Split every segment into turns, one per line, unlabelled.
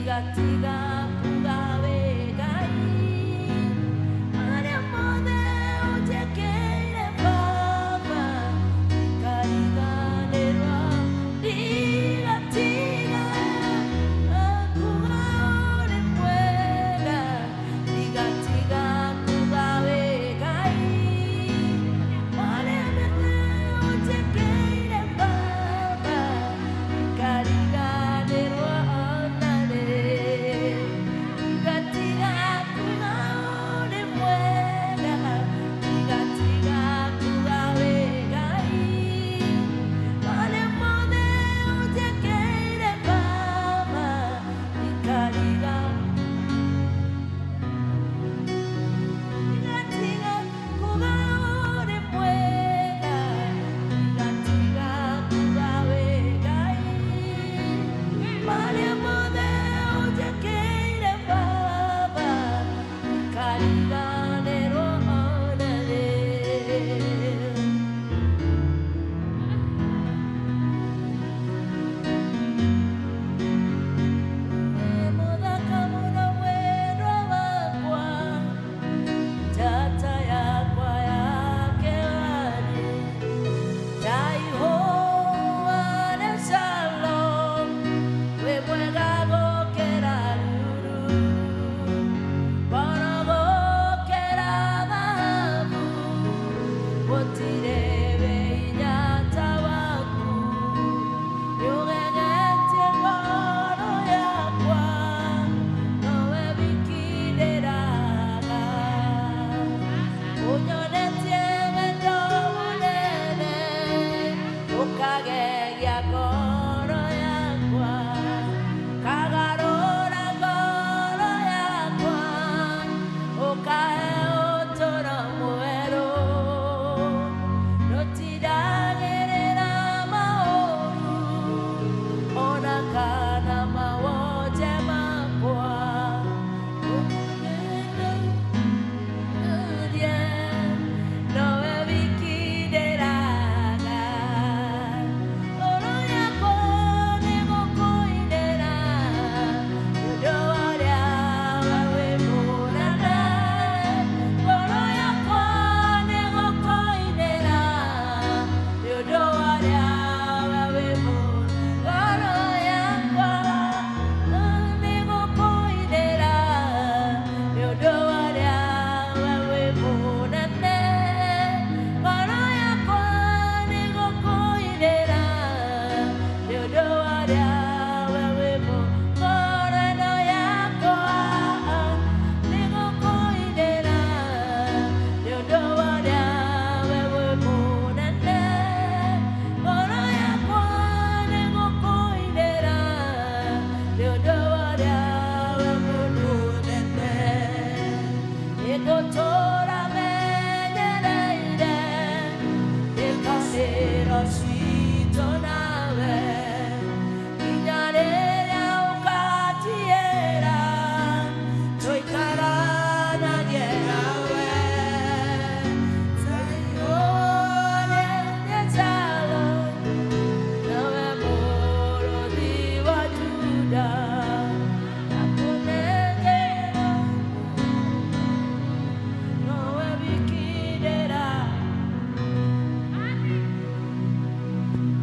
Ndigatiga kuga wĩ Ngai, marĩa mothe ũnjĩkĩire Baba, ndikariganĩrwo. Ndigatiga kuga ũrĩ mwega, ndigatiga kuga wĩ Ngai, marĩa mothe ũnjĩkĩire Baba, ndikariganĩrwo ona rĩ. Ndigatiga kuga ũrĩ mwega, ndigatiga kuga wĩ Ngai, marĩa mothe ũnjĩkĩire Baba, ndigatiga kuga ũrĩ mwega, ndigatiga kuga wĩ Ngai, marĩa mothe ũnjĩkĩire Baba, ndikariganĩrwo ona rĩ. Wĩ mũthaka mũno mwendwa wakwa, njata yakwa ya kĩwari, ndaihũa nĩ Shalom, wĩ mwega gũkĩra ruru, ngoro gũkĩra thahabu, gũtirĩ wĩ hinya ta waku. Nĩũgegetie ngoro yakwa, nowe wiki ndĩraga. Ũnyonetie wendo mũnene, ũkagegia ngoro yakwa, kagarũra ngoro yakwa, ũkahe ũtũũro mwerũ. Ndũtindagĩrĩra maũru, ona kana mawonje makwa. Nowe wiki ndĩraga. Ngoro yakwa nĩgũkũinĩra, nĩ ũndũ wa ũrĩa we wĩ mũnene. Ngoro yakwa nĩgũkũinĩra, nĩ ũndũ wa ũrĩa we wĩ mũnene. Ngoro yakwa nĩgũkũinĩra, nĩ ũndũ wa ũrĩa we wĩ mũnene. Ngoro yakwa nĩgũkũinĩra, nĩ ũndũ wa ũrĩa we wĩ mũnene. Ngoro ĩno yakwa nĩgũkũinĩra, nĩ ũndũ wa ũrĩa we wĩ mũnene. Ngoro yakwa nĩgũkũinĩra, nĩ ũndũ wa ũrĩa we wĩ mũnene. Nĩngũtũũra menyereire irĩkanĩro citũ nawe, nginya rĩrĩa ũkanjiĩra tũikaranagie nawe. Nawe mũrũthi wa Juda, ndakũnengera nowe wiki ndĩra.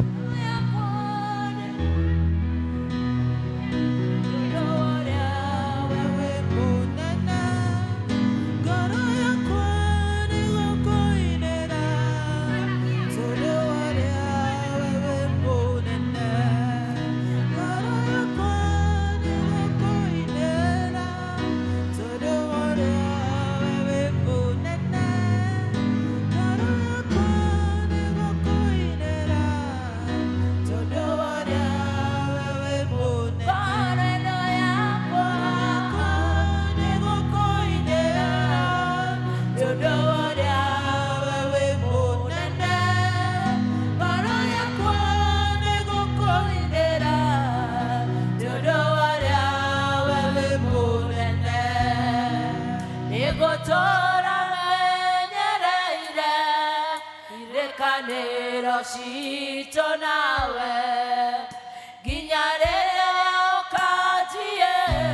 Ngoro yakwa nĩgũkũinĩra, tondũ wa ũrĩa we wĩ mũnene. Ngoro yakwa nĩgũkũinĩra, tondũ wa ũrĩa we wĩ mũnene. Ngoro yakwa nĩgũkũinĩra, tondũ wa ũrĩa we wĩ mũnene.
Ngoro ĩno yakwa
Nĩgũkũinĩra,
nĩ ũndũ wa ũrĩa we wĩ mũnene. Ngoro yakwa nĩgũkũinĩra, nĩ ũndũ wa ũrĩa we wĩ mũnene. Nĩngũtũũra menyereire irĩkanĩro citũ nawe, nginya rĩrĩa ũkanjiĩra.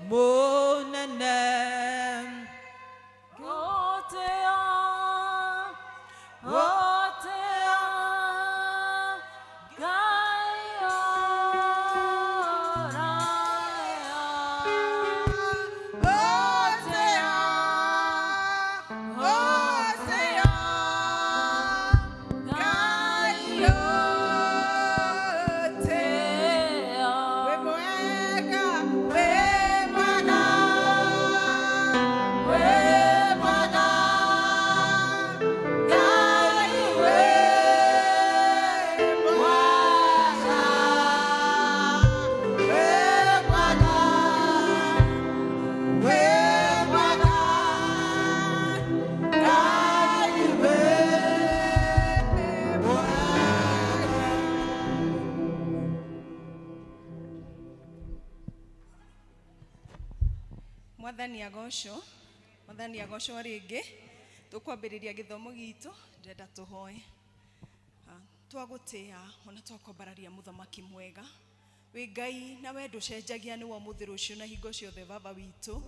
Mũnene.
Otea, otea, Ngai oraya.
Otea, otea, Ngai otea. Wĩ mwega, wĩ mwega, wĩ mwega, Ngai wĩ mwega, wĩ mwega, wĩ mwega, Ngai wĩ mwega.
Mwathani agocwo, Mwathani agocwo. Rĩngĩ tũkwambĩrĩria gĩthomo gitũ, ndĩrenda tũhoe. Twagũtĩa ona twakwambararia, mũthamaki mwega. Wĩ Ngai na we ndũcenjagia, nĩ wa ũmũthĩ, rũciũ na hingo ciothe. Baba witũ,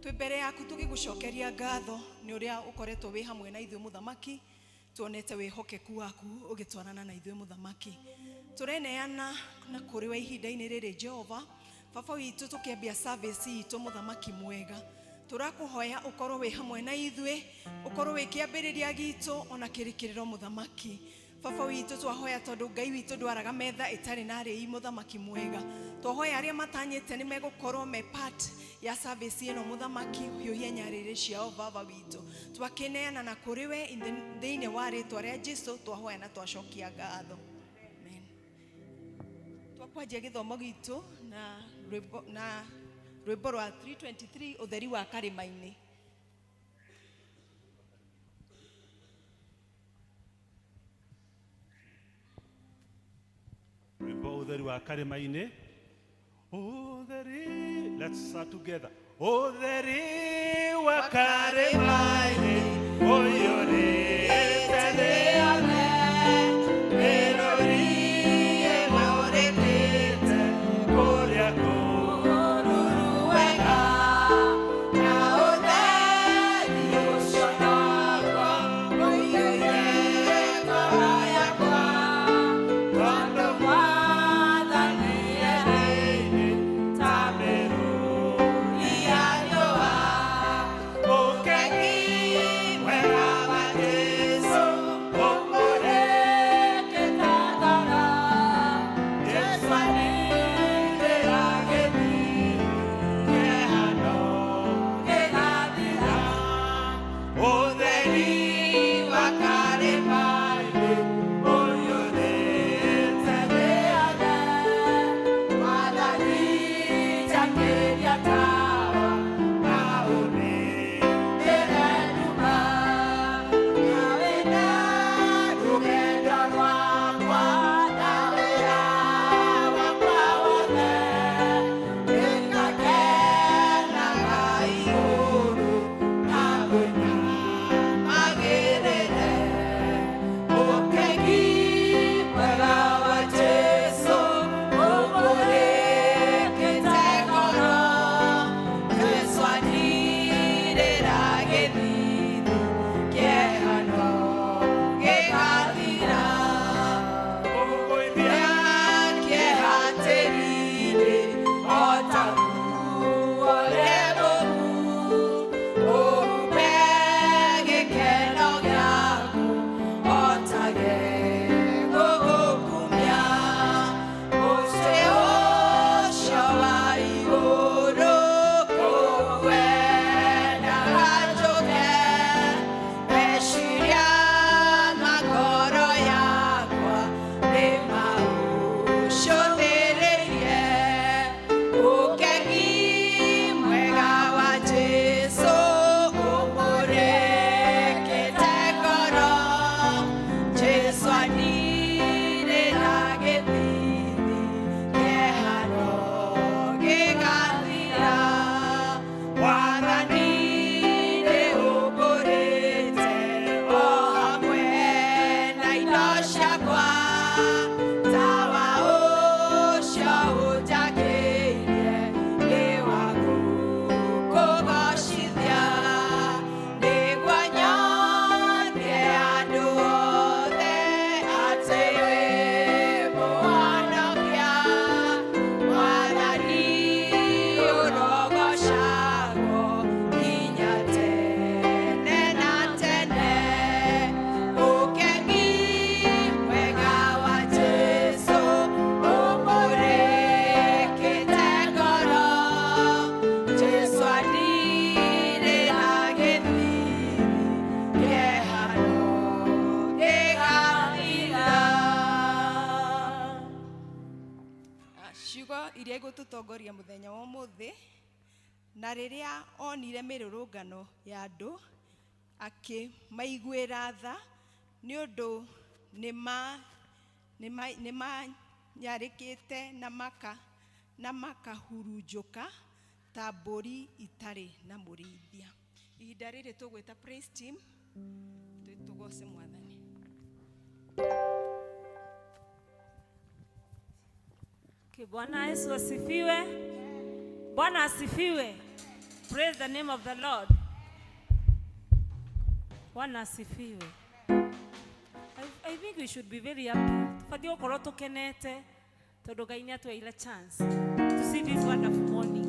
twĩ mbere yaku tũgĩgũcokeria ngatho nĩ ũrĩa ũkoretwo wĩ hamwe na ithuĩ. Mũthamaki, tuonete wĩhokeku waku ũgĩtwarana na ithuĩ. Mũthamaki, tũreneana na kũrĩ we ihinda-inĩ rĩrĩ. Jehova Baba witũ, tũkĩambia service itũ, mũthamaki mwega, tũrakũhoya ũkorwo wĩ hamwe na ithuĩ, ũkorwo wĩ kĩambĩrĩria gitũ ona kĩrĩkĩrĩro. Mũthamaki Baba witũ, twahoya tondũ Ngai witũ ndwaraga metha ĩtarĩ na arĩi. Mũthamaki mwega, twahoya arĩa matanyĩte nĩ megũkorwo me part ya service ĩno. Mũthamaki, hiũhia nyarĩrĩ ciao. Baba witũ, twakĩneana na kũrĩ we thĩinĩ wa rĩtwa rĩa Jesu twahoya na twacokia ngatho, amen. Twakwanjia gĩthomo gitũ na rwĩmbo rwa 323, Ũtheri wa Karĩma-inĩ.
Rwĩmbo Ũtheri wa Karĩma-inĩ. Ũtheri, let's start together. Ũtheri wa karĩma-inĩ ũiyũrĩte thĩ yothe, mĩrũri ĩmũrĩkĩte kũrĩa kũruru wega, na ũtheri ũcio naguo ũiyũire ngoro yakwa, tondũ Mwathani erĩire ta mĩrũri ya riũa. Ũkengi mwega wa Jesũ.
Iria igũtũtongoria mũthenya wa ũmũthĩ. Na rĩrĩa onire mĩrũrũngano ya andũ, akĩmaiguĩra tha, nĩ ũndũ nĩmanyarĩkĩte na makahurunjũka ta mbũri itarĩ na mũrĩithia. Ihinda rĩrĩ tũgwĩta praise team tũgoce Mwathani.
Okay, Bwana Yesu asifiwe. Bwana asifiwe. Praise the name of the Lord. Bwana asifiwe. I think we should be very happy. Tubatie gukorwo tukenete tondu Ngai nĩ chance to see this wonderful morning.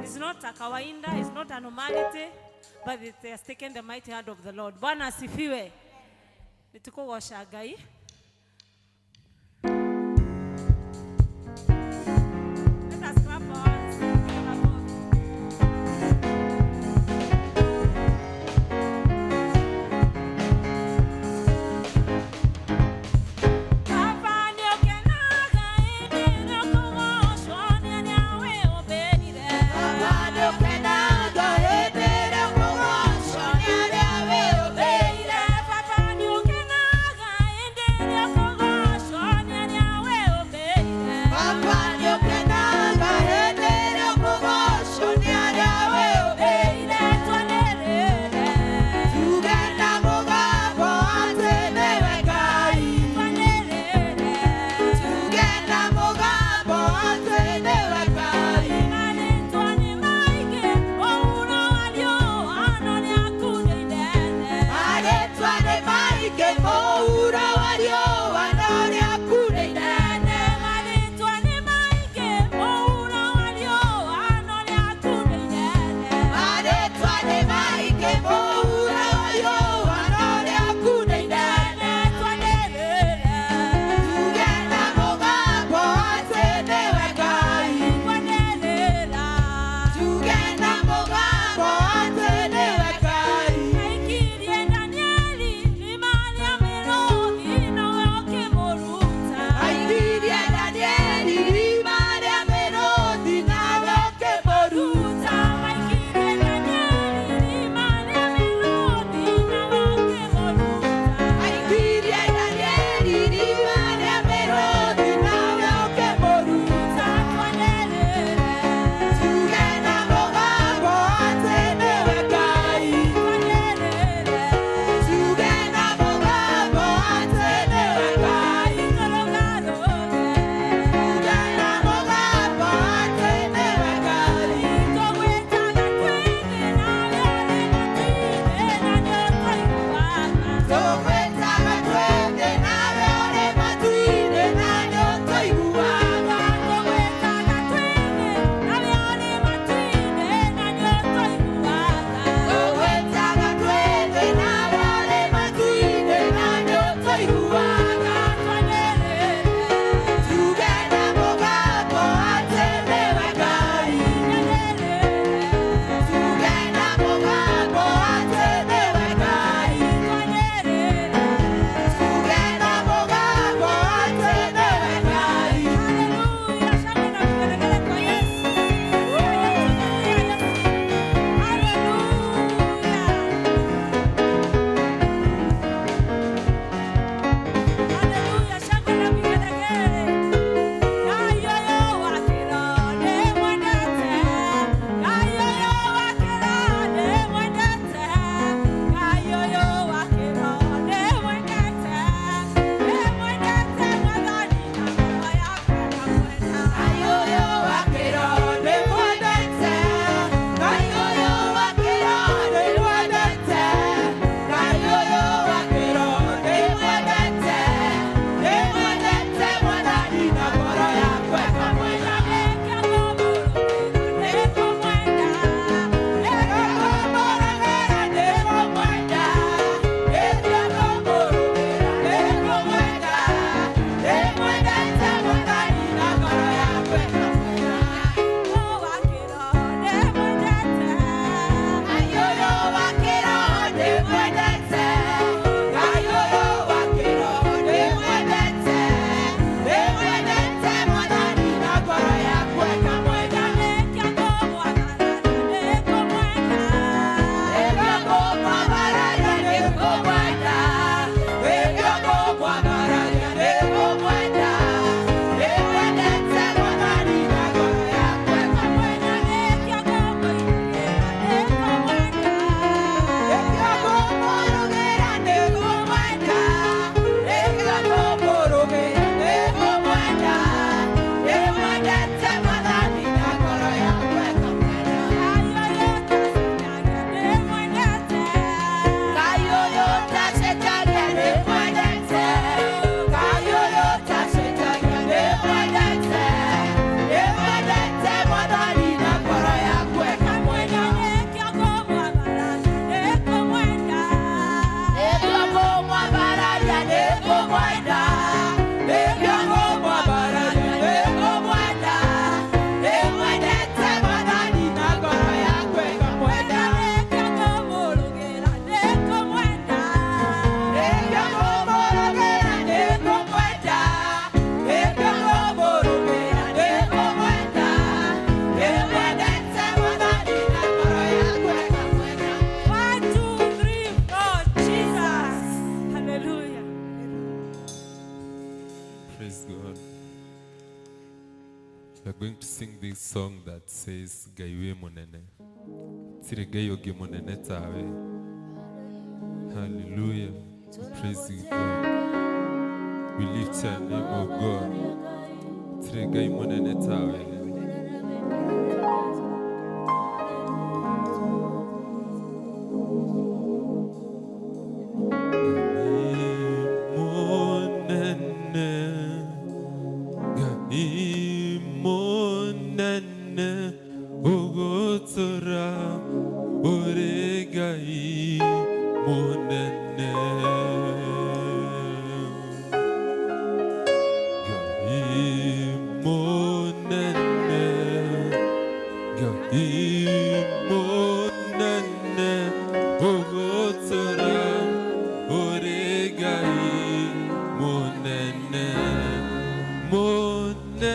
It's not a kawaida, it's not a normality, but it has taken the mighty hand of the Lord. Bwana asifiwe. Nĩtũkũgoca Ngai. Let us clap our hands. Give a God. Baba nĩũkenaga hĩndĩ ĩrĩa ũkũgocwo nĩ arĩa wĩũmbĩire.
Baba nĩũkenaga hĩndĩ ĩrĩa ũkũgocwo nĩ arĩa wĩũmbĩire.
Baba nĩũkenaga hĩndĩ
song that says Ngai wĩ mũnene. Tirĩ Ngai ũngĩ mũnene tawe. Hallelujah. We praise you, God. We lift your name, O God. Tirĩ Ngai mũnene tawe. Ngai mũnene, Ngai mũnene, ũgũtũra ũrĩ Ngai mũnene. Ngai mũnene, Ngai mũnene, ũgũtũra ũrĩ Ngai mũnene, mũnene.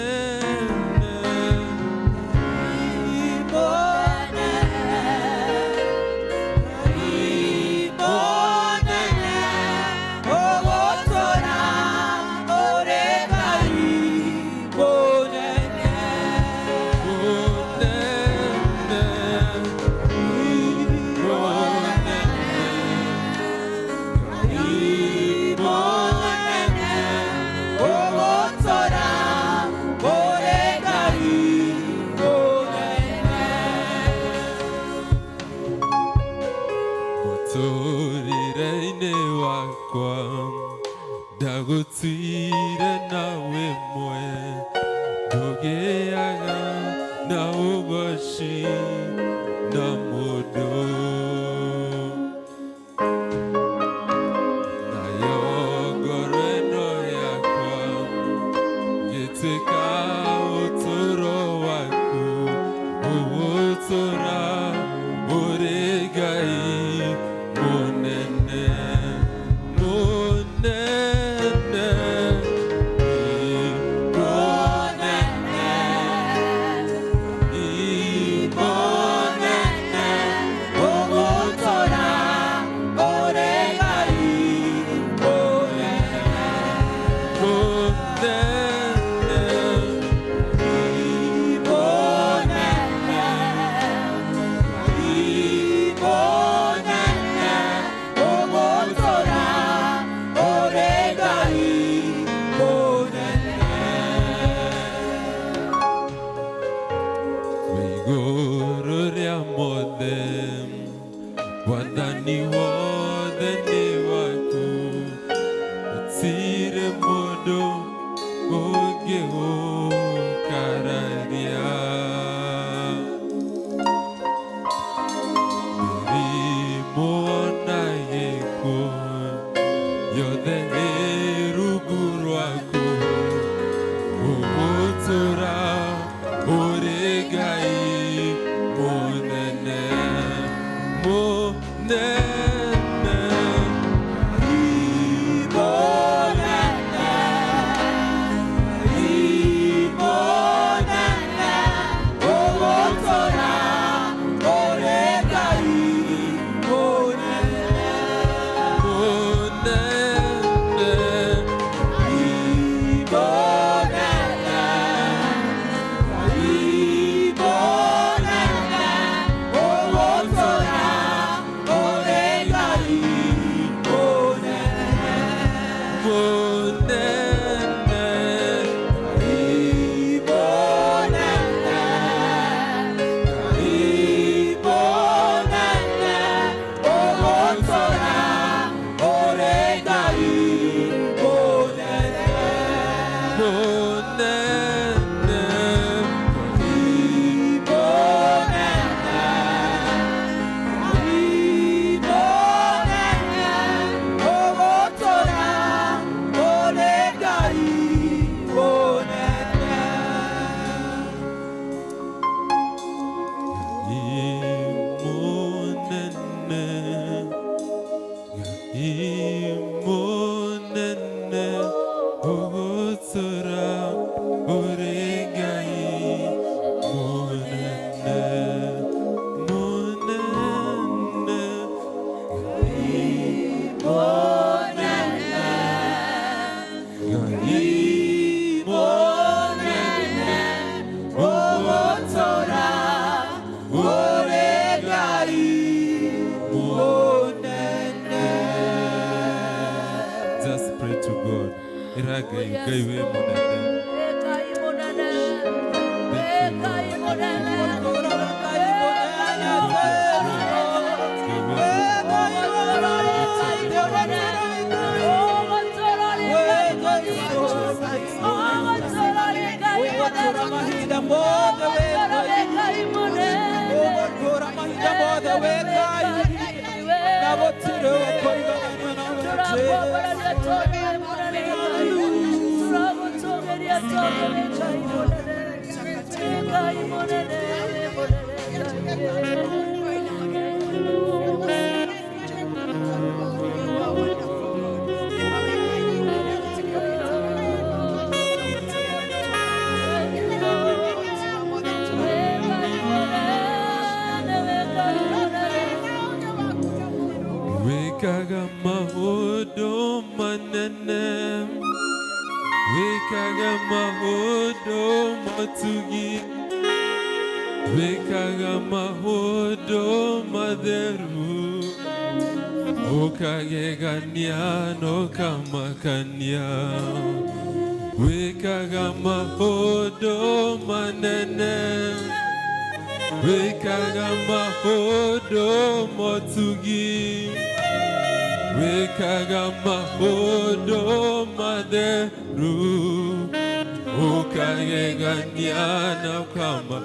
Mũtũrĩre-inĩ wakwa ndagũtuire nawe mwe, ndũgĩaga na ũgoci na mũndũ. Nayo ngoro ĩno yakwa ngĩtuĩka ũtũũro waku, ũgũtũũra ũrĩ Ngai mũnene, mũnene, mũnene, mũnene, ũgũtũũra ũrĩ Ngai mũnene, mũnene, wĩ igũrũ rĩa mothe, wathani wothe nĩ waku, gũtirĩ mũndũ ũngĩgũkararia. Mĩrimũ ona gĩkuũ yothe ĩ rungu rwaku, ũgũtũũra ũrĩ Ngai mũnene, mũnene. Mũnene. Ngai, Ngai wĩ mũnene. Thank you, Lord. Ngai wĩ mũnene.
Mahinda mothe wĩ Ngai, ũgũtũũra mahinda mothe wĩ Ngai, na gũtirĩ ũkũigananio nawe Jesũ.
Wĩkaga maũndũ manene, wĩkaga maũndũ motugi, wĩkaga maũndũ matheru, ũkagegania na ũkamakania. Wĩkaga maũndũ manene, wĩkaga maũndũ motugi, wĩkaga maũndũ matheru, ũkagegania na ũkama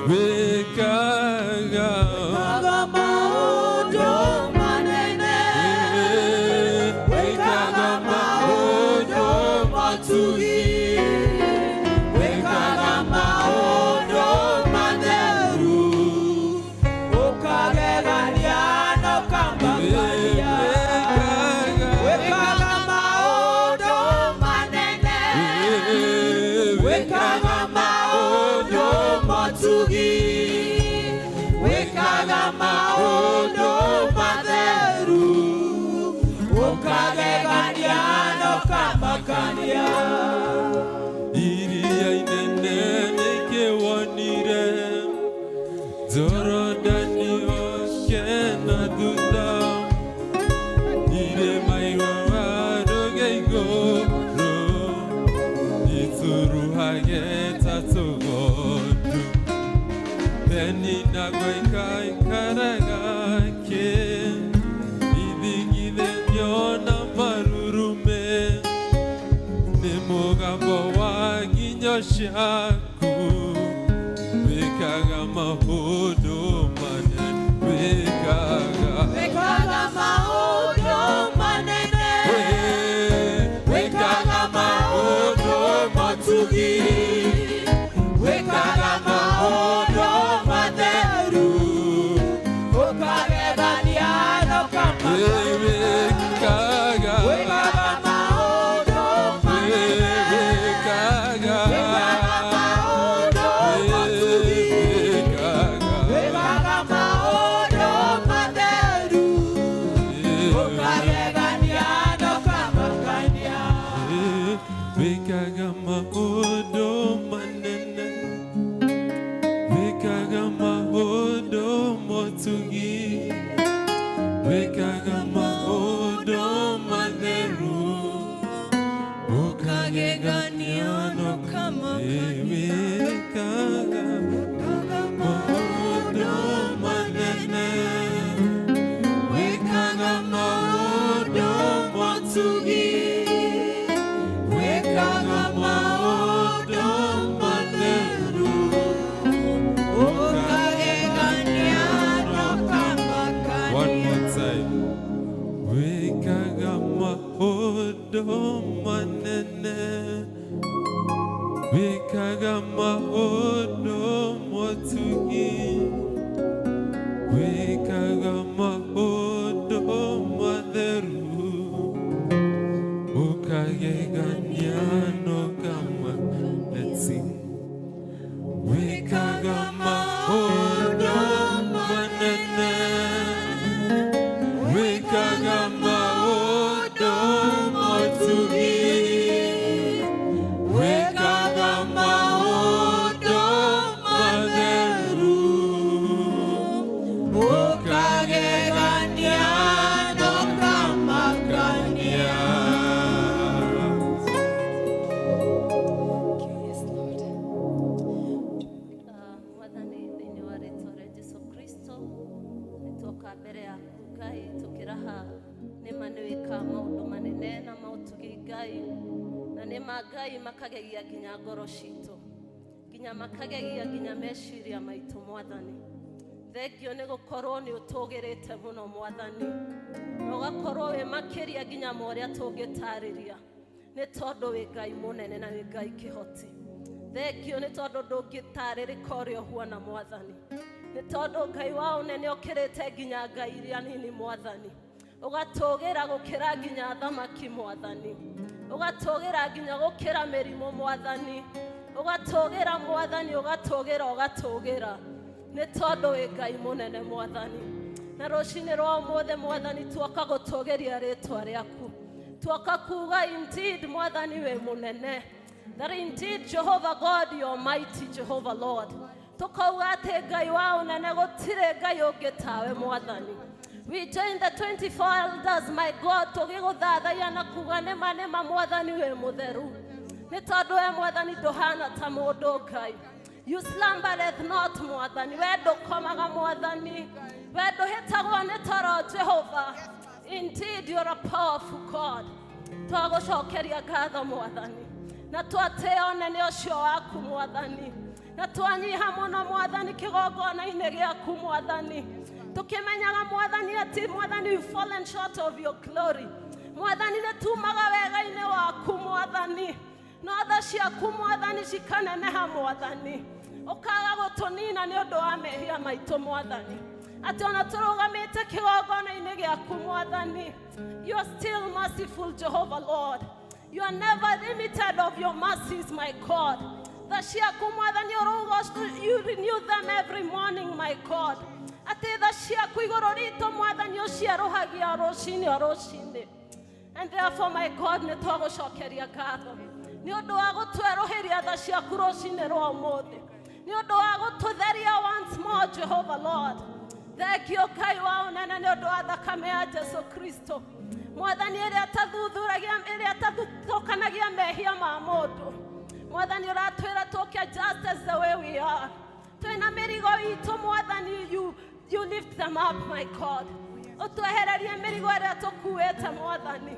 wĩkaga
Wĩkaga maũndũ manene, wĩkaga maũndũ motugi, wĩkaga maũndũ matheru, ũkagegania na ũkamakania. Wĩkaga maũndũ manene, wĩkaga maũndũ motugi, wĩkaga maũndũ matheru, ũkagegania na ũkamakania.
Iria inene nĩkĩwonire, Jorodani oke na thutha, irĩma irũarũge igũrũ, ituruhage ta tũgondu. Penina gũikaikaraga kĩ, ithingithanio na marurume, nĩ mũgambo wa nginyo ciaku, wĩkaga maũndũ manene, wĩkaga
Wĩkaga maũndũ manene, wĩkaga maũndũ motugi, wĩkaga maũndũ matheru, ũkagegania na ũkamakania.
Wĩkaga
Wĩkaga maũndũ manene,
wĩkaga
wĩkaga maũndũ motugi, wĩkaga maũndũ matheru, ũkagegania na ũkamakania.
Wĩkaga maũndũ manene, wĩkaga maũndũ motugi, wĩkaga maũndũ matheru, ũkagegania na ũkamakania. Wĩkaga maũndũ manene, wĩkaga maũndũ motugi, wĩkaga maũndũ matheru,
Ũkagegania na ũkamakania.
One more time. Wĩkaga maũndũ manene, wĩkaga maũndũ motugi, wĩkaga maũndũ matheru, ũkagegania na ũkama. Let's sing. Wĩkaga maũndũ manene, wĩkaga maũndũ motugi, wĩkaga maũndũ matheru,
Ũkagegania
Tuoka mbere yaku Ngai tukiraha nĩma nĩ wĩkaga maũndũ manene na maũtugi Ngai na nĩma Ngai makagegia nginya ngoro citũ nginya makagegia nginya meciria maitũ Mwathani. Thengio nĩ gũkorwo nĩ ũtũgĩrĩte mũno Mwathani na ũgakorwo wĩ makĩria nginya ma ũrĩa tũngĩtarĩria nĩ tondũ wĩ Ngai mũnene na wĩ Ngai kĩhoti. Thengio nĩ tondũ ndũngĩtarĩrĩka ũrĩa ũhuana Mwathani nĩ tondũ Ngai wa ũnene ũkĩrĩte nginya ngai iria nini Mwathani, ũgatũgĩra gũkĩra nginya thamaki Mwathani, ũgatũgĩra nginya gũkĩra mĩrimũ Mwathani, ũgatũgĩra Mwathani, ũgatũgĩra ũgatũgĩra nĩ tondũ wĩ Ngai mũnene Mwathani. Na rũcinĩ rwa ũmũthĩ Mwathani tuoka gũtũgĩria rĩtwa rĩaku, tuoka kuga indeed Mwathani wĩ mũnene, that indeed Jehovah God you are mighty Jehovah Lord. Tukauga atĩ Ngai wa ũnene gũtirĩ Ngai ũngĩ tawe Mwathani. We join the 24 elders, my God, tũgĩgũthathaiya na kuga nĩma nĩma Mwathani wĩ mũtheru nĩ tondũ we Mwathani ndũhana ta mũndũ Ngai. You slumbereth not Mwathani, we ndũkomaga Mwathani, we ndũhĩtagwo nĩ toro Jehovah. Indeed you are a powerful God. Twagũcokeria ngatho Mwathani na twatĩĩa ũnene ũcio waku Mwathani na twanyiha mũno Mwathani kĩgongona-inĩ gĩaku Mwathani, tũkĩmenyaga Mwathani atĩ Mwathani we've fallen short of your glory. Mwathani nĩ tumaga wega-inĩ waku Mwathani, no tha ciaku Mwathani cikaneneha Mwathani, ũkaga gũtũnina nĩ ũndũ wa mehia maitũ Mwathani, atĩ ona tũrũgamĩte kĩgongona-inĩ gĩaku Mwathani, you are still merciful Jehovah Lord. You are never limited of your mercies, my God. Tha ciaku Mwathani ũrũgo, you renew them every morning, my God. Atĩ tha ciaku igũrũ ritũ Mwathani ũcierũhagia rũcinĩ o rũcinĩ. And therefore, my God, nĩ twagũcokeria ngatho nĩ ũndũ wa gũtwerũhĩria tha ciaku rũcinĩ rwa ũmũthĩ, nĩ ũndũ wa gũtũtheria once more Jehovah Lord. Thengio Ngai wa ũnene nĩ ũndũ wa thakame ya Jesu Kristo Mwathani ĩrĩa tathuthuragia, ĩrĩa tathutũkanagia mehia ma mũndũ. Mwathani ũratwĩra tũke just as the way we are. Twĩna mĩrigo itũ Mwathani, you lift them up, my God. Ũtwehererie mĩrigo ĩrĩa tũkuĩte Mwathani,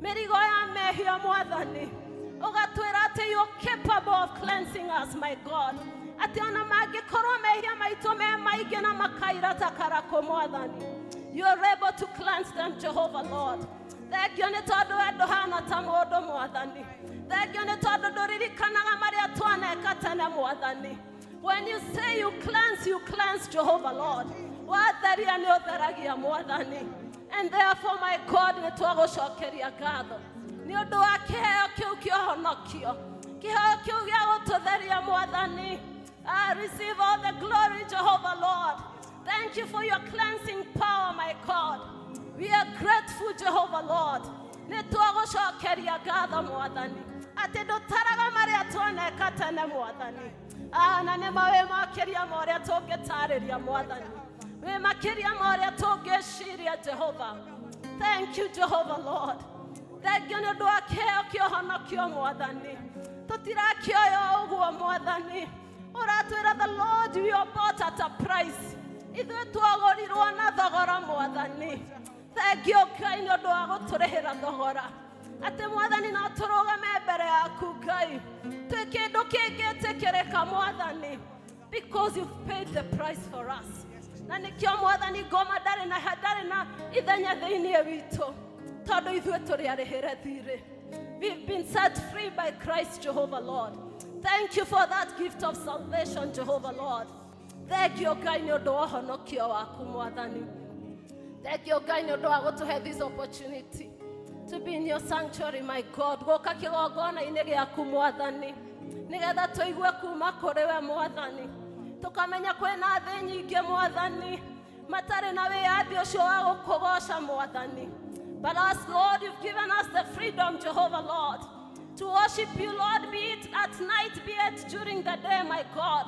mĩrigo ya mehia Mwathani, ũgatwĩra atĩ you are capable of cleansing us, my God. Atĩ ona mangĩkorwo mehia maitũ me maingĩ na makaira ta karakũ Mwathani, you are able to cleanse them, Jehovah Lord. Thengio nĩ tondũ we ndũhana ta mũndũ Mwathani. Thengio nĩ tondũ ndũririkanaga marĩa twaneka tene Mwathani. When you say you cleanse, Jehovah Lord. Watheria nĩ ũtheragia Mwathani. And therefore, my God, nĩ twagũcokeria ngatho nĩ ũndũ wa kĩheo kĩu kĩa ũhonokio, kĩheo kĩu gĩa gũtũtheria Mwathani. I receive all the glory, Jehovah Lord. Thank you for your cleansing power, my God. We are grateful, Jehovah Lord. Nĩ twagũcokeria ngatho Mwathani atĩ ndũtaraga marĩa twaneka tene Mwathani. Na nĩma wĩ makĩria ma ũrĩa tũngĩtarĩria Mwathani, wĩ makĩria ma ũrĩa tũngĩciria Jehovah. Thank you, Jehovah Lord. Thengio nĩ ũndũ wa kĩheo kĩa ũhonokio Mwathani, tũtirakĩoya ũguo Mwathani. Ũratwĩra the Lord we are bought at a price. Ithuĩ twagũrirwo na thogora Mwathani. Thengio Ngai nĩ ũndũ wa gũtũrĩhĩra thogora, atĩ Mwathani no tũrũgame mbere yaku Ngai twĩ kĩndũ kĩngĩtĩkĩrĩka Mwathani, because you've paid the price for us. Na nĩkĩo Mwathani ngoma ndarĩ na ithenya thĩinĩ witũ, tondũ ithuĩ tũrĩ arĩhĩre thirĩ. We've been set free by Christ, Jehovah Lord. Thank you for that gift of salvation, Jehovah Lord. Thank you, Ngai nĩ ũndũ wa ũhonokio waku Mwathani. Thank you, Ngai nĩ ũndũ wa gũtũhe this opportunity to be in your sanctuary, my God. Gũka kĩgongona-inĩ gĩaku Mwathani, nĩgetha tũigue kuma kũrĩ we Mwathani, tũkamenya kwĩna thĩ nyingĩ Mwathani matarĩ na wĩyathi ũcio wa gũkũgoca Mwathani. But us, Lord, you've given us the freedom, Jehovah Lord, to worship you, Lord, be it at night, be it during the day, my God.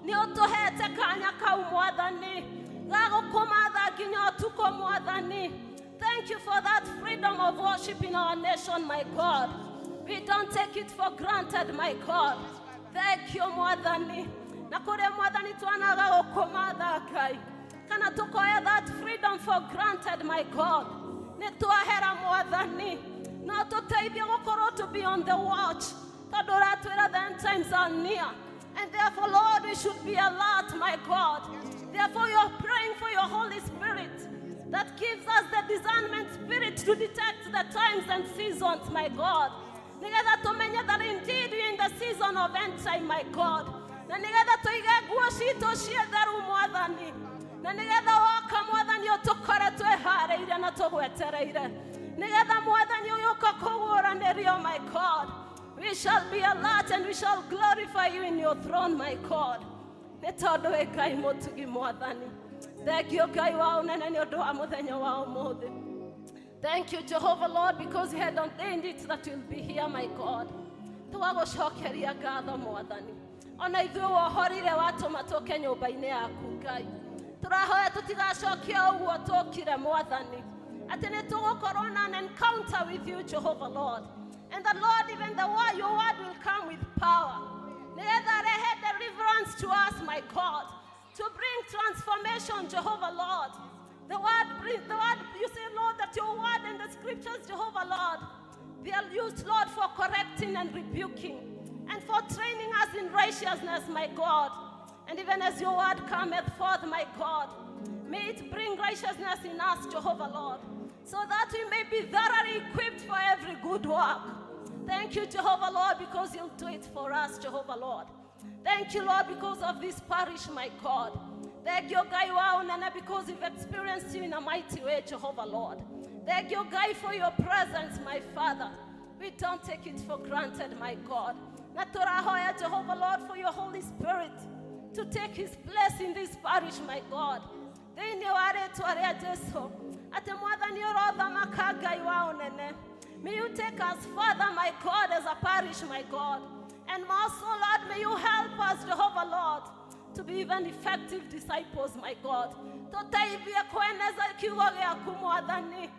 Nĩ ũtũhete kanya kau Mwathani ga gũkũmatha nginya ũtukũ Mwathani. Thank you for that freedom of worship in our nation, my God. We don't take it for granted, my God. Thank you, Mwathani. Na kũrĩa Mwathani twanaga gũkũmatha Ngai, kana tukoya that freedom them for granted, my God. Nĩ twahera Mwathani, no tũteithie gũkorwo to be on the watch, tondũ ũratwĩra the end times are near. And therefore, Lord, we should be alert, my God. Therefore, you are praying for your Holy Spirit that gives us the discernment spirit to detect the times and seasons, my God. Nĩgetha tũmenye that indeed we are in the season of end time, my God. Na nĩgetha tũige nguo citũ ciĩ theru, Mwathani. Na nĩgetha woka, Mwathani, ũtũkore twĩharĩirie na tũgwetereire. Nĩgetha Mwathani ũgĩũka kũguũranĩrio, my God, we shall be alert and we shall glorify you in your throne, my God. Nĩ tondũ wĩ Ngai mũtugi, Mwathani. Thank you, Ngai wa ũnene, nĩ ũndũ wa mũthenya wa ũmũthĩ. Thank you, Jehovah Lord, because you had ordained it that we'll be here, my God. Tũgagũcokeria ngatho, Mwathani. Ona ithuĩ wohorire watũma tũke nyũmba-inĩ yaku, Ngai. Tũrahoya tũtigacokia ũguo tũkire, Mwathani. Atĩ nĩ tũgũkorwo na an encounter with you, Jehovah Lord. And the Lord, even the word, your word will come with power. Nĩgetha rehe deliverance to us, my God. To bring transformation, Jehovah Lord. The word, you say, Lord, that your word and the scriptures, Jehovah Lord, they are used, Lord, for correcting and rebuking and for training us in righteousness, my God. And even as your word cometh forth, my God, may it bring righteousness in us, Jehovah Lord, so that we may be thoroughly equipped for every good work. Thank you, Jehovah Lord, because you'll do it for us, Jehovah Lord. Thank you, Lord, because of this parish, my God. Thank you, Ngai wa ũnene, because we've experienced you in a mighty way, Jehovah Lord. Thank you, Ngai, for your presence, my Father. We don't take it for granted, my God. Na tũrahoya, Jehovah Lord, for your Holy Spirit to take his place in this parish, my God. Thĩinĩ wa rĩtwa rĩa Jesu, atĩ Mwathani ũrothamaka, Ngai wa ũnene. May you take us further, my God, as a parish, my God. And more so, Lord, may you help us, Jehovah Lord, to be even effective disciples, my God. Tũteithie kweneza kiugo gĩaku, Mwathani.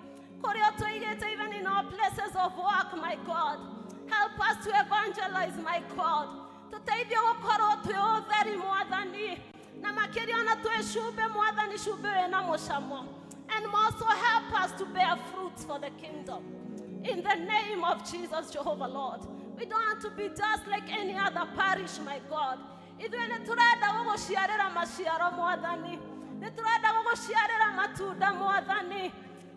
Kũrĩa ũtũigĩte, even in our places of work, my God. Help us to evangelize, my God. Tũteithie gũkorwo twĩ ũtheri, Mwathani. Na makĩria ona twĩ cumbĩ, Mwathani, cumbĩ wĩna mũcamo. And more so, help us to bear fruits for the kingdom. In the name of Jesus, Jehovah Lord. We don't want to be just like any other parish, my God. Ithuĩ nĩ tũrenda gũgũciarĩra maciaro, Mwathani. Nĩ tũrenda gũgũciarĩra matunda, Mwathani.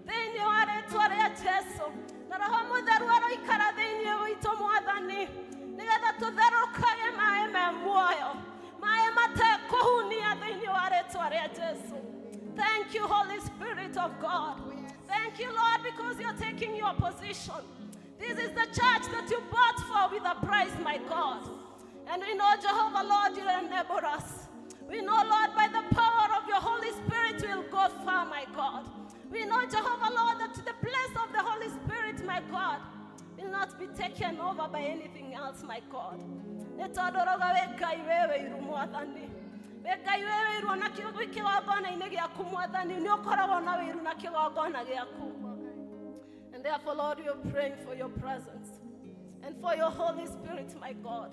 Thĩinĩ wa rĩtwa rĩa Jesu. Na Roho Mũtheru aroikara thĩinĩ witũ, Mwathani. Nĩgetha tũtherũkage maĩ me muoyo. Maĩ matekũhunia thĩinĩ wa rĩtwa rĩa Jesu. Thank you, Holy Spirit of God. Thank you, Lord, because you're taking your position. This is the church that you bought for with a price, my God. And we know, Jehovah, Lord, you enable us. We know, Lord, by the power of your Holy Spirit, we'll go far, my God. We know, Jehovah, Lord, that the place of the Holy Spirit, my God, will not be taken over by anything else, my God. Nĩ tondũ ũrauga wĩ Ngai wĩ wĩiru, Mwathani. Wĩ Ngai wĩ wĩiru ona kĩgongona-inĩ gĩaku, Mwathani, nĩ ũkoragwo na wĩiru na kĩgongona gĩaku. And therefore, Lord, we are praying for your presence and for your Holy Spirit, my God.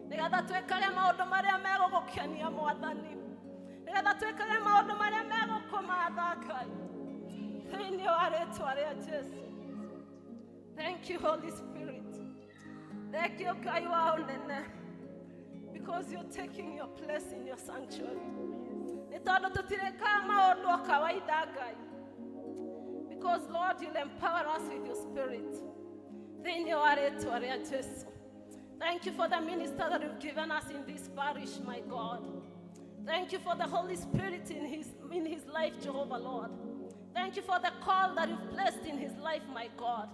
Nĩgetha twĩkage maũndũ marĩa megũgũkenia, Mwathani. Nĩgetha twĩkage maũndũ marĩa megũkũmatha, Ngai. Thĩinĩ wa rĩtwa rĩa Jesu. Thank you, Holy Spirit. Thank you, Ngai wa ũnene, because you're taking your place in your sanctuary. Nĩ tondũ tũtirĩkaga maũndũ o kawaida, Ngai. Because, Lord, you'll empower us with your spirit. Thĩinĩ wa rĩtwa rĩa Jesu. Thank you for the minister that you've given us in this parish, my God. Thank you for the Holy Spirit in his life, Jehovah Lord. Thank you for the call that you've placed in his life, my God.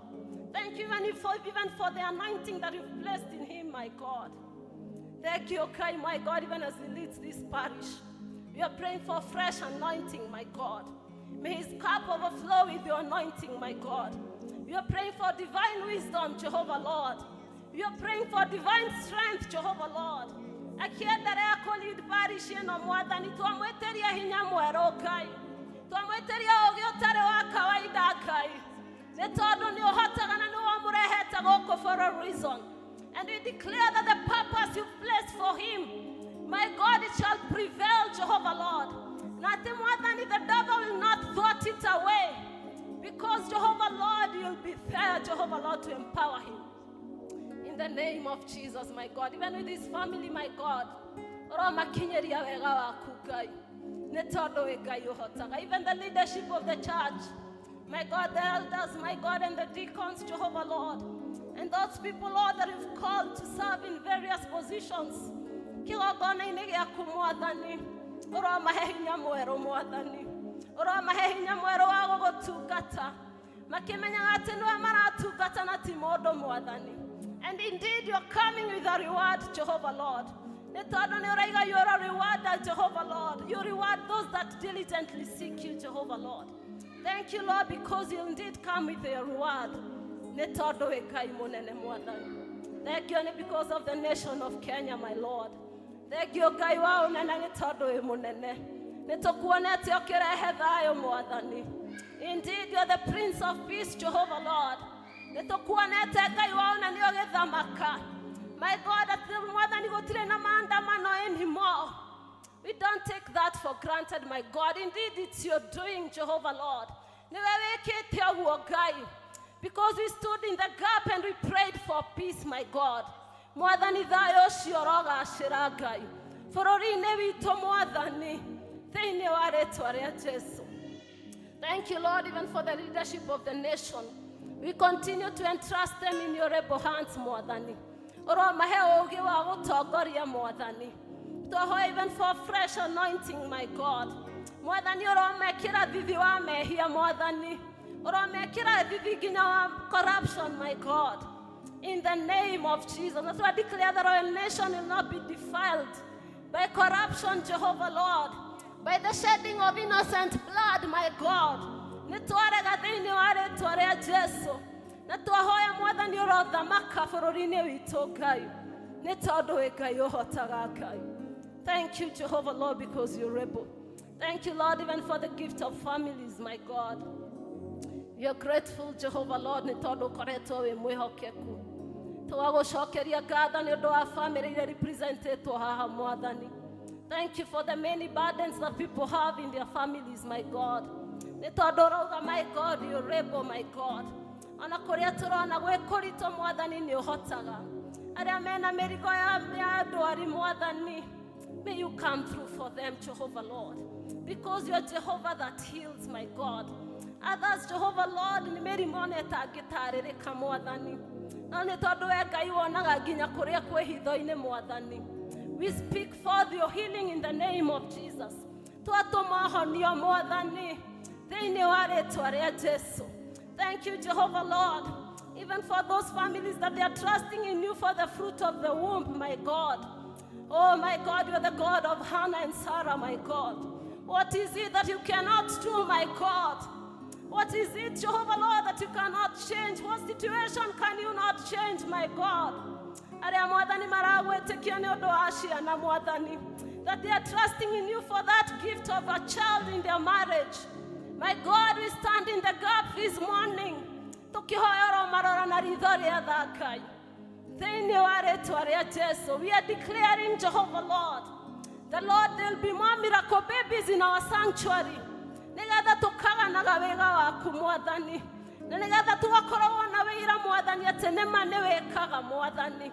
Thank you even for the anointing that you've placed in him, my God. Thank you, okay, my God, even as he leads this parish. We are praying for fresh anointing, my God. May his cup overflow with your anointing, my God. We are praying for divine wisdom, Jehovah Lord. We are praying for divine strength, Jehovah Lord. Akiendelea kũlead parish ĩno, Mwathani, twamwĩtĩria hinya mwerũ, Ngai. Twamwĩtĩria ũũgĩ ũtarĩ wa kawaida, Ngai. Nĩ tondũ nĩ ũhotaga na nĩ wamũrehete gũkũ for a reason. And we declare that the purpose you've placed for him, my God, it shall prevail, Jehovah Lord. Na atĩ, Mwathani, the devil will not thwart it. Jehovah Lord to empower him. In the name of Jesus, my God. Even with his family, my God. Ũromakinyĩria wega waku Ngai. Nĩ tondũ wĩ Ngai ũhotaga. Even the leadership of the church, my God, the elders, my God, and the deacons, Jehovah Lord. And those people, Lord, that you've called to serve in various positions. Kĩgongona-inĩ gĩaku Mwathani, ũromahe hinya mwerũ Mwathani. Ũromahe hinya mwerũ wa gũgũtungata. Makĩmenyaga atĩ nĩwe maratungata na ti mũndũ Mwathani. And indeed, you're coming with a reward, Jehovah Lord. Nĩ tondũ nĩ ũraiga you're a rewarder, Jehovah Lord. You reward those that diligently seek you, Jehovah Lord. Thank you, Lord, because you indeed come with a reward. Nĩ tondũ wĩ Ngai mũnene Mwathani. Thank you only because of the nation of Kenya, my Lord. Thank you, Ngai wa ũnene nĩ tondũ wĩ mũnene. Nĩ tũkuonete ũkĩrehe thayũ Mwathani. Indeed, you are the Prince of Peace, Jehovah Lord. Nĩ tũkuonete Ngai wa ũnene ũgĩthamaka. My God, atĩ Mwathani gũtirĩ na maandamano anymore. We don't take that for granted, my God. Indeed, it's your doing, Jehovah Lord. Nĩwe wĩkĩte ũguo Ngai. Because we stood in the gap and we prayed for peace, my God. Mwathani thayũ ũcio ũrogacĩra Ngai. Bũrũri-inĩ witũ Mwathani, thĩinĩ wa rĩtwa rĩa Jesu. Thank you, Lord, even for the leadership of the nation. We continue to entrust them in your able hands, Mwathani. Ũromahe ũũgĩ wa gũtongoria Mwathani. Twahoya even for fresh anointing, my God. Mwathani ũromekĩra thithi wa mehia, Mwathani. Ũromekĩra thithi nginya wa corruption, my God. In the name of Jesus. That's why I declare that our nation will not be defiled by corruption, Jehovah Lord. By the shedding of innocent blood, my God. Nĩ twarega thĩinĩ wa rĩtwa rĩa Jesu. Na twahoya Mwathani ũrothamaka bũrũri-inĩ witũ Ngai. Nĩ tondũ wĩ Ngai ũhotaga Ngai. Thank you, Jehovah Lord, because you're able. Thank you, Lord, even for the gift of families, my God. We are grateful, Jehovah Lord, nĩ tondũ ũkoretwo wĩ mwĩhokeku. Tũgagũcokeria ngatho nĩ ũndũ wa family iria representetwo haha Mwathani. Thank you for the many burdens that people have in their families, my God. Nĩ tondũ ũrauga, my God, you're able, my God. Ona kũrĩa tũrona gwĩ kũritũ Mwathani nĩ ũhotaga. Arĩa mena mĩrigo ya ndwari Mwathani, may you come through for them, Jehovah Lord. Because you are Jehovah that heals, my God. Others, Jehovah Lord, nĩ mĩrimũ ona ĩtangĩtarĩrĩka Mwathani. No nĩ tondũ we Ngai wonaga nginya kũrĩa kwĩ hitho-inĩ Mwathani. We speak forth your healing in the name of Jesus. Twatũma ũhonio Mwathani thĩinĩ wa rĩtwa rĩa Jesu. Thank you, Jehovah Lord, even for those families that they are trusting in you for the fruit of the womb, my God. Oh, my God, you are the God of Hannah and Sarah, my God. What is it that you cannot do, my God? What is it, Jehovah Lord, that you cannot change? What situation can you not change, my God? Arĩa Mwathani maragwĩtĩkia nĩ ũndũ wa ciana, Mwathani, that they are trusting in you for that gift of a child in their marriage. My God, we stand in the gap this morning. Tũkĩhoya ũromarora na ritho rĩa tha Ngai. Thĩinĩ wa rĩtwa rĩa Jesu, we are declaring, Jehovah Lord, the Lord, there will be more miracle babies in our sanctuary. Nĩgetha tũkaganaga wega waku Mwathani. Na nĩgetha tũgakoragwo na wĩira Mwathani atĩ nĩma nĩ wĩkaga Mwathani.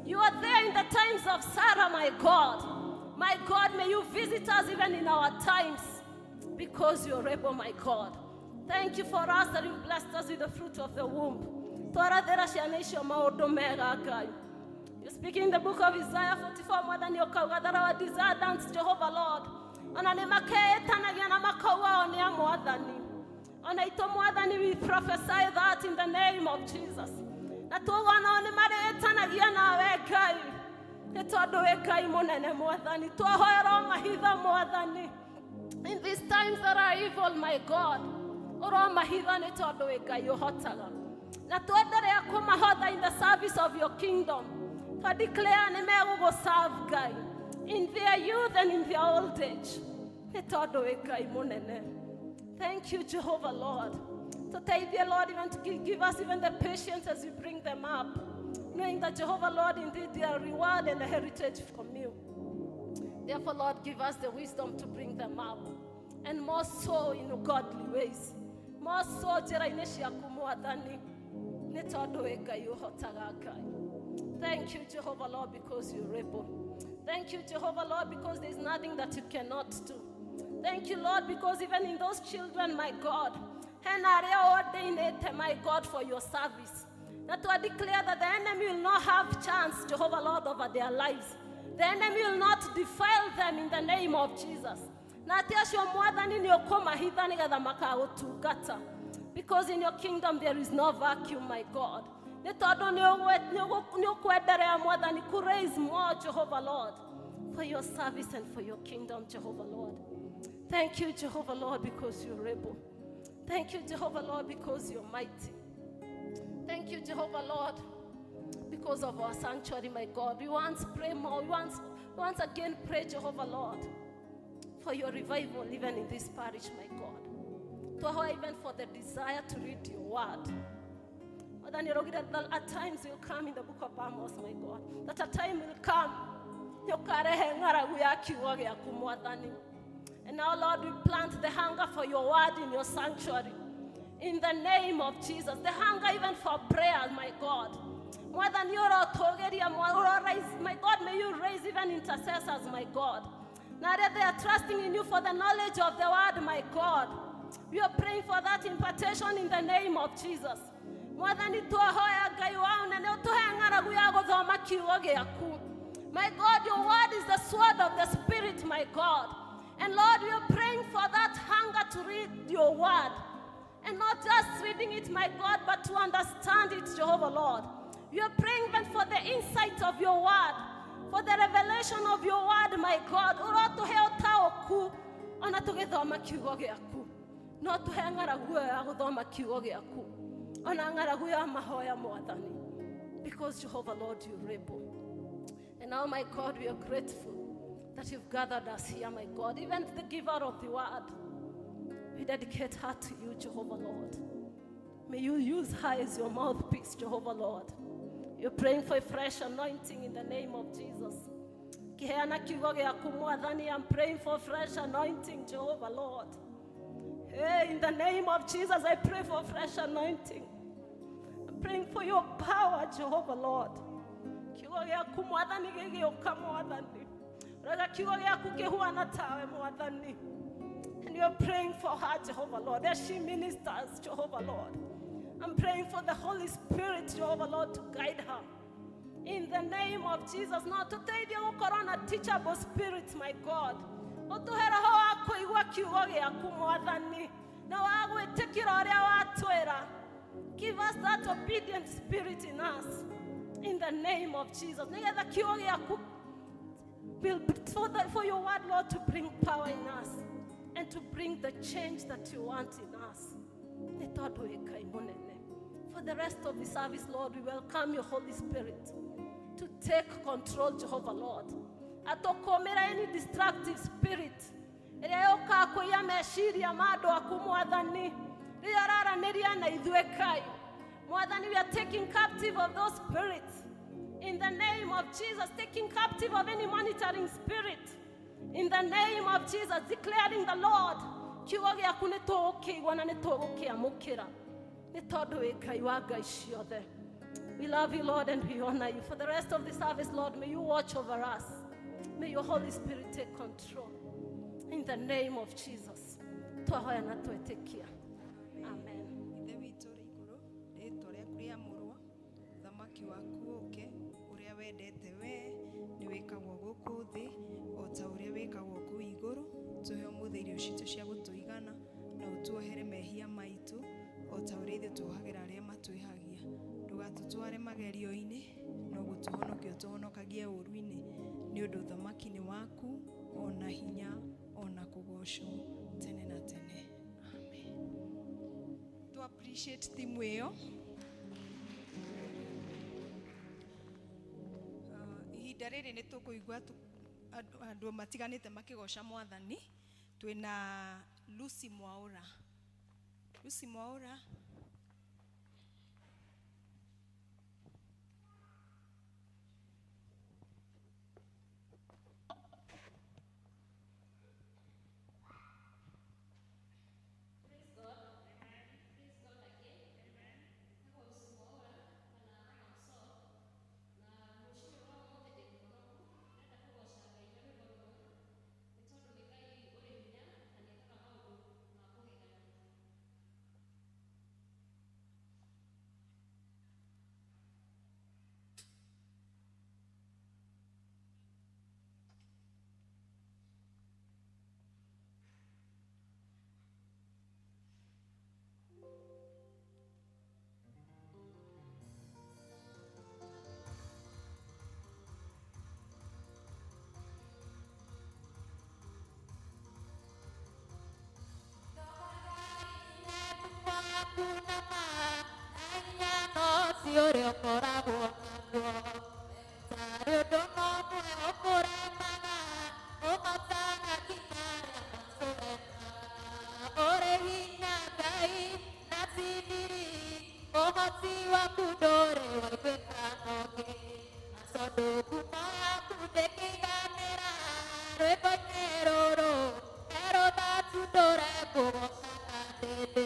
You are there in the times of Sarah, my God. My God, may you visit us even in our times, because you're able, my God. Thank you for us that you've blessed us with the fruit of the womb. Twarathĩra ciana icio maũndũ mega Ngai. You speak in the book of Isaiah 44, Mwathani ũkauga that our desire dance, Jehovah Lord. Ona nĩ makeĩtanagia na makauga o nĩ a Mwathani. Ona itũ Mwathani, we prophesy that in the name of Jesus. Na tuuga onao nĩ marĩĩtanagia nawe Ngai. Nĩ tondũ wĩ Ngai mũnene Mwathani. Twahoera mahitha Mwathani. In these times that are evil, my God, ũromahitha nĩ tondũ wĩ Ngai ũhotaga. Na twenderea kũmahotha in the service of your kingdom. Twa declare nĩ megũgũ-serve Ngai in their youth and in their old age. Nĩ tondũ wĩ Ngai mũnene. Thank you, Jehovah Lord. Tũteithie, Lord, even to give us even the patience as we bring them up, knowing that, Jehovah Lord, indeed they are reward and a heritage from you. Therefore, Lord, give us the wisdom to bring them up, and more so in godly ways. More so njĩra-inĩ ciaku Mwathani. Nĩ tondũ wĩ Ngai ũhotaga Ngai. Thank you, Jehovah Lord, because you're able. Thank you, Jehovah Lord, because there's nothing that you cannot do. Thank you, Lord, because even in those children, my God, hena arĩa ordainĩte, my God, for your service. That I declare that the enemy will not have chance, Jehovah Lord, over their lives. The enemy will not defile them in the name of Jesus. Na atĩ acio Mwathani nĩ ũkũmahitha nĩgetha makagũtungata. Because in your kingdom there is no vacuum, my God. Nĩ tondũ nĩ ũkwenderea Mwathani ku raise more, Jehovah Lord, for your service and for your kingdom, Jehovah Lord. Thank you, Jehovah Lord, because you're able. Thank you, Jehovah Lord, because you're mighty. Thank you, Jehovah Lord, because of our sanctuary, my God. We once pray more. We once again pray, Jehovah Lord, for your revival even in this parish, my God. To even for the desire to read your word. That at times will come in the book of Amos, my God. That a time will come. And now, Lord, we plant the hunger for your word in your sanctuary. In the name of Jesus. The hunger even for prayer, my God. More than your my God, may you raise even intercessors, my God. Now that they are trusting in you for the knowledge of the word, my God. We are praying for that impartation in the name of Jesus. My God, your word is the sword of the Spirit, my God. And Lord, we are praying for that hunger to read your word. And not just reading it, my God, but to understand it, Jehovah Lord. We are praying even for the insight of your word, for the revelation of your word, my God. Ona tũgĩthoma kiugo gĩaku. No tũhe ng'aragu ĩyo ya gũthoma kiugo gĩaku. Ona ng'aragu ya mahoya Mwathani. Because Jehovah Lord, you're able. And now, my God, we are grateful that you've gathered us here, my God. Even the giver of the word, we dedicate her to you, Jehovah Lord. May you use her as your mouthpiece, Jehovah Lord. You're praying for a fresh anointing in the name of Jesus. I'm praying for fresh anointing, Jehovah Lord. Hey, in the name of Jesus, I pray for fresh anointing. I'm praying for your power, Jehovah Lord. And you're praying for her, Jehovah Lord, as she ministers, Jehovah Lord. I'm praying for the Holy Spirit, Jehovah Lord, to guide her. In the name of Jesus, not to take the corona teachable spirit, my God. Give us that obedient spirit in us. In the name of Jesus. For your word, Lord, to bring power in us and to bring the change that you want in us. For the rest of the service, Lord, we welcome your Holy Spirit to take control, Jehovah Lord. Atokomera any destructive spirit. We are taking captive of those spirits. In the name of Jesus, taking captive of any monitoring spirit. In the name of Jesus, declaring the Lord. Kiugo gĩaku nĩ tũgũkĩigua na nĩ tũgũkĩamũkĩra. Nĩ tondũ wĩ Ngai wa ngai ciothe. We love you, Lord, and we honor you. For the rest of the service, Lord, may you watch over us. May your Holy Spirit take control. In the name of Jesus. Twahoya na twetĩkia. Amen.
Ithe witũ ũrĩ igũrũ, rĩĩtwa rĩaku rĩamũrwo, ũthamaki waku ũũke, ũrĩa wendete wee nĩ wĩkagwo gũkũ thĩ o ta ũrĩa wĩkagwo kũu igũrũ. Tũhe ũmũthĩ irio citũ cia gũtũigana, na ũtuohere mehia maitũ o ta ũrĩa ithuĩ tuohagĩra arĩa matwĩhagia. Ndũgatũtware magerio-inĩ, no gũtũhonokia ũtũhonokagie ũũru-inĩ, nĩ ũndũ ũthamaki nĩ waku, ona hinya, ona kũgoocwo tene na tene. Amen. To appreciate timu ĩyo. Ihinda rĩrĩ nĩ tũkũigua andũ matiganĩte makĩgoca Mwathani. Twĩna Lucy Mwaura. Lucy Mwaura.
Praise God. Praise God again. ũhoti ũrĩa ũkoragwo naguo. Tarĩ ũndũ ũmwe ũkũremaga, ũhotaga nginya arĩa matũremaga. Ũrĩ hinya Ngai na ti thiri, ũhoti waku ndũrĩ waiguĩka nongĩ. Na tondũ ngumo yaku ndĩkĩiganĩra, rwĩmbo-inĩ rũrũ herũtha tundũre ngũgoocaga ndĩndĩ.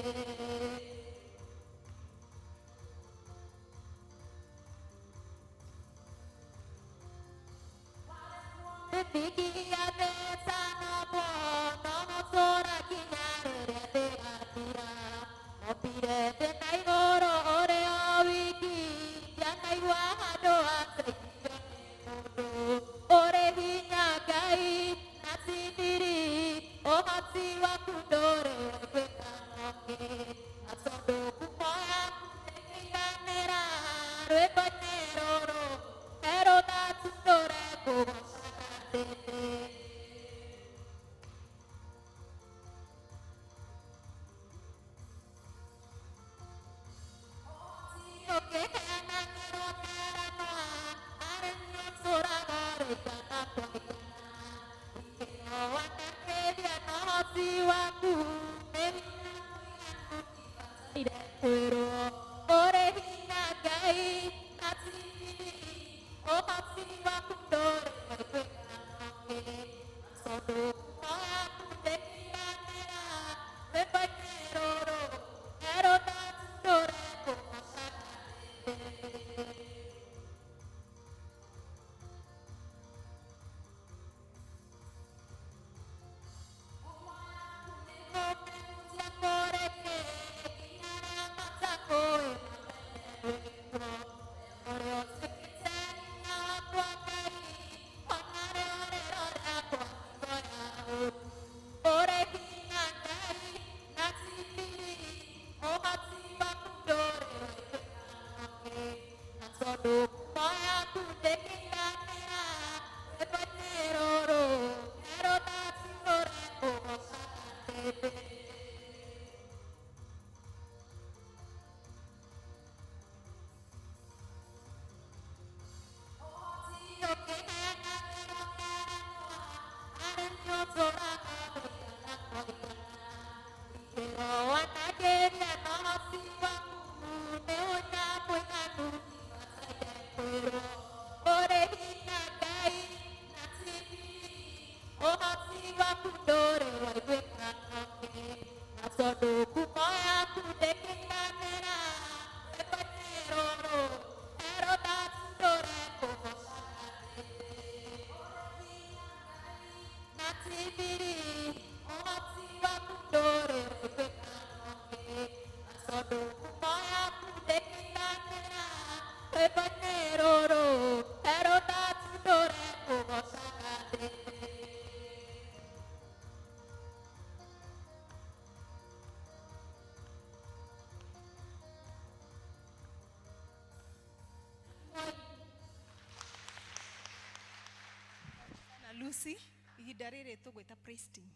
Na Lucy, ihinda rĩrĩ tũgwĩta praise team.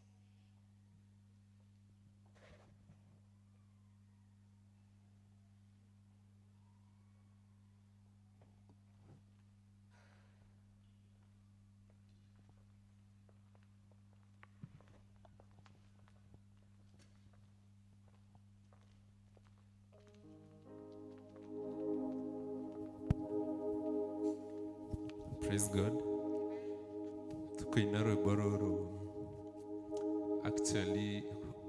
Praise God. Tukuina rwĩmbo rũrũ. Actually,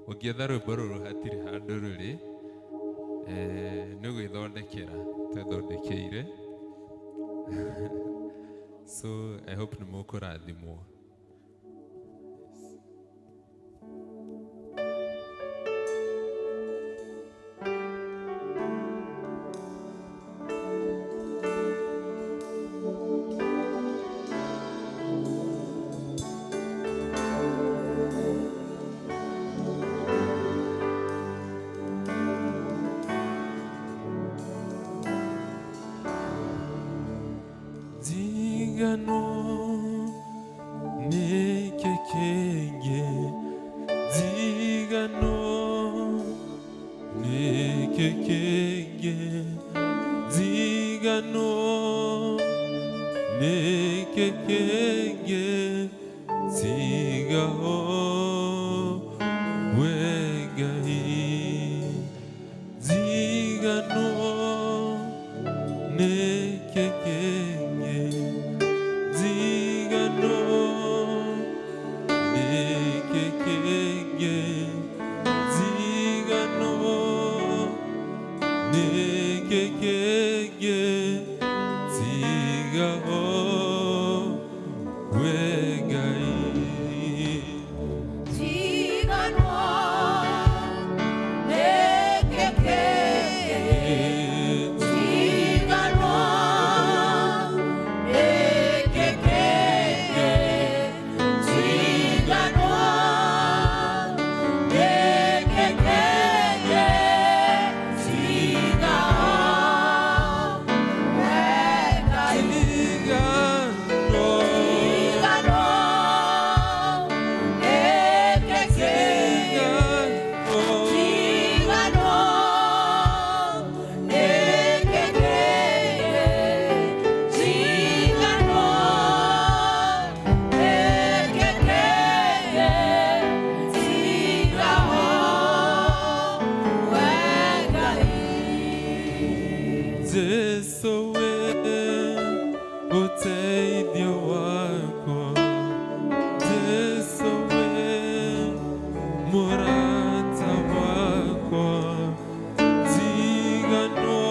ũngĩetha rwĩmbo rũrũ hatirĩ handũ rũrĩ, nĩ gwĩthondekera twethondekeire. So I hope nĩ mũkũrathimwo. Digano nikekenge, digano nikekenge, Nziganwo Nekekenge Tiga o We Ngai Nziganwo Nekekenge Nziganwo Nekekenge Nziganwo Nekekenge Tiga o We Ngai. Jesu we uteithio wakwa, Jesu we murata wakwa, Nziganwo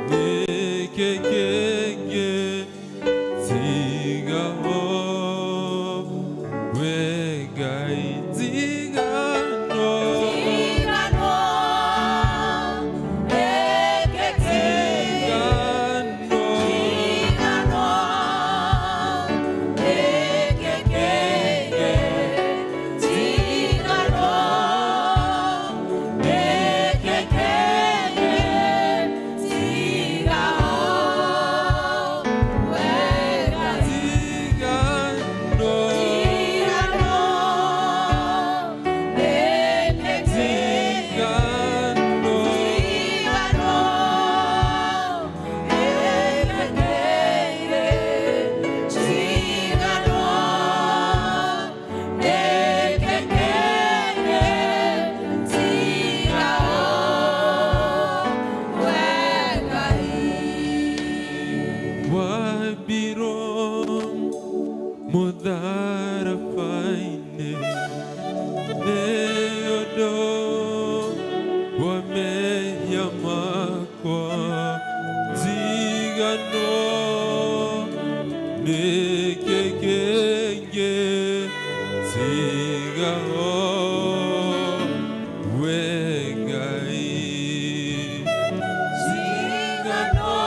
nekekenge Tiga o We Ngai. Nziganwo Nziganwo Nziganwo Nziganwo Wabiro mudharafaine neodo wameyamakwa Nziganwo nekekenge Tiga o We Ngai. Nziganwo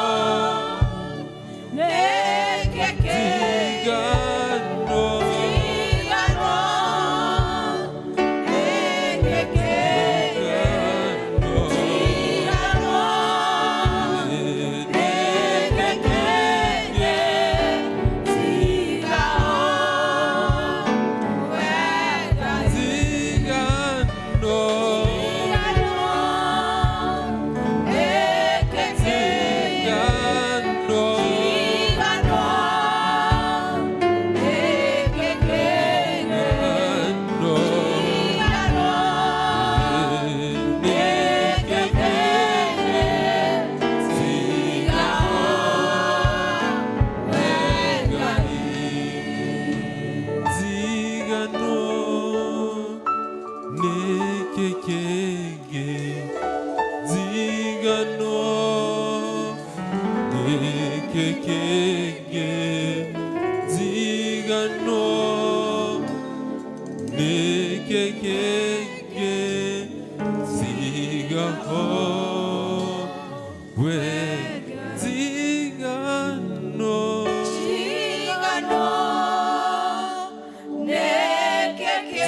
Nziganwo Nekekenge Nziganwo Nekekenge Nziganwo Nekekenge Tiga o We Nziganwo Nziganwo Nziganwo Nekekenge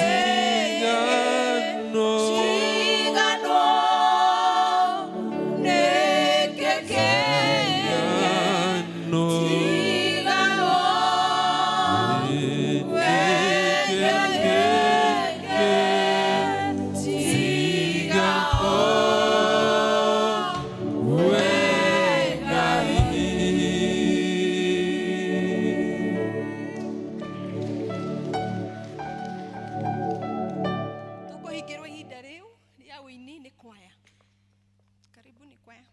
Tiga o We.
ũini nĩ kwaya. Karibuni kwaya.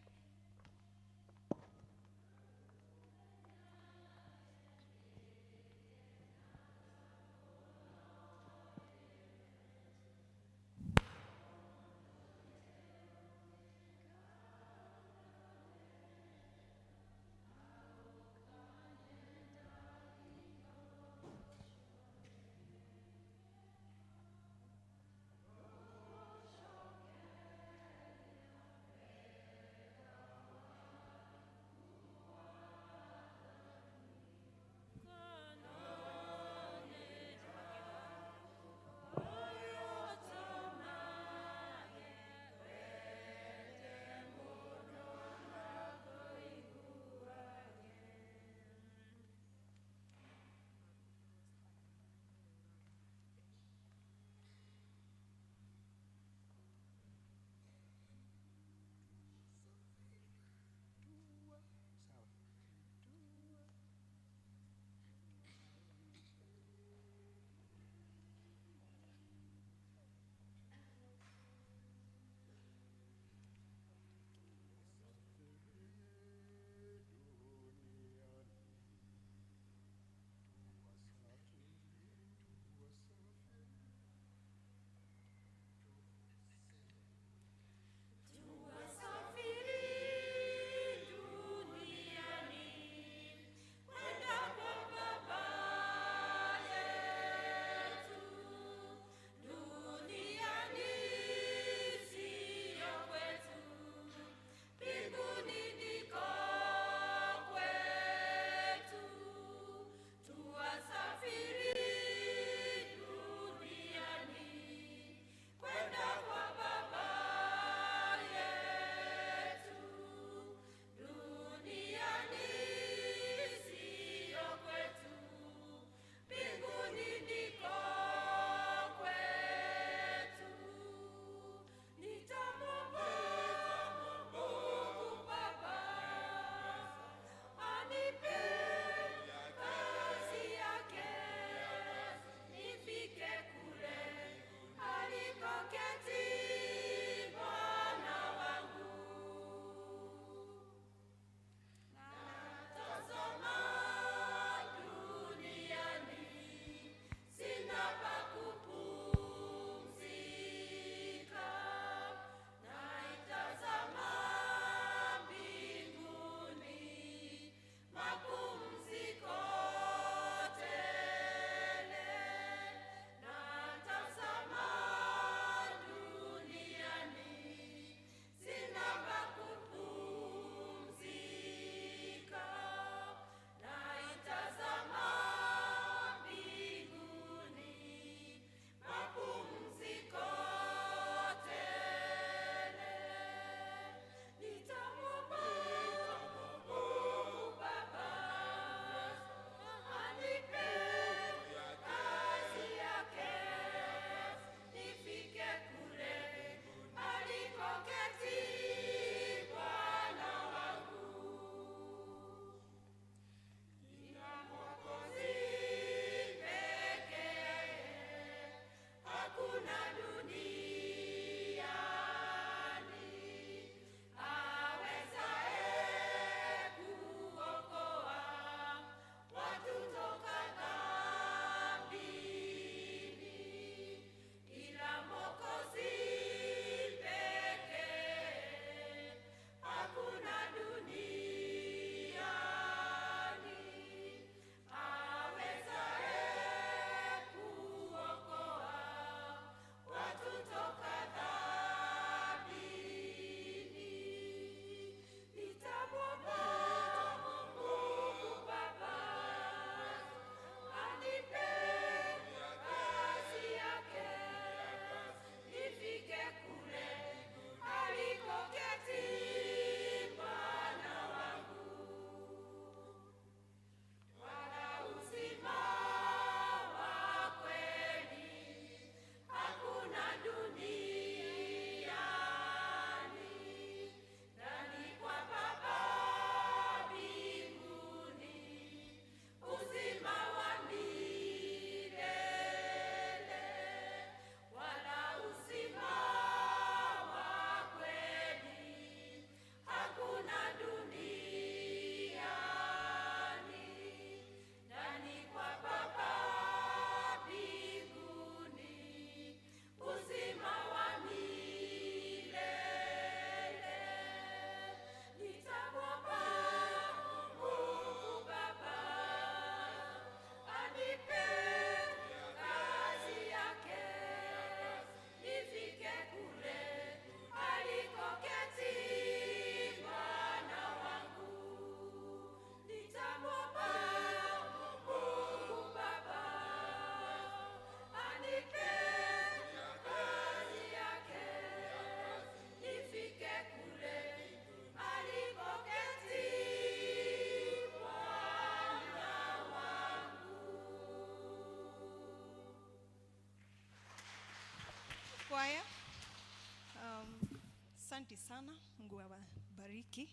Asante sana, Mungu awabariki.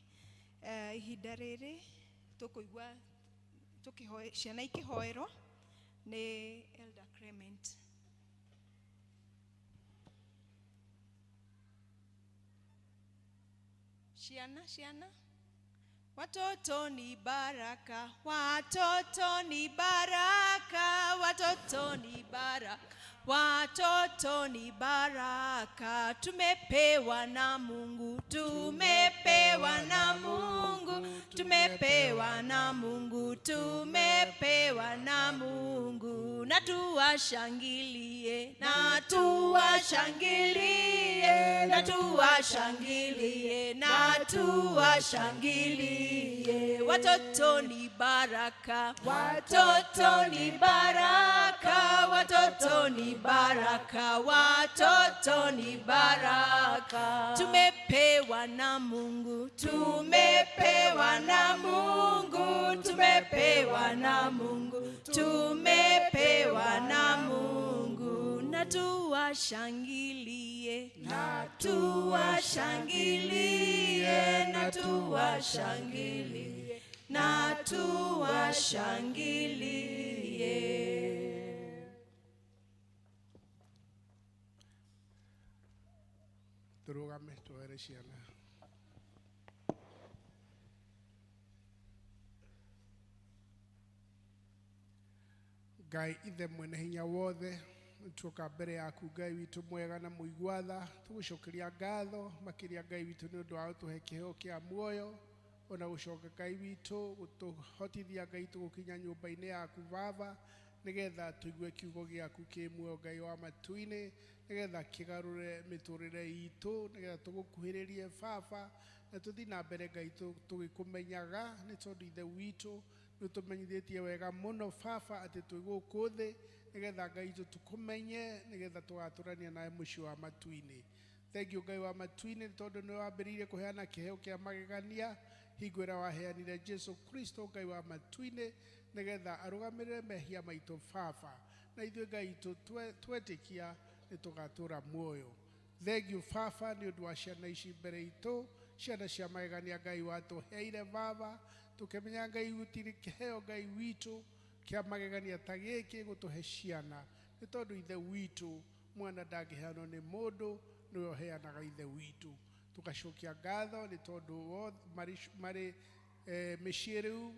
Ihinda rĩrĩ tũkũigua tũkĩhoe ciana ikĩhoerwo nĩ Elder Clement. Ciana, ciana. Watoto ni baraka, watoto ni baraka, watoto ni baraka, watoto ni baraka. Tumepewa na Mungu, tumepewa na Mungu, tumepewa na Mungu, tumepewa na Mungu. Na tuwashangilie, na tuwashangilie, na tuwashangilie, na tuwashangilie. Watoto ni baraka, watoto ni baraka, watoto ni baraka, watoto ni baraka. Tumepewa na Mungu, tumepewa na Mungu, tumepewa na Mungu, tumepewa na Mungu. Na tuwashangilie, na tuwashangilie, na tuwashangilie, na tuwashangilie.
Turugame tuhere ciana. Ngai ithe mwene hinya wothe, tuoka mbere yaku Ngai witũ mwega na mũigua tha, tũgũcokeria ngatho makĩria Ngai witũ nĩ ũndũ wa gũtũhe kĩheo kĩa muoyo, ona gũcoka Ngai witũ gũtũhotithia Ngai tũgũkinya nyũmba-inĩ yaku Baba, nĩgetha tũigue kiugo gĩaku kĩ muoyo Ngai wa matu-inĩ, nĩgetha kĩgarũre mĩtũrĩre itũ, nĩgetha tũgũkuhĩrĩrie Baba, na tũthiĩ na mbere Ngai tũgĩkũmenyaga, nĩ tondũ ithe witũ nĩ ũtũmenyithĩtie wega mũno Baba atĩ twĩ gũkũ thĩ, nĩgetha Ngai witũ tũkũmenye, nĩgetha tũgatũrania nawe mũciĩ wa matu-inĩ. Thank you Ngai wa matu-inĩ, tondũ nĩ wambĩrĩirie kũheana kĩheo kĩa magegania hingo ĩrĩa waheanire Jesu Kristo Ngai wa matu-inĩ, nĩgetha arũgamĩrĩre mehia maitũ Baba, na ithuĩ Ngai witũ twetĩkia nĩ tũgatũra muoyo. Thank you Baba nĩ ũndũ wa ciana ici mbere itũ, ciana cia magegania Ngai watũheire Baba, tũkĩmenya Ngai gũtirĩ kĩheo Ngai witũ kĩa magegania ta gĩkĩ gũtũhe ciana, nĩ tondũ ithe witũ mwana ndangĩheanwo nĩ mũndũ, nĩwe ũheanaga ithe witũ. Tũgacokia ngatho nĩ tondũ marĩ mĩciĩ rĩu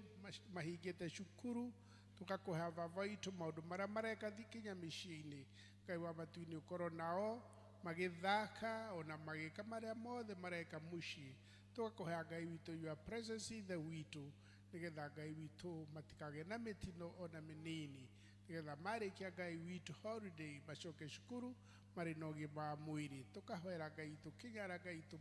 mahingĩte cukuru, tũgakũhe Baba witũ maũndũ marĩa mareka kinya mĩciĩ-inĩ. Ngai wa matu-inĩ ũkorwo nao magĩthaka ona magĩka marĩa mothe mareka mũciĩ. Tũgakũhe Ngai witũ your presence ithe witũ, nĩgetha Ngai witũ matikagĩe na mĩtino ona mĩnini, nĩgetha marĩkia Ngai witũ holiday macoke cukuru marĩ na ũgima wa mwĩrĩ. Tũkahoera Ngai witũ kinyara Ngai witũ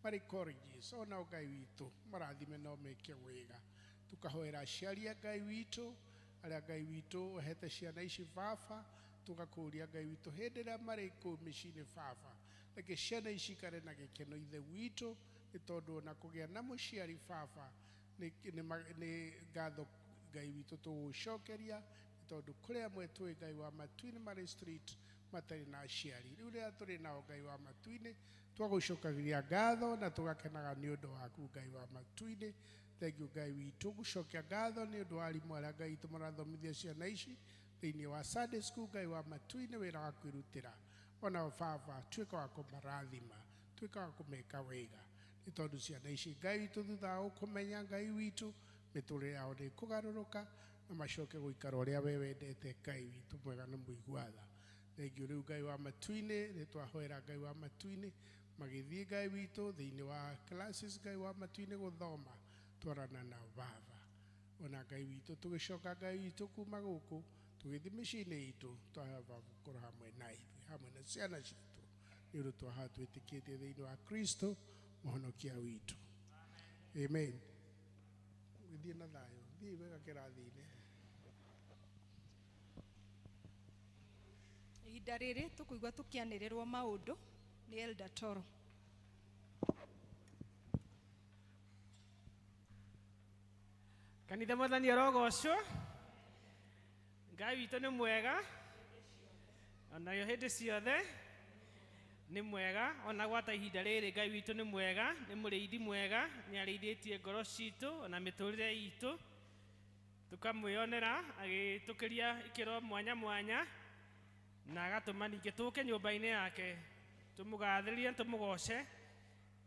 marĩ colleges onao Ngai witũ marathime no meke wega. Tũkahoera aciari a Ngai witũ arĩa Ngai witũ ũhete ciana ici Baba, tũgakũria Ngai witũ hĩndĩ ĩrĩa marĩ kũu mĩciĩ-inĩ Baba, reke ciana ici ikare na gĩkeno ithe witũ, nĩ tondũ ona kũgĩa na mũciari Baba nĩ ngatho Ngai witũ tũgũcokeria, nĩ tondũ kũrĩ amwe twĩ Ngai wa matu-inĩ marĩ street matarĩ na aciari. Rĩu rĩrĩa tũrĩ nao Ngai wa matu-inĩ twagũcokagĩria ngatho na tũgakenaga nĩ ũndũ waku Ngai wa matu-inĩ. Thank you Ngai witũ gũcokia ngatho nĩ ũndũ wa arimũ arĩa Ngai witũ marathomithia ciana ici thĩinĩ wa Sunday school. Ngai wa matu-inĩ wĩra wa kwĩrutĩra onao Baba tuĩka wa kũmarathima, tuĩka wa kũmeka wega, nĩ tondũ ciana ici Ngai witũ thutha wa gũkũmenya Ngai witũ mĩtũrĩre yao nĩ ĩkũgarũrũka na macoke gũikara ũrĩa we wendete Ngai witũ mwega na mũigua tha. Thank you rĩu Ngai wa matu-inĩ, nĩ twahoera Ngai wa matu-inĩ magĩthiĩ Ngai witũ thĩinĩ wa classes Ngai wa matu-inĩ gũthoma, twarana na Baba. Ona Ngai witũ tũgĩcoka Ngai witũ kuma gũkũ tũgĩthiĩ mĩciĩ-inĩ itũ, twahoya Baba gũkorwo hamwe na ithuĩ hamwe na ciana citũ, nĩ ũndũ twahoya twĩtĩkĩtie thĩinĩ wa Kristo mũhonokia witũ. Amen. Gĩthiĩ na thayũ, thiĩ wega kĩrathi-inĩ.
Ihinda rĩrĩ tũkũigua tũkĩanĩrĩrwo maũndũ nĩ Elder Toro.
Kanitha mwathani arogocwo. Ngai witũ nĩ mwega onayo hĩndĩ ciothe. Nĩ mwega ona gwata ihinda rĩrĩ Ngai witũ nĩ mwega, nĩ mũrĩithi mwega, nĩ arĩithĩtie ngoro citũ ona mĩtũrĩre itũ. Tũkamwĩonera agĩtũkĩria ikĩro mwanya mwanya na agatũma ningĩ tũke nyũmba-inĩ yake tũmũgathĩrĩrie tũmũgoce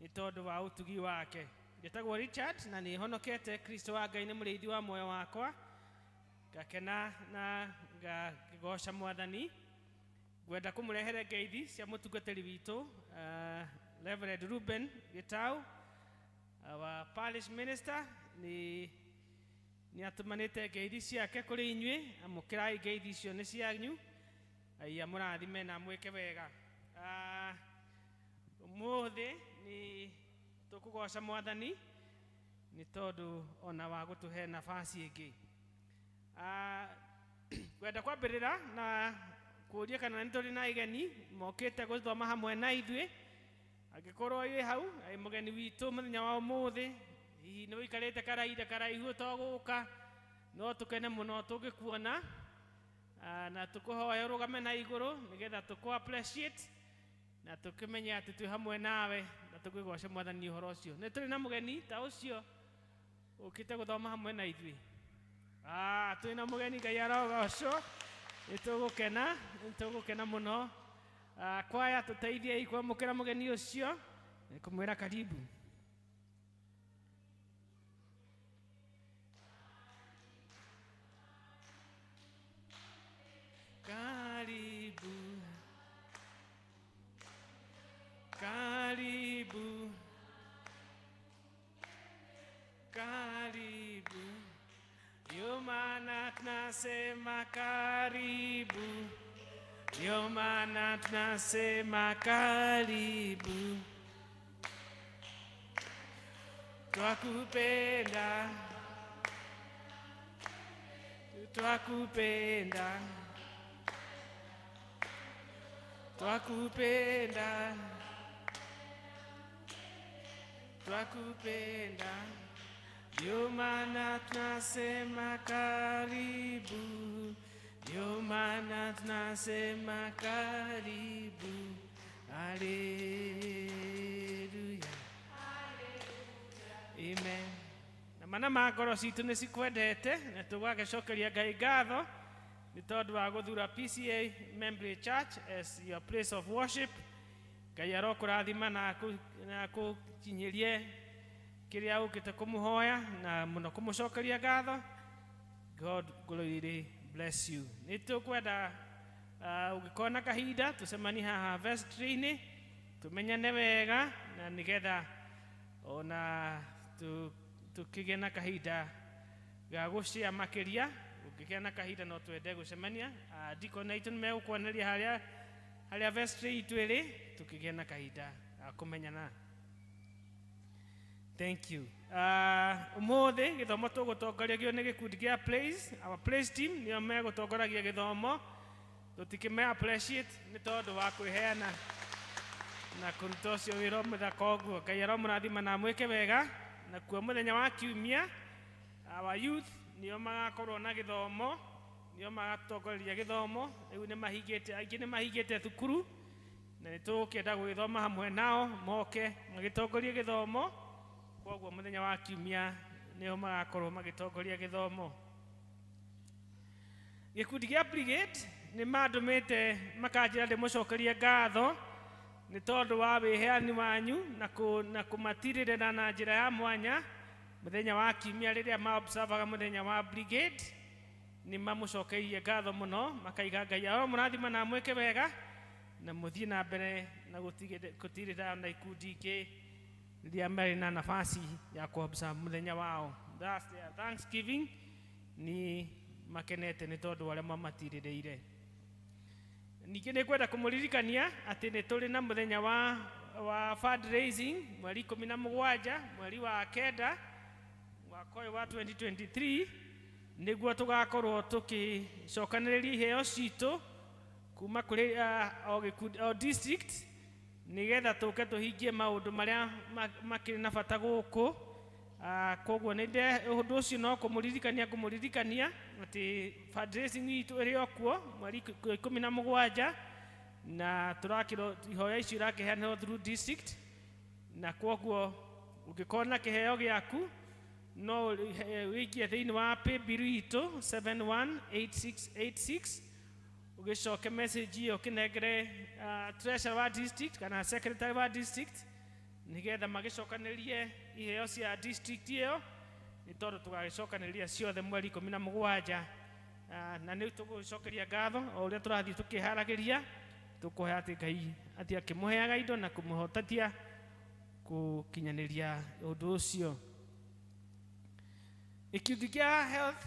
nĩ tondũ wa ũtugi wake. Njĩtagwo Richard na nĩ honokete Kristo wa Ngai nĩ mũrĩithi wa muoyo wakwa. Ngakena na ngagooca Mwathani. Ngwenda kũmũrehere ngeithi cia mũtungatĩri witũ Reverend Ruben Gitau, our parish minister, nĩ atũmanĩte ngeithi ciake kũrĩ inyuĩ. Amũkĩrai ngeithi icio nĩ cianyu, Ngai amũrathime na amwĩke wega. Ũmũthĩ nĩ tũkũgoca Mwathani nĩ tondũ ona wa gũtũhe nafasi ĩngĩ. Ngwenda kwambĩrĩra na kũũria kana nĩ tũrĩ na igeni mokĩte gũthoma hamwe na ithuĩ. Angĩkorwo wĩ hau ĩ mũgeni witũ mũthenya wa ũmũthĩ, hihi nĩ ũikarĩte karahinda karaihu ũtogũka, no tũkene mũno tũngĩkuona na tũkũhoya ũrũgame na igũrũ nĩgetha tũkũ appreciate na tũkĩmenye atĩ twĩ hamwe nawe na tũkĩgoce Mwathani ũhoro ũcio. Nĩ tũrĩ na mũgeni ta ũcio ũkĩte gũthoma hamwe na ithuĩ. Twĩ na mũgeni, Ngai arogocwo. Nĩ tũgũkena mũno. Kwaya tũteithiei kwamũkĩra mũgeni ũcio, nĩ kũmwĩra karibu. Karibu, karibu, karibu. Ndio maana tunasema karibu, ndio maana tunasema karibu. Twakupenda, twakupenda, twakupenda, twakupenda. Ndio maana tunasema karibu, ndio maana tunasema karibu. Haleluya, amen. Na mana ma ngoro citũ nĩ cikwendete na tũgagĩcokeria Ngai ngatho nĩ tondũ wa gũthura PCA Membley Church as your place of worship. Ngai arokũrathima na akũkinyĩrie kĩrĩa ũkĩte kũmũhoya na mũno kũmũcokeria ngatho. God glory bless you. Nĩ tũkwenda ũngĩkorwo na kahinda tũcemanie haha vestry-inĩ tũmenyane wega na nĩgetha ona tũkĩgĩe na kahinda ga gũcĩa makĩria. Ũngĩgĩa na kahinda no twende gũcemania. Deacon aitũ nĩ megũkuoneria harĩa vestry itũ ĩrĩ, tũkĩgĩe na kahinda ga kũmenyana. Thank you. Ũmũthĩ gĩthomo tũgũtongoragio nĩ gĩkundi kĩa Praise, our praise team nĩo megũtongoragia gĩthomo. Tũtikĩme appreciate nĩ tondũ wa kwĩheana na kũruta ũcio wĩra mũthaka ũguo. Ngai aromũrathima na amwĩke wega. Nakuo mũthenya wa kiumia our youth nĩo magakorwo na gĩthomo, nĩo magatongoreria gĩthomo. Rĩu nĩ mahingĩte, aingĩ nĩ mahingĩte thukuru na nĩ tũgũkĩenda gũgĩthoma hamwe nao, moke magĩtongorie gĩthomo. Koguo mũthenya wa kiumia nĩo magakorwo magĩtongoria gĩthomo. Gĩkundi kĩa brigade nĩ mandũmĩte makanjĩra ndĩmũcokerie ngatho nĩ tondũ wa wĩheani wanyu na kũmatirĩrĩra na njĩra ya mwanya mũthenya wa kiumia rĩrĩa maobservaga mũthenya wa brigade. Nĩ mamũcokeirie ngatho mũno, makaiga Ngai aromũrathima na amwĩke wega na mũthiĩ na mbere na gũtirĩra na ikundi ingĩ rĩrĩa marĩ na nafasi ya kuobserve mũthenya wao. That's their thanksgiving. Nĩ makenete nĩ tondũ arĩa mamatirĩrĩire. Ningĩ nĩ ngwenda kũmũririkania atĩ nĩ tũrĩ na mũthenya wa fundraising mweri 17 mweri wa 9 mwaka ũyũ wa 2023, nĩguo tũgakorwo tũkĩcokanĩrĩria iheo citũ kuma kũrĩ o gĩkundi o district nĩgetha tũke tũhingie maũndũ marĩa makĩrĩ na bata gũkũ. Koguo nĩ ũndũ ũcio no kũmũririkania atĩ fundraising itũ ĩrĩ o kuo mweri 17 Na tũrakĩro ihoya icio irakĩheanĩrwo through district, na kwoguo ũngĩkorwo na kĩheo gĩaku no wĩikie thĩinĩ wa paybill itũ 718686, ũgĩcoke message ĩyo ũkĩnengere treasurer wa district kana secretary wa district, nĩgetha magĩcokanĩrie iheo cia district ĩyo, nĩ tondũ tũgagĩcokanĩria ciothe mweri 17. Na nĩ tũgũcokeria ngatho o ũrĩa tũrathiĩ tũkĩharagĩria, tũkũhe atĩ Ngai atĩ akĩmũheaga indo na kũmũhotatia gũkinyanĩria ũndũ ũcio. Gĩkundi kĩa health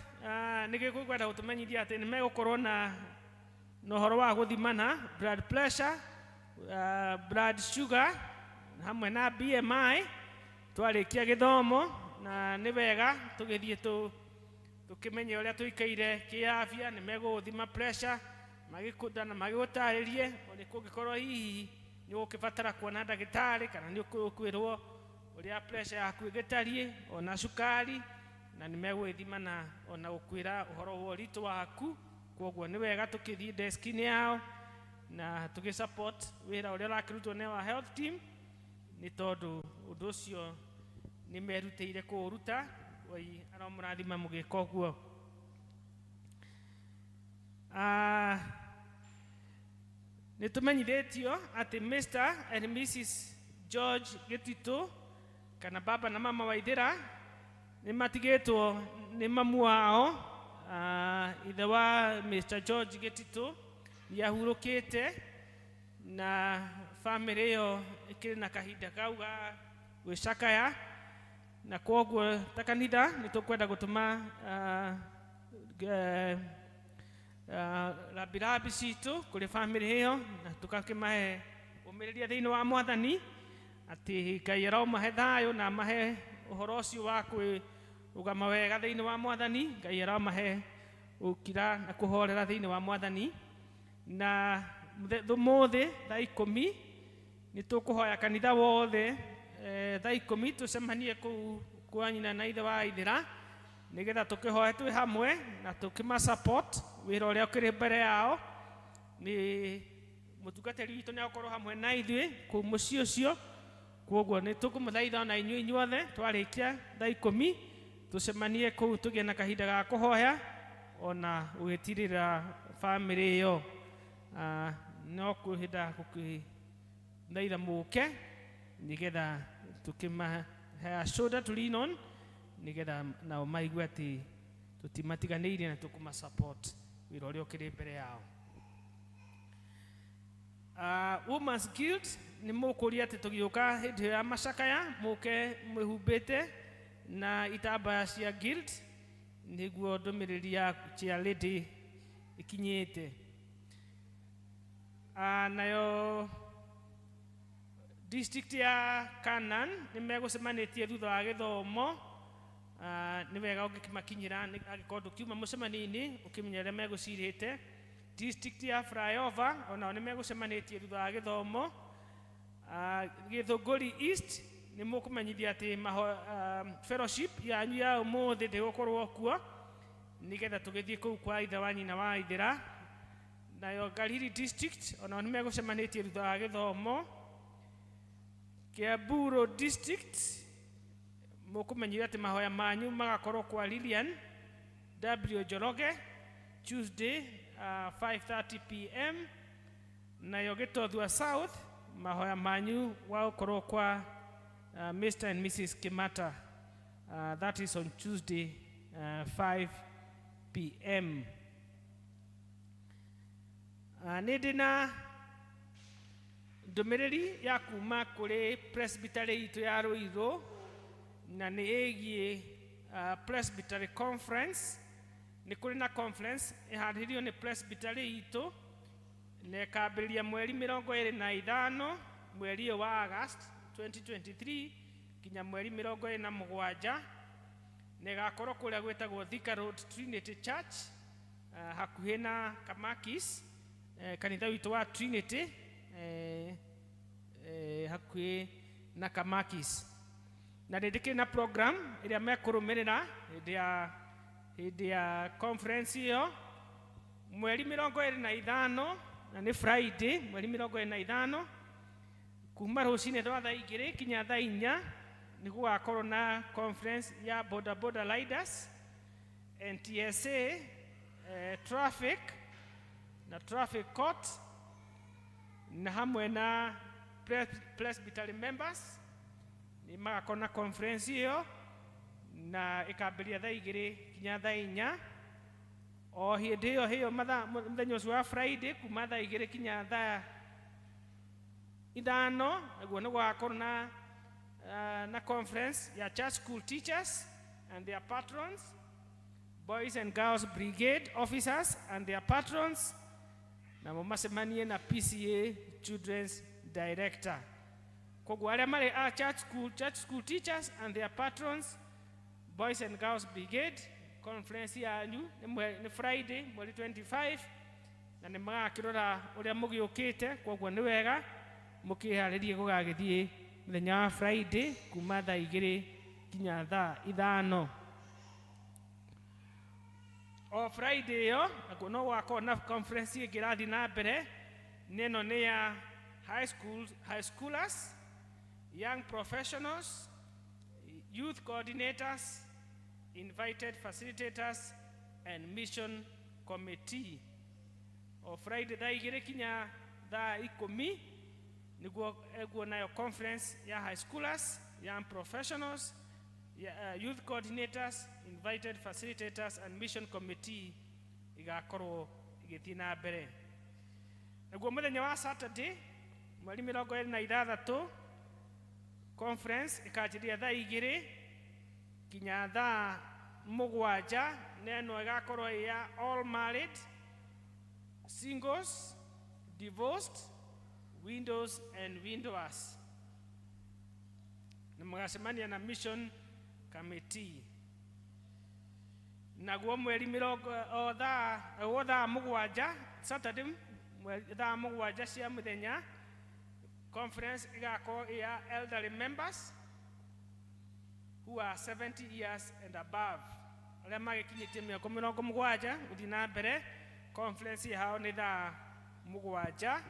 nĩ gĩkwenda gũtũmenyithia atĩ nĩ megũkorwo na ũhoro wa gũthimana blood pressure, blood sugar hamwe na BMI twarĩkia gĩthomo, na nĩ wega tũgĩthiĩ tũkĩmenye ũrĩa tũikaire kĩafya. Nĩ megũgũthima pressure magĩkũnda na magĩgũtarĩrie ũrĩa kũngĩkorwo hihi nĩ ũgũkĩbatara kuona ndagĩtarĩ, kana nĩ ũkwĩrwo ũrĩa pressure yaku ĩgĩtariĩ, ona cukari, na nĩ megũgĩthima na ona gũkwĩra ũhoro wa ũritũ waku. Kwoguo nĩ wega tũkĩthiĩ desk-inĩ yao na tũgĩ support wĩra ũrĩa ũrakĩrutwo nĩ wa health team, nĩ tondũ ũndũ ũcio nĩ merutĩire kũũruta. Ngai aromũrathima mũgĩka ũguo. Nĩ tũmenyithĩtio atĩ Mr. and Mrs. George Gĩtitũ, kana baba na mama Waithĩra, nĩ matigĩtwo nĩ mamu wao. Ithe wa Mr. George Gĩtitũ nĩ ahurũkĩte, na bamĩrĩ ĩyo ĩkĩrĩ na kahinda kau ga gwĩcakaya, na kwoguo ta kanitha nĩ tũkwenda gũtũma rambirambi citũ kũrĩ bamĩrĩ ĩyo, na tũgakĩmahe ũmĩrĩria thĩinĩ wa Mwathani atĩ Ngai aromahe thayũ na amahe ũhoro ũcio wa kwĩrũgama wega thĩinĩ wa Mwathani. Ngai aromahe gũkira na kũhorera thĩinĩ wa Mwathani. Na ũmũthĩ thaa 10 nĩ tũkũhoya kanitha wothe, thaa 10 tũcemanie kũu kwa nyina na ithe wa Ithĩra, nĩgetha tũkĩhoe twĩ hamwe na tũkĩma support wĩra ũrĩa ũkĩrĩ mbere yao. Nĩ mũtungatĩri witũ nĩ agũkorwo hamwe na ithuĩ kũu mũciĩ ũcio, kwoguo nĩ tũkũmũthaitha ona inyuĩ inyuothe twarĩkia thaa 10 tũcemanie kũu, tũgĩe na kahinda ga kũhoya ona gũgĩtirĩra bamĩrĩ ĩyo. No kwĩhinda gũkĩthaitha mũke, nĩgetha tũkĩmahe a shoulder to lean on, nĩgetha nao maigue atĩ tũtimatiganĩirie na tũkũma support wĩra ũrĩa ũkĩrĩ mbere yao. Women's Guild nĩ mũkũria atĩ tũgĩũka hĩndĩ ĩyo ya macakaya mũke mwĩhumbĩte na itambaya cia guild, nĩguo ndũmĩrĩri ya chair lady ĩkinyĩte. Nayo district ya Canaan nĩ megũcemanĩtie thutha wa gĩthomo. Nĩ wega ũngĩkĩmakinyĩra angĩkorwo ndũkiuma mũcemanio-inĩ ũkĩmenya ũrĩa megũcirĩte. District ya Flyover onao nĩ megũcemanĩtie thutha wa gĩthomo. Gĩthũngũri East nĩ mũkũmenyithia atĩ fellowship yanyu ya ũmũthĩ ndĩgũkorwo kuo, nĩgetha tũgĩthiĩ kũu kwa ithe wa nyina wa Ithĩra. Nayo Galili district onao nĩ megũcemanĩtie thutha wa gĩthomo. Kiamburo district mũkũmenyithia atĩ mahoya manyu magakorwo kwa Lilian W Njoroge Tuesday 5:30 p.m. Nayo Gĩtothua South mahoya manyu wagũkorwo kwa Mr. and Mrs. Kimata, that is on Tuesday 5 p.m. Nĩ ndĩ na ndũmĩrĩri ya kuma kũrĩ presbytery itũ ya Ruiru, na nĩ ĩgiĩ presbytery conference. Nĩ kũrĩ na conference ĩharĩrĩirio nĩ presbytery itũ, na ĩkambĩrĩria mweri 25 mweri ũyũ wa August 2023 nginya mweri 27, na ĩgakorwo kũrĩa gwĩtagwo Thika Road Trinity Church, hakuhĩ na Kamakis, kanitha witũ wa Trinity, hakuhĩ na Kamakis. Na nĩ ndĩkĩrĩ na program ĩrĩa mekũrũmĩrĩra hĩndĩ ya conference ĩyo. Mweri 25 na nĩ Friday mweri 25 kuma rũcinĩ rwa thaa 2 kinya thaa 4 nĩ gũgakorwo na conference ya boda boda riders, NTSA, traffic na traffic court na hamwe na presbytery members nĩ magakorwo na conference ĩyo na ĩkambĩrĩria thaa 2 kinya thaa 4. O hĩndĩ ĩyo hĩyo mũthenya ũcio wa Friday kuma thaa 2 kinya thaa 5 naguo nĩ gũgakorwo na conference ya church school teachers and their patrons, boys and girls brigade officers and their patrons, namo macemanie na PCA children's director. Koguo arĩa marĩ a church school teachers and their patrons, boys and girls brigade conference yanyu nĩ Friday mweri 25 na nĩ magakĩrora ũrĩa mũgĩũkĩte. Koguo nĩ wega mũkĩharĩrie gũgagĩthiĩ mũthenya wa Friday kuma thaa 2 kinya thaa 5. O Friday ĩyo nakuo no gũgakorwo na conference ĩngĩ ĩrathiĩ na mbere, nĩ ĩno nĩ ya high schoolers, young professionals, youth coordinators, invited facilitators and mission committee. O Friday thaa 2 kinya thaa 10 nĩguo eguo nayo conference ya high schoolers, young professionals, youth coordinators, invited facilitators and mission committee igakorwo igĩthiĩ na mbere. Naguo mũthenya wa Saturday mweri 26 conference ĩkanjĩrĩria thaa 2 kinya thaa 7 na ĩno ĩgakorwo ĩ ya all married, singles, divorced, widows and widowers, na mũgacemania na mission committee. Naguo mweri mĩrongo o thaa 7 Saturday thaa 7 cia mũthenya conference ĩgakorwo ĩ ya elderly members who are 70 years and above, arĩa magĩkinyĩtie mĩaka 70 gũthiĩ na mbere. Conference yao nĩ thaa 7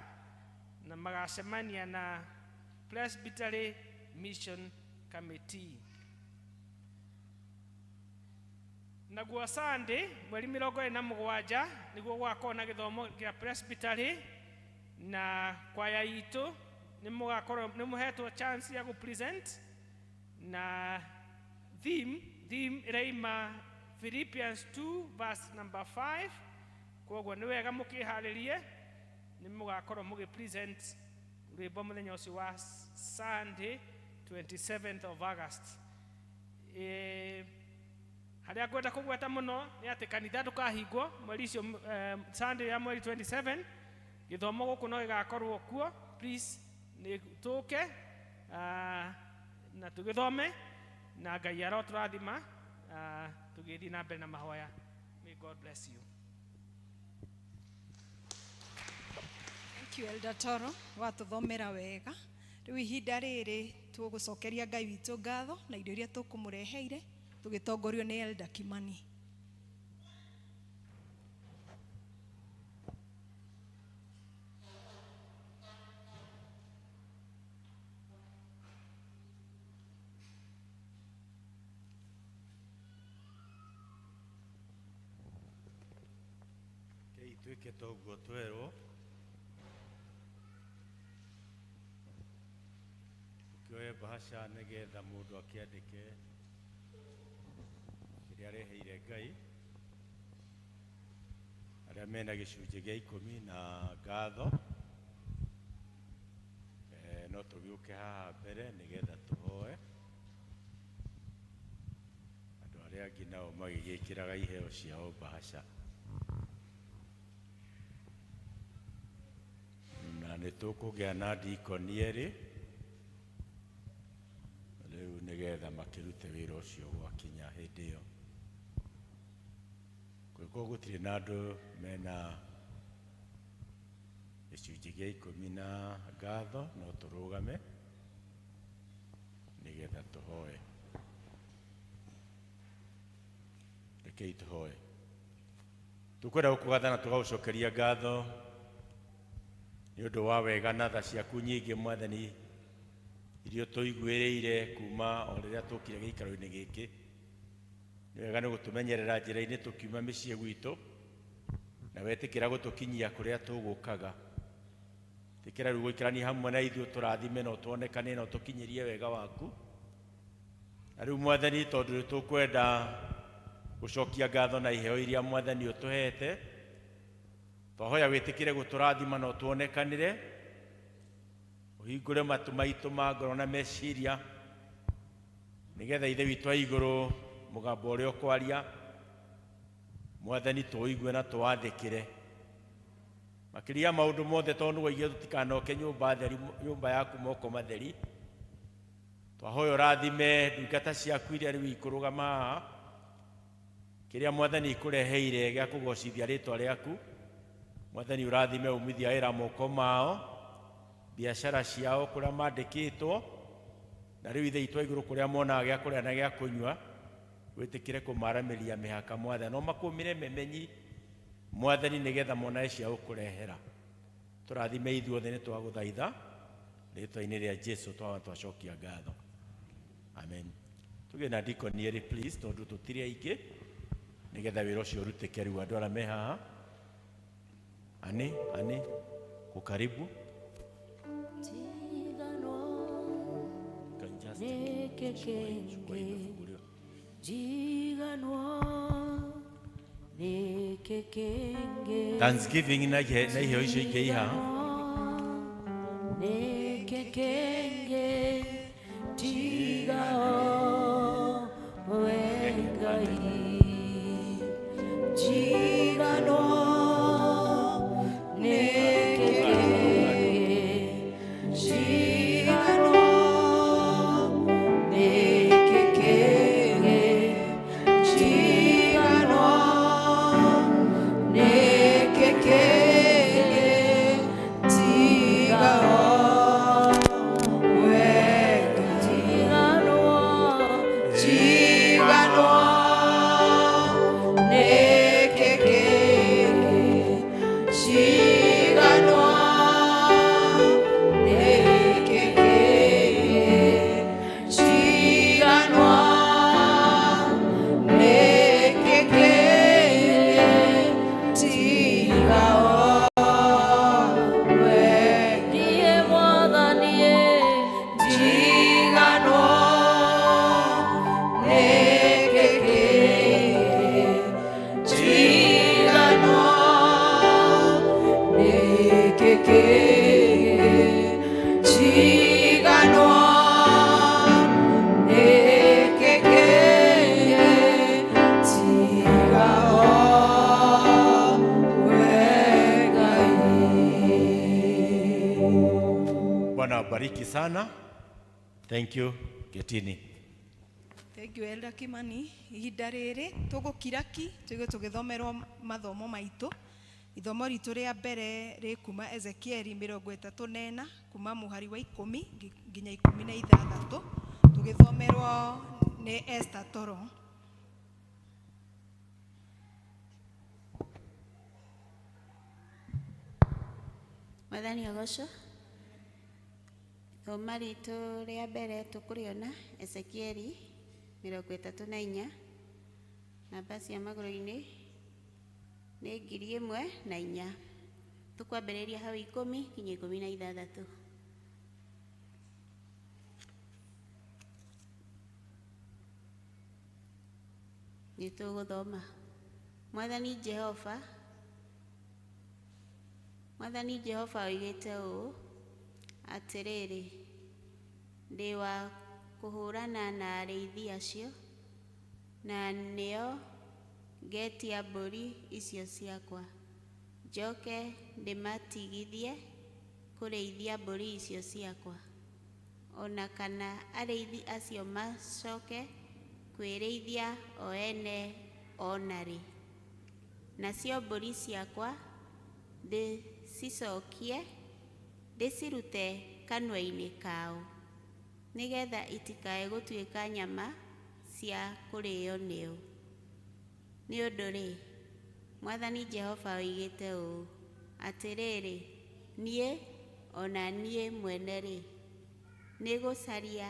na magacemania na Presbytery Mission Committee. Naguo Sunday mweri 27 nĩguo gũgakorwo na gĩthomo kĩa Presbytery na kwaya itũ nĩ mũgakorwo nĩ mũhetwo chance ya gũ-present na theme ĩraima Philippians 2 verse number 5. Koguo nĩ wega mũkĩharĩrie nĩ mũgakorwo mũgĩ-present rwĩmbo mũthenya ũcio wa Sunday 27th of August. Harĩa ngwenda kũgweta mũno nĩ atĩ kanitha ndũkahingwo mweri ũcio Sunday ya mweri 27 gĩthomo gũkũ no gĩgakorwo kuo. Please nĩ tũke na tũgĩthome na Ngai arotũrathima tũgĩthiĩ na mbere na mahoya. May God bless you.
Thank you Elder Toro watũthomera wega. Rĩu ihinda rĩrĩ tũgũcokeria Ngai witũ ngatho na indo iria tũkũmũreheire tũgĩtongorio nĩ Elder Kimani.
Kei twĩke toguo twerwo tukioe bahasha nĩgetha mũndũ akĩandĩke kĩrĩa areheire Ngai. Arĩa mena gĩcunjĩ gĩa 10 na ngatho no tũgĩũke haha mbere nĩgetha tũhoe. Andũ arĩa angĩ nao magĩgĩkĩraga iheo ciao bahasha. Na nĩ tũkũgĩa na ndikoni erĩ rĩu nĩgetha makĩrute wĩra ũcio gwakinya hĩndĩ ĩyo. Kũngĩkorwo gũtirĩ na andũ mena gĩcunjĩ gĩa 10 na ngatho no tũrũgame nĩgetha tũhoe. Rekei tũhoe. Tũkwenda gũkũgatha na tũgagũcokeria ngatho Nĩ ũndũ wa wega na tha ciaku nyingĩ Mwathani iria ũtũiguĩrĩire kuma o rĩrĩa tũkire gĩikaro-inĩ gĩkĩ. Nĩ wega nĩ gũtũmenyerera njĩra-inĩ tũkiuma mĩciĩ gwitũ na wetĩkĩra gũtũkinyia kũrĩa tũgũkaga. Tĩkĩra rĩu gũikarania hamwe na ithuĩ tũrathime na ũtuonekane na ũtũkinyĩrie wega waku. Na rĩu Mwathani tondũ nĩ tũkwenda gũcokia ngatho na iheo iria Mwathani ũtũhete, twahoya wĩtĩkĩre gũtũrathima na ũtuonekanĩre, ũhingũre matũ maitũ ma ngoro na meciria, nĩgetha Ithe witũ wa igũrũ mũgambo ũrĩa ũkwaria Mwathani tũũigue na tũwathĩkĩre. Makĩria maũndũ mothe tondũ nĩwoigire tũtikanoke nyũmba theri, nyũmba yaku moko matheri. Twahoya ũrathime ndungata ciaku iria rĩu ikũrũgama haha, kĩrĩa Mwathani ikũreheire gĩa kũgocithia rĩtwa rĩaku. Mwathani ũrathime umithia wĩra moko mao, biacara ciao kũrĩa mandĩkĩtwo, na rĩu Ithe witũ wa igũrũ kũrĩa monaga gĩa kũrĩa na gĩa kũnyua, wĩtĩkĩre kũmaramĩria mĩhaka Mwathani, no makũmĩre memenyi Mwathani nĩgetha monage cia gũkũrehera. Tũrathime ithuothe nĩ twagũthaitha rĩtwa-inĩ rĩa Jesu twawa twacokia ngatho. Amen. Tũgĩe na dikoni erĩ please, tondũ tũtirĩ aingĩ nĩgetha wĩra ũcio ũrutĩke rĩu andũ arĩa me haha. Ani, ani, kukaribu. Can just chukua hii imefunguliwa. Thanksgiving na iheo icio ingĩ i haha. Bwana awabariki sana. Thank you. Ketini.
Thank you Elder Kimani. Ihinda rĩrĩ tũgũkira ki tũigue tũgĩthomerwo mathomo maitũ. Ithomo ritũ rĩa mbere rĩ kuma Ezekieli 34 kuma mũhari wa 10 nginya 16 tũgĩthomerwo nĩ Esther Toro.
Mwathani agocwo. Ithoma ritũ rĩa mbere tũkũrĩona Ezekieli 34 namba cia magũrũ-inĩ nĩ 1004. Tũkwambĩrĩria hau 10 nginya 16. Nĩ tũgũthoma. Mwathani Jehova oigĩte ũũ, atĩrĩrĩ, ndĩ wa kũhũrana na arĩithi acio, na nĩo ngetia mbũri icio ciakwa, njoke ndĩmatigithie kũrĩithia mbũri icio ciakwa, ona kana arĩithi acio macoke kwĩrĩithia o ene ona rĩ. Nacio mbũri ciakwa ndĩcicokie ndĩcirute kanua-inĩ kao, nĩgetha itikae gũtuĩka nyama cia kũrĩo nĩo. Nĩ ũndũ-rĩ, Mwathani Jehova oigĩte ũũ, atĩrĩrĩ, Niĩ o na niĩ mwene-rĩ, nĩ gũcaria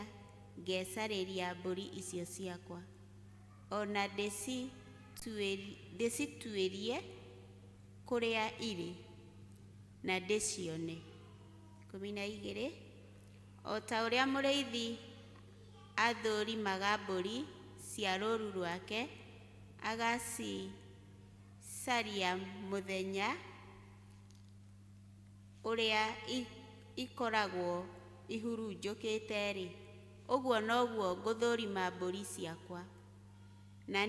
ngecarĩria mbũri icio ciakwa, o na ndĩcituĩrie kũrĩa irĩ, na ndĩcione. 12. O ta ũrĩa mũrĩithi athũrimaga mbũri cia rũũru rwake, agacicaria mũthenya ũrĩa ikoragwo ihurunjũkĩte-rĩ, ũguo noguo ngũthũrima mbũri ciakwa, na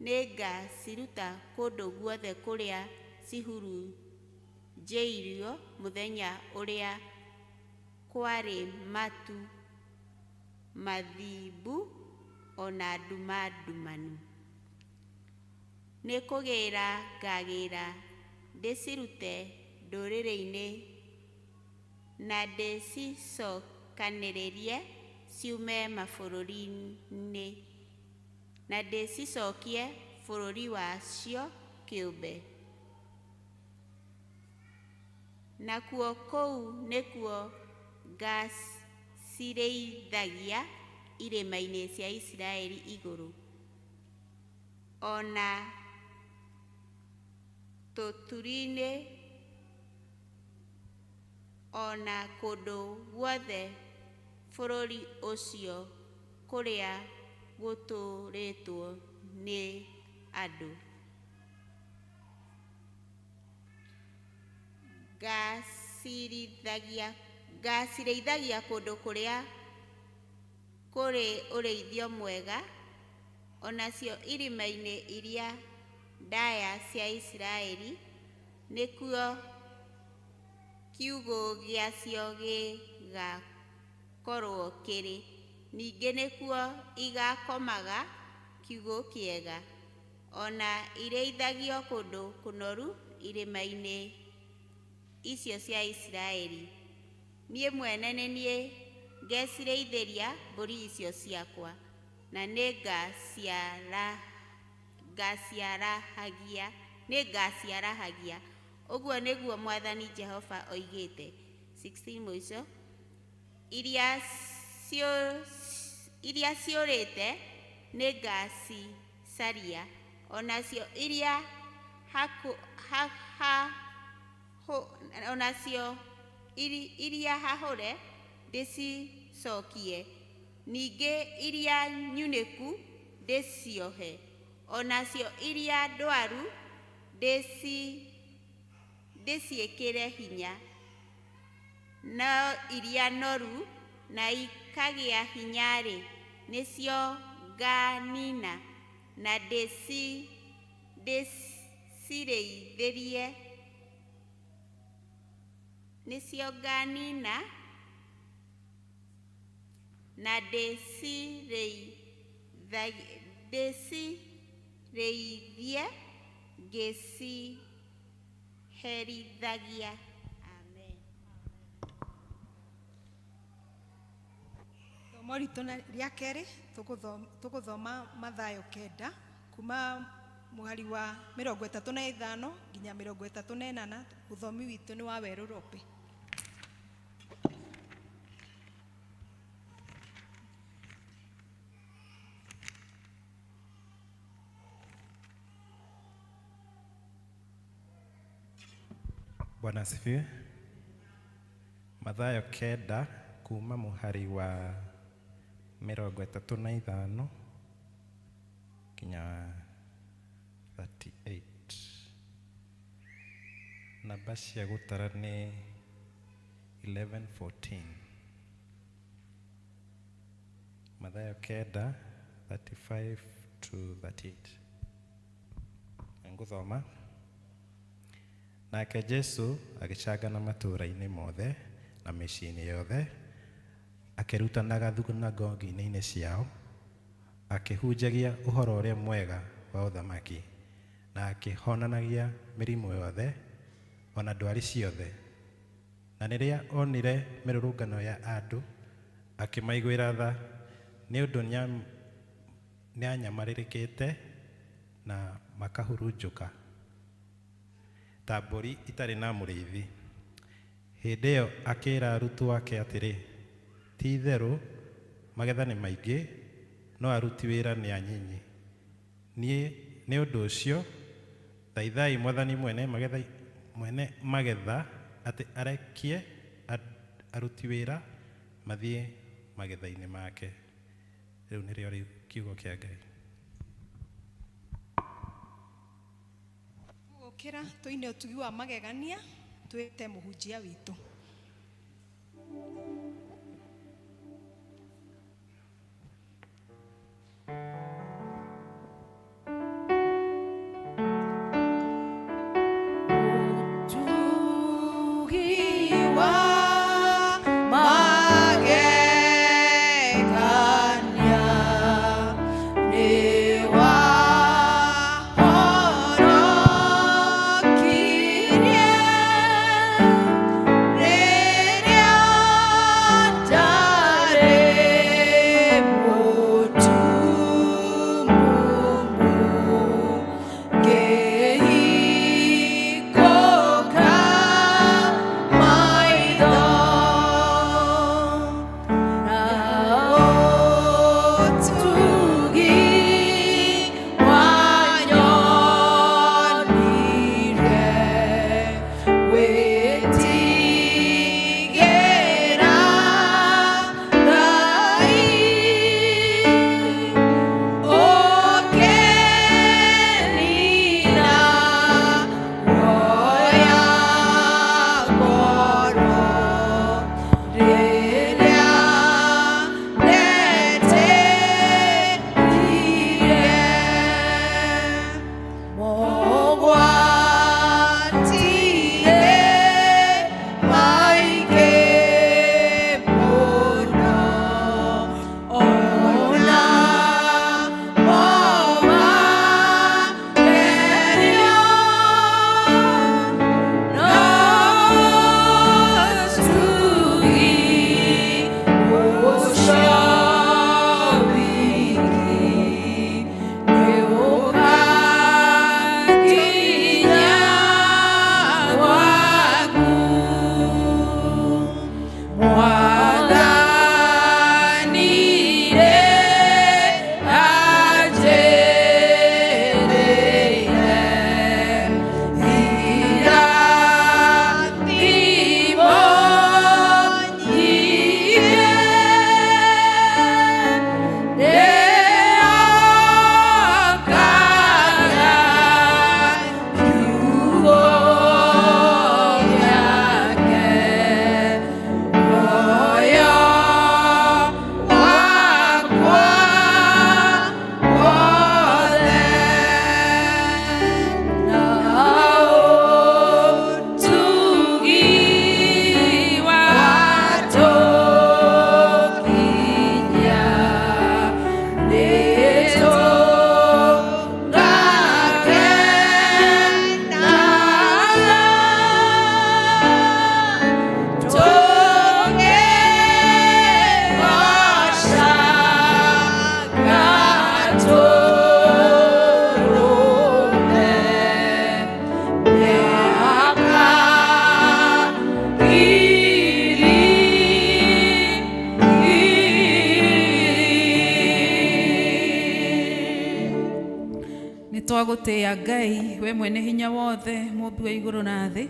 nĩngaciruta kũndũ guothe kũrĩa cihurunjĩirio mũthenya ũrĩa kwarĩ matu mathimbu o na nduma ndumanu. Nĩ kũgĩra ngagĩra ndĩcirute ndũrĩrĩ-inĩ na ndĩcicokanĩrĩrie ciume mabũrũri-inĩ, na ndĩcicokie bũrũri wacio kĩũmbe. Nakuo kũu nĩkuo ngacirĩithagia irĩma-inĩ cia Isiraeli igũrũ, o na tũturi-inĩ, o na kũndũ guothe bũrũri ũcio kũrĩa gũtũũrĩtwo nĩ andũ. Ngacirĩithagia kũndũ kũrĩa kũrĩ ũrĩithio mwega, o nacio irĩma-inĩ iria ndaya cia Isiraeli nĩkuo kiugũ gĩacio gĩgakorwo kĩrĩ, ningĩ nĩkuo igakomaga kiugũ kĩega, o na irĩithagio kũndũ kũnoru irĩma-inĩ icio cia Isiraeli. Niĩ mwene nĩ niĩ ngecirĩithĩria mbũri icio ciakwa, na nĩngaciarahagia. Ũguo nĩguo Mwathani Jehova oigĩte. 16 mũico. Iria ciũrĩte nĩngacicaria, o nacio iria hahũre ndĩcicokie, ningĩ iria nyunĩku ndĩciohe, o nacio iria ndwaru ndĩciĩkĩre hinya, no iria noru na ikagĩa hinya-rĩ, nĩcio nganina, na ndĩcirĩithĩrie nĩcio nganina na ndĩcirĩithie ngĩciherithagia. Amen.
Ithomo ritũ rĩa kerĩ tũgũthoma Mathayo 9 kuma mũhari wa 35 nginya 38. Ũthomi witũ nĩ wa Werũ Rope.
Bwana asifiwe. Mathayo 9 kuma mũhari wa 35 nginya 38. Namba cia gũtara nĩ 11:14. Mathayo 9 35 to 38. Ngũthoma. Nake Jesu agĩcangana matũũra-inĩ mothe na mĩciĩ-inĩ yothe, akĩrutanaga thunagogi-inĩ ciao, akĩhunjagia ũhoro ũrĩa mwega wa ũthamaki, na akĩhonanagia mĩrimũ yothe o na ndwari ciothe. Na rĩrĩa onire mĩrũrũngano ya andũ, akĩmaiguĩra tha, nĩ ũndũ nĩanyamarĩrĩkĩte na makahurunjũka, ta mbũri itarĩ na mũrĩithi. Hĩndĩ ĩyo akĩĩra arutwo ake atĩrĩ, Ti-itherũ magetha nĩ maingĩ, no aruti wĩra nĩ anyinyi. Niĩ nĩ ũndũ ũcio thaithai Mwathani mwene magetha, mwene magetha atĩ arekie aruti wĩra mathiĩ magetha-inĩ make. Rĩu nĩrĩo rĩu kiugo kĩa Ngai.
Gũkĩra tũine ũtugi wa magegania twĩte mũhunjia witũ.
Nĩtwagũtĩĩa Ngai we mwene hinya wothe mũmbi wa igũrũ na thĩ,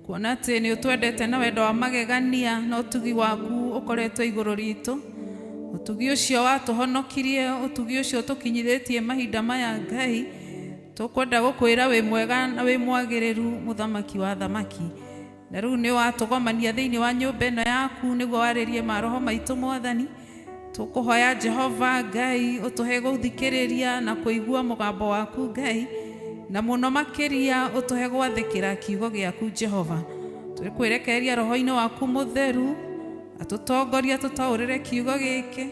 kuona atĩ nĩ ũtwendete na wendo wa magegania na ũtugi waku ũkoretwo igũrũ ritũ. Ũtugi ũcio watũhonokirie, ũtugi ũcio ũtũkinyithĩtie mahinda maya Ngai, tũkwenda gũkwĩra wĩ mwega na wĩ mwagĩrĩru mũthamaki wa thamaki. Na rĩu nĩ watũgomania thĩinĩ wa nyũmba ĩno yaku nĩguo warĩrie maroho maitũ Mwathani. Tũkũhoya Jehova Ngai ũtũhe gũthikĩrĩria na kũigua mũgambo waku Ngai, na mũno makĩria ũtũhe gwathĩkĩra kiugo gĩaku Jehova. Tũkwĩrekereria roho-inĩ waku mũtheru atũtongoria tũtaũrĩre kiugo gĩkĩ.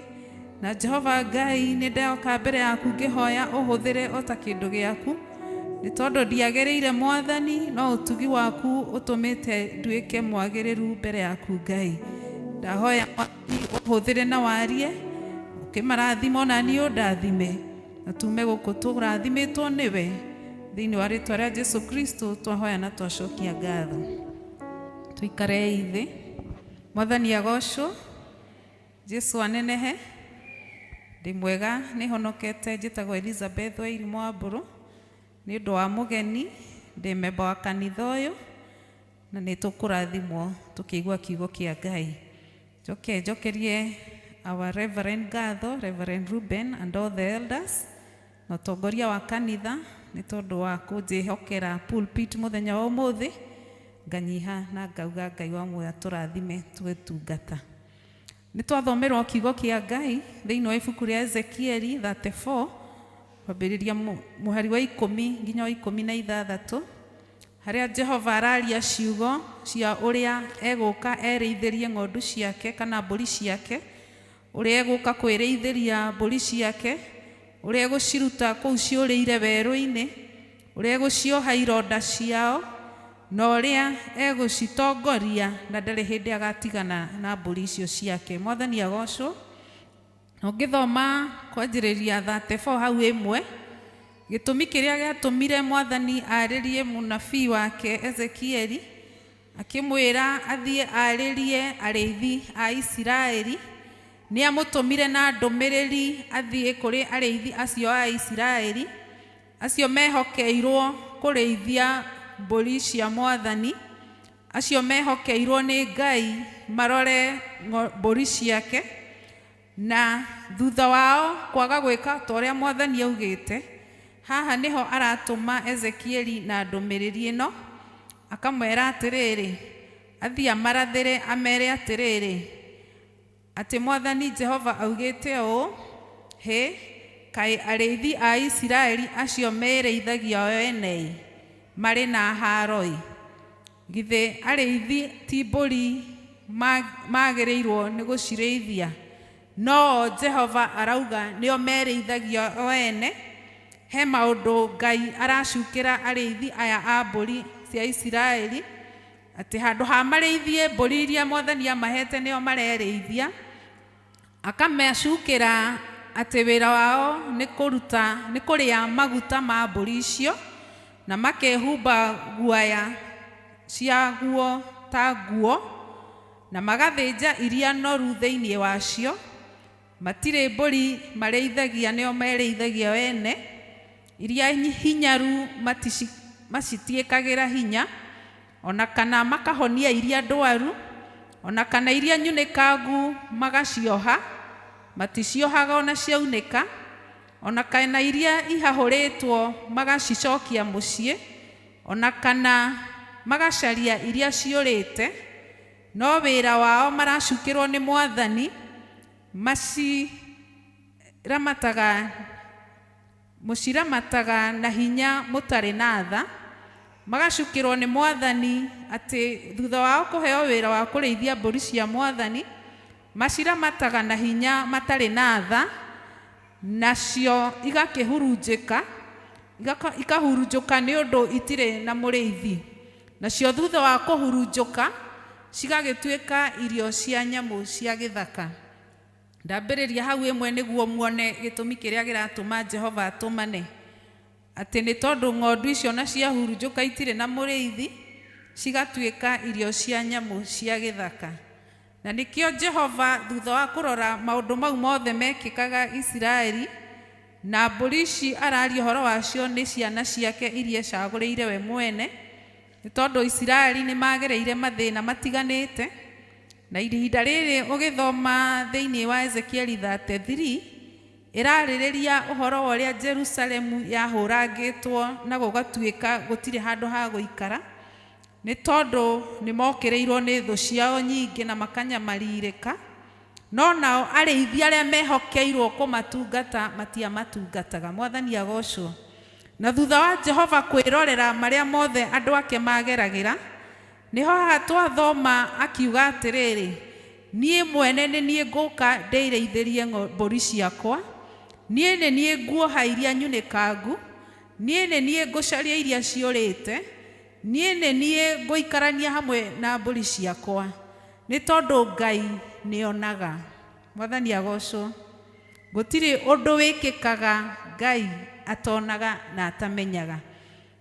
Na Jehova Ngai nĩ ndoka mbere yaku ngĩhoya ũhũthĩre o ta kĩndũ gĩaku, nĩ tondũ ndiagĩrĩire Mwathani, no ũtugi waku ũtũmĩte nduĩke mwagĩrĩru mbere yaku Ngai. Ndahoya Mwathani ũhũthĩre na warie, ũkĩmarathima ona niĩ ũndathime, na tume gũkũ tũrathimĩtwo nĩwe. Thĩinĩ wa rĩtwa rĩa Jesu Kristo twahoya na twacokia ngatho. Tũikarei thĩ. Mwathani agocwo. Jesu anenehe. Ndĩ mwega nĩ honokete, njĩtagwo Elizabeth Wairimu wa Mbũrũ. Nĩ ũndũ wa mũgeni, ndĩ memba wa kanitha ũyũ na nĩ tũkũrathimwo tũkĩigua kiugo kĩa Ngai. Njoke njokerie our Reverend ngatho, Reverend Ruben and all the elders na ũtongoria wa kanitha nĩ tondũ wa kũnjĩhokera pulpit mũthenya wa ũmũthĩ. Nganyiha na ngauga Ngai wa muoyo atũrathime tũgĩtungata. Nĩ twathomerwo kiugo kĩa Ngai thĩinĩ wa ibuku rĩa Ezekieli 34 kwambĩrĩria mũhari wa 10 nginya wa 16, harĩa Jehova araria ciugo cia ũrĩa egũka erĩithĩrie ng'ondu ciake kana mbũri ciake, ũrĩa egũka kwĩrĩithĩria mbũri ciake, ũrĩa egũciruta kũu ciũrĩire werũ-inĩ, ũrĩa egũcioha ironda ciao, na ũrĩa egũcitongoria na ndarĩ hĩndĩ agatigana na mbũri icio ciake. Mwathani agocwo. Na ũngĩthoma kwanjĩrĩria 34 hau ĩmwe, gĩtũmi kĩrĩa gĩatũmire Mwathani arĩrie mũnabii wake Ezekieli akĩmwĩra athiĩ arĩrie arĩithi a Isiraeli, nĩ amũtũmire na ndũmĩrĩri athiĩ kũrĩ arĩithi acio a Isiraeli, acio mehokeirwo kũrĩithia mbũri cia Mwathani, acio mehokeirwo nĩ Ngai marore mbũri ciake, na thutha wao kwaga gwĩka ta ũrĩa Mwathani augĩte, haha nĩho aratũma Ezekieli na ndũmĩrĩri ĩno, akamwĩra atĩrĩrĩ, athiĩ amarathĩre amere atĩrĩrĩ, atĩ Mwathani Jehova augĩte ũũ, hĩ, kaĩ arĩithi a Isiraeli acio merĩithagia o ene marĩ na haro-ĩ, githĩ arĩithi ti mbũri magĩrĩirwo nĩ gũcirĩithia? No Jehova arauga nĩo merĩithagia o ene. He maũndũ Ngai aracukĩra arĩithi aya a mbũri cia Isiraeli, atĩ handũ ha marĩithie mbũri iria Mwathani amahete nĩo marerĩithia, akamacukĩra atĩ wĩra wao nĩ kũruta, nĩ kũrĩa maguta ma mbũri icio, na makehumba guaya ciaguo ta nguo, na magathĩnja iria noru thĩinĩ wacio. Matirĩ mbũri marĩithagia, nĩo merĩithagia ene, iria hinyaru macitiĩkagĩra hinya, ona kana makahonia iria ndwaru, ona kana iria nyunĩkangu magacioha, maticiohaga ona ciaunĩka, ona kana iria ihahũrĩtwo magacicokia mũciĩ, ona kana magacaria iria ciũrĩte. No wĩra wao maracukĩrwo nĩ Mwathani, mũciramataga na hinya mũtarĩ na tha, magacukĩrwo nĩ Mwathani atĩ thutha wao kũheo wĩra wa kũrĩithia mbũri cia Mwathani, maciramataga na hinya matarĩ na tha, nacio igakĩhurunjĩka, ikahurunjũka nĩ ũndũ itirĩ na mũrĩithi. Nacio thutha wa kũhurunjũka cigagĩtuĩka irio cia nyamũ cia gĩthaka. Ndambĩrĩria hau ĩmwe nĩguo muone gĩtũmi kĩrĩa kĩratũma Jehova atũmane, atĩ nĩ tondũ ng'ondu icio na ciahurunjũka itirĩ na mũrĩithi, cigatuĩka irio cia nyamũ cia gĩthaka. Na nĩkĩo Jehova thutha wa kũrora maũndũ mau mothe mekĩkaga Isiraeli, na mbũri ici araria ũhoro wacio nĩ ciana ciake iria ecagũrĩire we mwene, nĩ tondũ Isiraeli nĩ magereire mathĩna matiganĩte. Na ihinda rĩrĩ ũgĩthoma thĩinĩ wa Ezekieli 33, ĩrarĩrĩria ũhoro wa ũrĩa Jerusalemu yahũrangĩtwo na gũgatuĩka gũtirĩ handũ ha gũikara, nĩ tondũ nĩ mokĩrĩirwo nĩ thũ ciao nyingĩ na makanyamarirĩka. No nao arĩithi arĩa mehokeirwo kũmatungata matiamatungataga. Mwathani agocwo. Na thutha wa Jehova kwĩrorera marĩa mothe andũ ake mageragĩra, nĩho haha twathoma akiuga atĩrĩrĩ, niĩ mwene nĩ niĩ ngũka ndĩrĩithĩrie mbũri ciakwa, niĩ nĩ niĩ nguoha iria nyunĩkangu, niĩ nĩ niĩ ngũcaria iria ciũrĩte, niĩ nĩ niĩ ngũikarania hamwe na mbũri ciakwa, nĩ tondũ Ngai nĩonaga. Mwathani agocwo. Gũtirĩ ũndũ wĩkĩkaga Ngai atonaga na atamenyaga.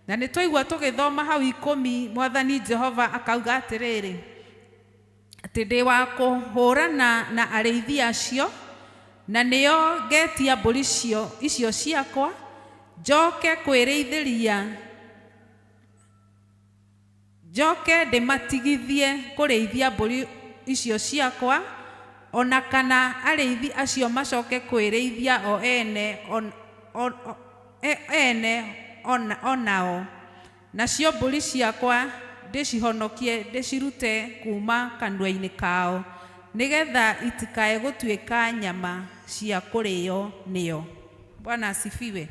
Na nĩ twaigua tũgĩthoma hau 10, Mwathani Jehova akauga atĩrĩrĩ, atĩ ndĩ wa kũhũrana na arĩithi acio, na nĩo ngetia mbũri icio ciakwa, njoke kwĩrĩithĩria, njoke ndĩmatigithie kũrĩithia mbũri icio ciakwa, ona kana arĩithi acio macoke kwĩrĩithia o ene ene onao, nacio mbũri ciakwa ndĩcihonokie ndĩcirute kuma kanua-inĩ kao, nĩgetha itikae gũtuĩka nyama cia kũrĩo nĩo. Bwana asifiwe.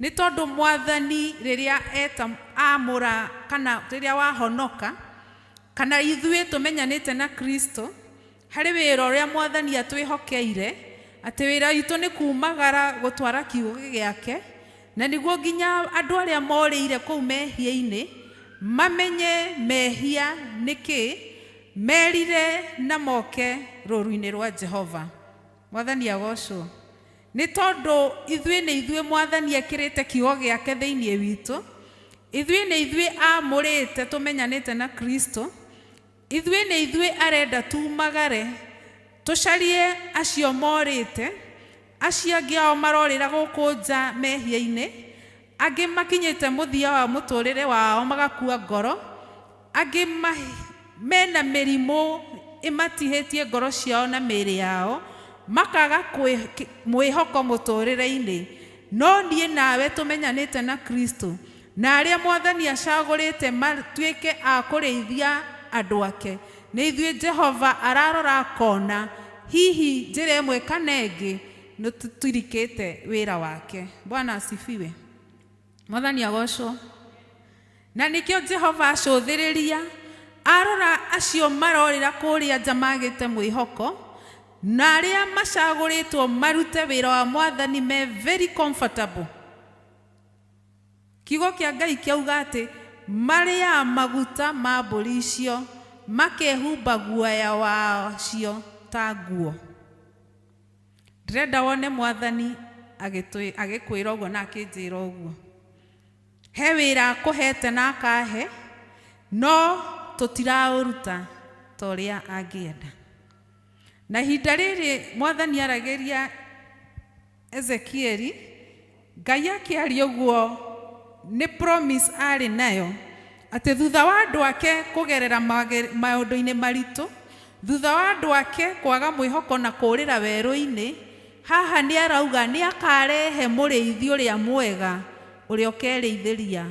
Nĩ tondũ Mwathani rĩrĩa eta amũra, kana rĩrĩa wahonoka, kana ithuĩ tũmenyanĩte na Kristo, harĩ wĩra ũrĩa Mwathani atwĩhokeire, atĩ wĩra witũ nĩ kumagara gũtwara kiugo gĩake, na nĩguo nginya andũ arĩa morĩire kũu mehia-inĩ mamenye mehia nĩkĩ, merire na moke rũũru-inĩ rwa Jehova. Mwathani agocwo. Nĩ tondũ ithuĩ nĩ ithuĩ Mwathani ekĩrĩte kiugo gĩake thĩinĩ witũ, ithuĩ nĩ ithuĩ amũrĩte tũmenyanĩte na Kristo, ithuĩ nĩ ithuĩ arenda tumagare tũcarie acio morĩte, acio angĩ ao marorĩra gũkũ nja mehia-inĩ, angĩ makinyĩte mũthia wa mũtũrĩre wao magakua ngoro, angĩ mena mĩrimũ ĩmatihĩtie ngoro ciao na mĩĩrĩ yao, makaga mwĩhoko mũtũrĩre-inĩ. No niĩ nawe tũmenyanĩte na Kristo, na arĩa Mwathani acagũrĩte matuĩke a kũrĩithia andũ ake, nĩ ithuĩ Jehova ararora akona hihi njĩra ĩmwe kana ĩngĩ nĩ tũtirikĩte wĩra wake. Bwana asifiwe. Mwathani agocwo. Na nĩkĩo Jehova acũthĩrĩria arora acio marorĩra kũrĩa nja magĩte mwĩhoko, na arĩa macagũrĩtwo marute wĩra wa Mwathani me very comfortable. Kiugo kĩa Ngai kĩauga atĩ marĩaga maguta ma mbũri icio, makehumba guoya wacio ta nguo. Ndĩrenda wone Mwathani agĩkwĩra ũguo na akĩnjĩra ũguo. He wĩra akũhete na akahe, no tũtiraũruta ta ũrĩa angĩenda. Na ihinda rĩrĩ Mwathani aragĩria Ezekieli, Ngai akĩaria ũguo nĩ promise arĩ nayo, atĩ thutha wa andũ ake kũgerera maũndũ-inĩ maritũ, thutha wa andũ ake kwaga mwĩhoko na kũũrĩra werũ-inĩ, haha nĩ arauga nĩ akarehe mũrĩithi ũrĩa mwega, ũrĩa ũkerĩithĩria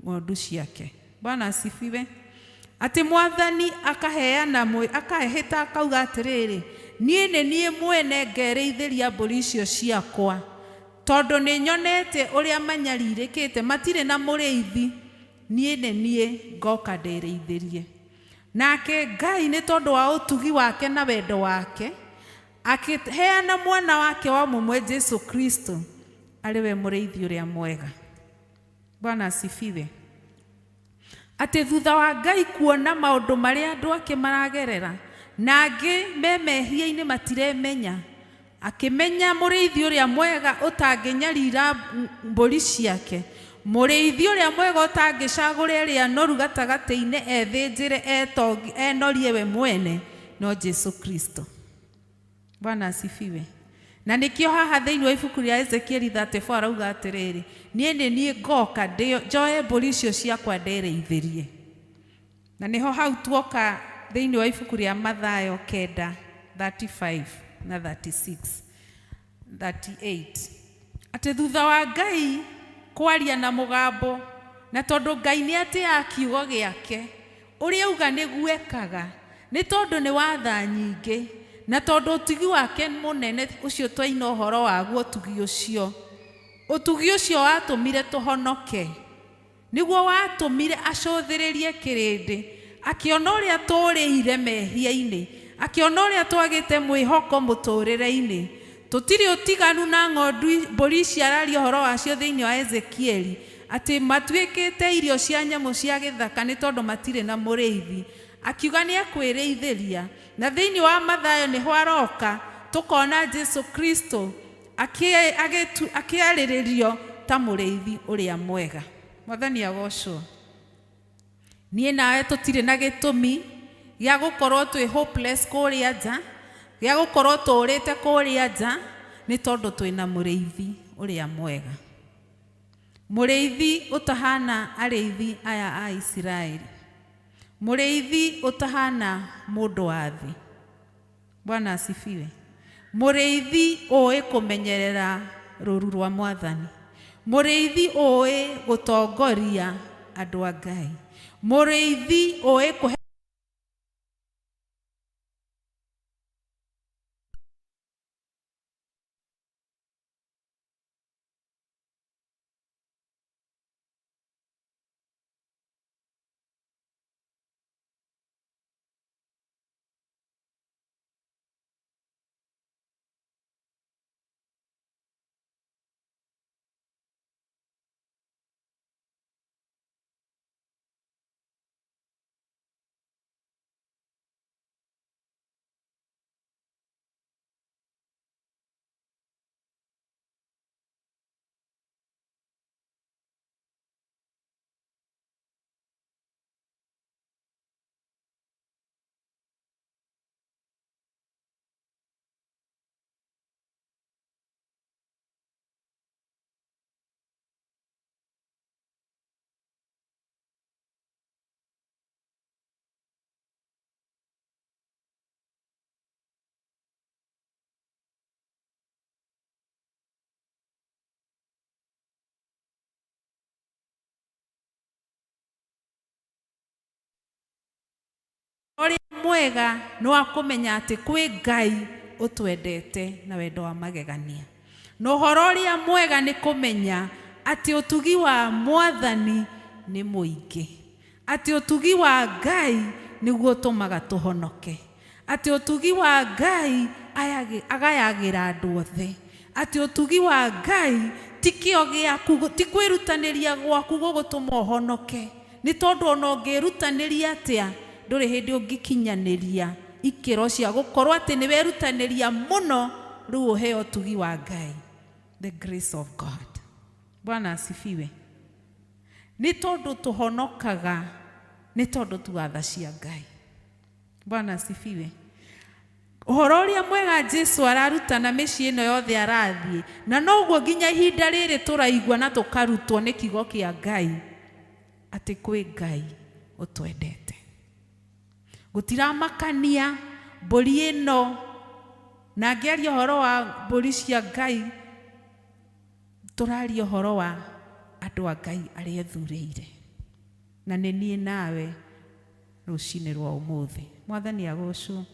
ng'ondu ciake. Bwana asifiwe. Atĩ Mwathani akaheana akahĩta akauga atĩrĩrĩ, niĩ nĩ niĩ mwene ngerĩithĩria mbũri icio ciakwa, tondũ nĩ nyonete ũrĩa manyarirĩkĩte, matirĩ na mũrĩithi, niĩ nĩ niĩ ngoka ndĩrĩithĩrie. Nake Ngai nĩ tondũ wa ũtugi wake na wendo wake, akĩheana mwana wake wa mũmwe Jesu Kristo, arĩ we mũrĩithi ũrĩa mwega. Bwana asifiwe. Atĩ thutha wa Ngai kuona maũndũ marĩa andũ ake maragerera, na angĩ me mehia-inĩ matiremenya, akĩmenya mũrĩithi ũrĩa mwega ũtangĩnyarira mbũri ciake, mũrĩithi ũrĩa mwega ũtangĩcagũra ĩrĩa noru gatagatĩ-inĩ ethĩnjĩre enorie we mwene, no Jesu Kristo. Bwana asifiwe. Na nĩkĩo haha thĩinĩ wa ibuku rĩa Ezekieli 34 arauga atĩrĩrĩ, niĩ nĩ niĩ ngoka njoe mbũri icio ciakwa ndĩrĩithĩrie. Na nĩho hau tuoka thĩinĩ wa ibuku rĩa Mathayo 9:35 na 36 38, atĩ thutha wa Ngai kwaria na mũgambo, na tondũ Ngai nĩ atĩaga kiugo gĩake, ũrĩa auga nĩguo ekaga, nĩ tondũ nĩ wa tha nyingĩ, na tondũ ũtugi wake mũnene ũcio twaina ũhoro waguo, ũtugi ũcio, ũtugi ũcio watũmire tũhonoke, nĩguo watũmire acũthĩrĩrie kĩrĩndĩ, akĩona ũrĩa tũrĩire mehia-inĩ, akĩona ũrĩa twagĩte mwĩhoko mũtũrĩre-inĩ. Tũtirĩ ũtiganu na ng'ondu mbũri ici araria ũhoro wacio thĩinĩ wa Ezekieli, atĩ matuĩkĩte irio cia nyamũ cia gĩthaka nĩ tondũ matirĩ na mũrĩithi. Akiuga nĩ ekwĩrĩithĩria. Na thĩinĩ wa Mathayo nĩho aroka tũkona Jesu Kristo akĩarĩrĩrio ta mũrĩithi ũrĩa mwega. Mwathani agocwo. Niĩ nawe tũtirĩ na gĩtũmi gĩa gũkorwo twĩ hopeless kũrĩa nja, gĩa gũkorwo tũũrĩte kũrĩa nja, nĩ tondũ twĩna mũrĩithi ũrĩa mwega. Mũrĩithi ũtahana arĩithi aya a Isiraeli. Mũrĩithi ũtahana mũndũ wa thĩ. Bwana asifiwe. Mũrĩithi ũĩ kũmenyerera rũũru rwa Mwathani. Mũrĩithi ũĩ gũtongoria andũ a Ngai. Mũrĩithi ũĩ kũhe ũrĩa mwega nĩ wa kũmenya atĩ kwĩ Ngai ũtwendete na wendo wa magegania. Na ũhoro ũrĩa mwega nĩ kũmenya atĩ ũtugi wa Mwathani nĩ mũingĩ, atĩ ũtugi wa Ngai nĩguo ũtũmaga tũhonoke, atĩ ũtugi wa Ngai agayagĩra andũ othe, atĩ ũtugi wa Ngai ti kĩo gĩaku, ti kwĩrutanĩria gwaku gũgũtũma ũhonoke, nĩ tondũ ona ũngĩĩrutanĩria atĩa ndũrĩ hĩndĩ ũngĩkinyanĩria ikĩro cia gũkorwo atĩ nĩ werutanĩria mũno rĩu ũheo ũtugi wa Ngai, the grace of God. Bwana asifiwe. Nĩ tondũ tũhonokaga nĩ tondũ tu wa tha cia Ngai. Bwana asifiwe. Ũhoro ũrĩa mwega Jesu ararutana mĩciĩ ĩno yothe arathiĩ, na noguo nginya ihinda rĩrĩ tũraigua na tũkarutwo nĩ kiugo kĩa Ngai atĩ kwĩ Ngai ũtwendete. Gũtiramakania mbũri ĩno, na ngĩaria ũhoro wa mbũri cia Ngai, tũraria ũhoro wa andũ a Ngai arĩa ethurĩire, na nĩ niĩ nawe rũcinĩ rwa ũmũthĩ. Mwathani agocwo.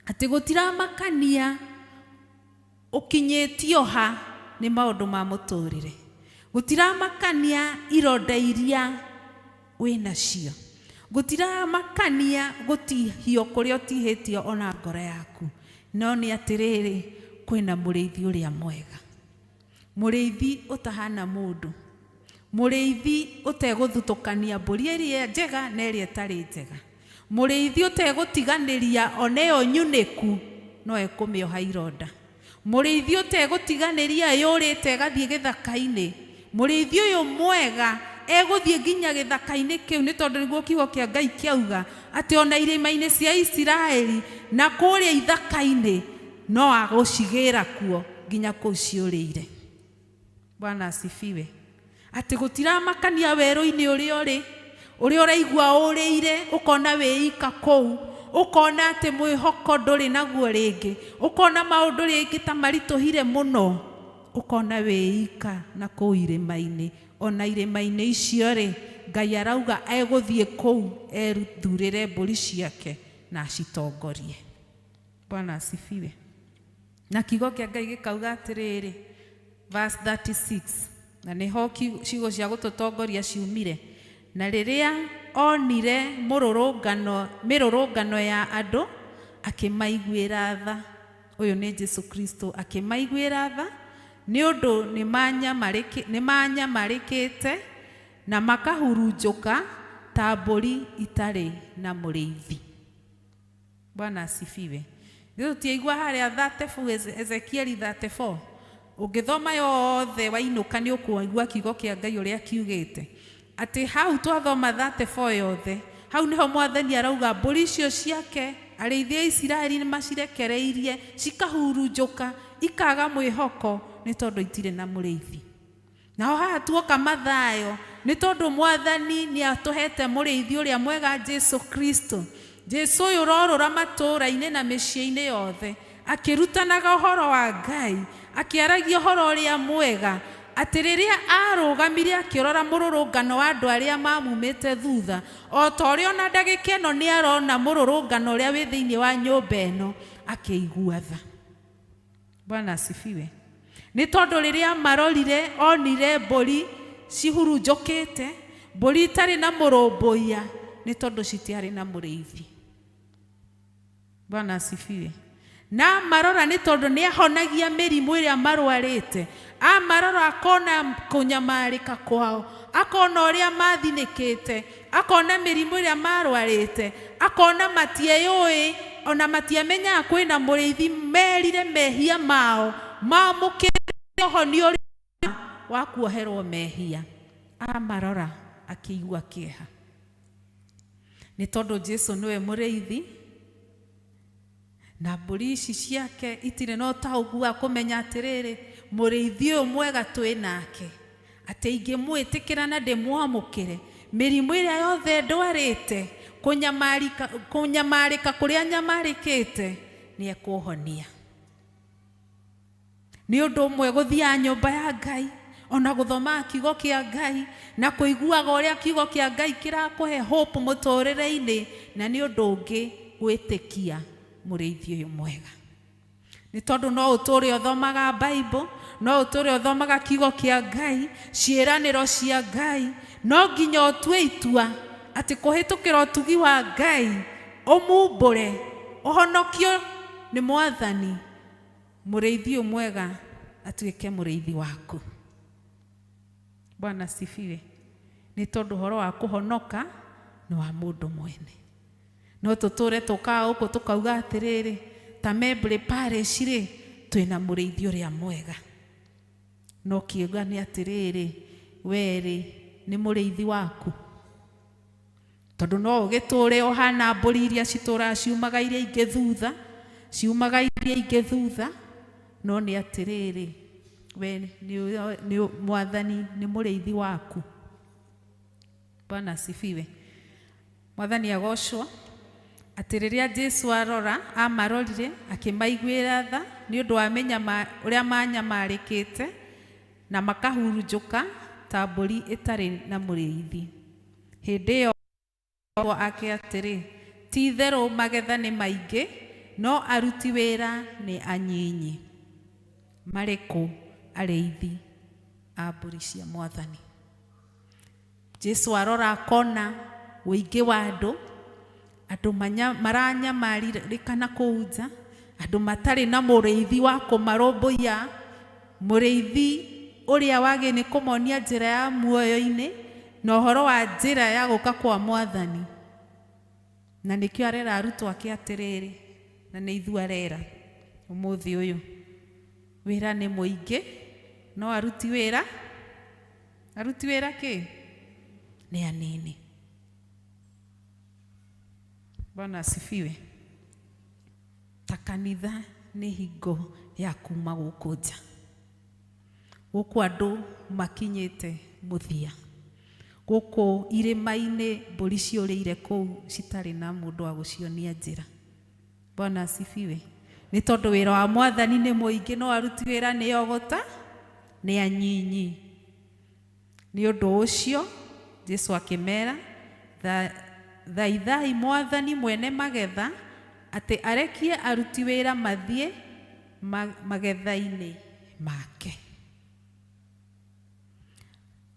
Atĩ gũtiramakania ũkinyĩtio ha nĩ maũndũ ma mũtũrĩre, gũtiramakania ironda iria wĩnacio, gũtiramakania gũtihio kũrĩa ũtihĩtio ona ngoro yaku, no nĩ atĩrĩrĩ kwĩna mũrĩithi ũrĩa mwega, mũrĩithi ũtahana mũndũ, mũrĩithi ũtegũthutũkania mbũri ĩrĩa njega na ĩrĩa ĩtarĩ njega, mũrĩithi ũtegũtiganĩria ona ĩyo nyunĩku no ekũmĩoha ironda, mũrĩithi ũtegũtiganĩria yũrĩte ĩgathiĩ gĩthaka-inĩ, mũrĩithi ũyũ mwega egũthiĩ nginya gĩthaka-inĩ kĩu, nĩ tondũ nĩguo kiugo kĩa Ngai kĩauga atĩ ona irĩma-inĩ cia Isiraeli na kũrĩa ithaka-inĩ no agũcigĩra kuo nginya kũu ciũrĩire. Bwana asifiwe. Atĩ gũtiramakania werũ-inĩ ũrĩa ũrĩ, ũrĩa ũraigua ũrĩire, ũkona wĩika kũu, ũkona atĩ mwĩhoko ndũrĩ naguo rĩngĩ, ũkona maũndũ rĩngĩ ta maritũhire mũno, ũkona wĩika na kũu irĩma-inĩ. Ona irĩma-inĩ icio rĩ, Ngai arauga egũthiĩ kũu ethurĩre mbũri ciake na acitongorie. Bwana asifiwe. Na kiugo kĩa Ngai gĩkauga atĩrĩrĩ, verse 36, na nĩho ciugo cia gũtũtongoria ciumire. Na rĩrĩa onire mĩrũrũngano ya andũ, akĩmaiguĩra tha. Ũyũ nĩ Jesu Kristo, akĩmaiguĩra tha nĩ ũndũ nĩmanyamarĩkĩte na makahurunjũka ta mbũri itarĩ na mũrĩithi. Bwana asifiwe. Tũtiaigua harĩa 34, Ezekieli 34. Ũngĩthoma yothe wainũka nĩ ũkũigua kiugo kĩa Ngai ũrĩa kiugĩte. Atĩ hau twathoma 34 yothe, hau nĩho mwathani arauga mbũri icio ciake arĩithi a Isiraeli nĩ macirekereirie cikahurunjũka ikaga mwĩhoko nĩ tondũ itirĩ na mũrĩithi. Naho haha tuoka Mathayo nĩ tondũ mwathani nĩ atũhete mũrĩithi ũrĩa mwega Jesu Kristo. Jesu ũyũ ũrorũra matũũra-inĩ na mĩciĩ-inĩ yothe akĩrutanaga ũhoro wa Ngai, akĩaragia ũhoro ũrĩa mwega, atĩ rĩrĩa arũgamire akĩrora mũrũrũngano wa andũ arĩa mamumĩte thutha, o ta ũrĩa ona ndagĩka ĩno nĩ arona mũrũrũngano ũrĩa wĩ thĩinĩ wa nyũmba ĩno, akĩigua tha. Bwana asifiwe. Nĩ tondũ rĩrĩa marorire onire mbũri cihurunjũkĩte, mbũri itarĩ na mũrũmbũiya, nĩ tondũ citiarĩ na mũrĩithi. Bwana asifiwe. Na marora nĩ tondũ nĩ ahonagia mĩrimũ ĩrĩa marwarĩte. Amarora akona kũnyamarĩka kwao, akona ũrĩa mathinĩkĩte, akona mĩrimũ ĩrĩa marwarĩte, akona matieyũĩ, ona matiamenyaga kwĩna mũrĩithi, merire mehia mao, mamũkĩre ũhonio ũrĩa wa kuoherwo mehia. Amarora akĩigua kĩeha. Nĩ tondũ Jesu nĩwe mũrĩithi, na mbũri ici ciake itirĩ na ũtaũku wa kũmenya atĩrĩrĩ, mũrĩithi ũyũ mwega twĩ nake, atĩ ingĩmwĩtĩkĩra na ndĩmwamũkĩre, mĩrimũ ĩrĩa yothe ndwarĩte, kũnyamarĩka kũrĩa nyamarĩkĩte, nĩ ekũhonia. Nĩ ũndũ ũmwe gũthiaga nyũmba ya Ngai, ona gũthomaga kiugo kĩa Ngai, na kũiguaga ũrĩa kiugo kĩa Ngai kĩrakũhe hope mũtũrĩre-inĩ, na nĩ ũndũ ũngĩ gwĩtĩkia mũrĩithi ũyũ mwega. Nĩ tondũ no ũtũre ũthomaga Bible, no ũtũre ũthomaga kiugo kĩa Ngai, ciĩranĩro cia Ngai, no nginya ũtue itua atĩ kũhĩtũkĩra ũtugi wa Ngai, ũmumbũre, ũhonokio nĩ mwathani, mũrĩithi ũyũ mwega atuĩke mũrĩithi waku. Bwana asifiwe. Nĩ tondũ ũhoro wa kũhonoka nĩ wa mũndũ mwene. No tũtũre tũkaga gũkũ tũkauga atĩrĩrĩ, ta Membley Parish rĩ, twĩna mũrĩithi ũrĩa mwega. No kĩuga nĩ atĩrĩrĩ, we rĩ, nĩ mũrĩithi waku. Tondũ no ũgĩtũre ũhana mbũri iria citũraga ciumaga iria ingĩ thutha, ciumaga iria ingĩ thutha, no nĩ atĩrĩrĩ, we nĩ mwathani nĩ mũrĩithi waku. Bwana asifiwe. Mwathani agocwo. Atĩ rĩrĩa Jesu arora, amarorire, akĩmaiguĩra tha, nĩ ũndũ wa ũrĩa manyamarĩkĩte, na makahurunjũka ta mbũri ĩtarĩ na mũrĩithi. Hĩndĩ ĩyo ake atĩrĩ, ti itherũ magetha nĩ maingĩ, no aruti wĩra nĩ anyinyi. Marĩ kũ arĩithi a mbũri cia mwathani? Jesu arora akona ũingĩ wa andũ, andũ maranyamarĩka kũu nja, andũ matarĩ na mũrĩithi wa kũmarũmbũiya, mũrĩithi ũrĩa wagĩrĩire nĩ kũmonia njĩra ya muoyo-inĩ na ũhoro wa njĩra ya gũka kwa mwathani. Na nĩkĩo arera arutwo ake atĩrĩrĩ, na nĩ ithuĩ arera ũmũthĩ ũyũ, wĩra nĩ mũingĩ, no aruti wĩra, aruti wĩra kĩ? Nĩ anini. Bwana asifiwe. Ta kanitha nĩ hingo ya kuma gũkũ nja. Gũkũ andũ makinyĩte mũthia. Gũkũ irĩma-inĩ mbũri ciũrĩire kũu citarĩ na mũndũ wa gũcionia njĩra. Bwana asifiwe. Nĩ tondũ wĩra wa mwathani nĩ mũingĩ, no aruti wĩra nĩ ogota, nĩ anyinyi. Nĩ ũndũ ũcio Jesu akĩmera, thaithai mwathani mwene magetha atĩ arekie aruti wĩra mathiĩ magetha-inĩ make.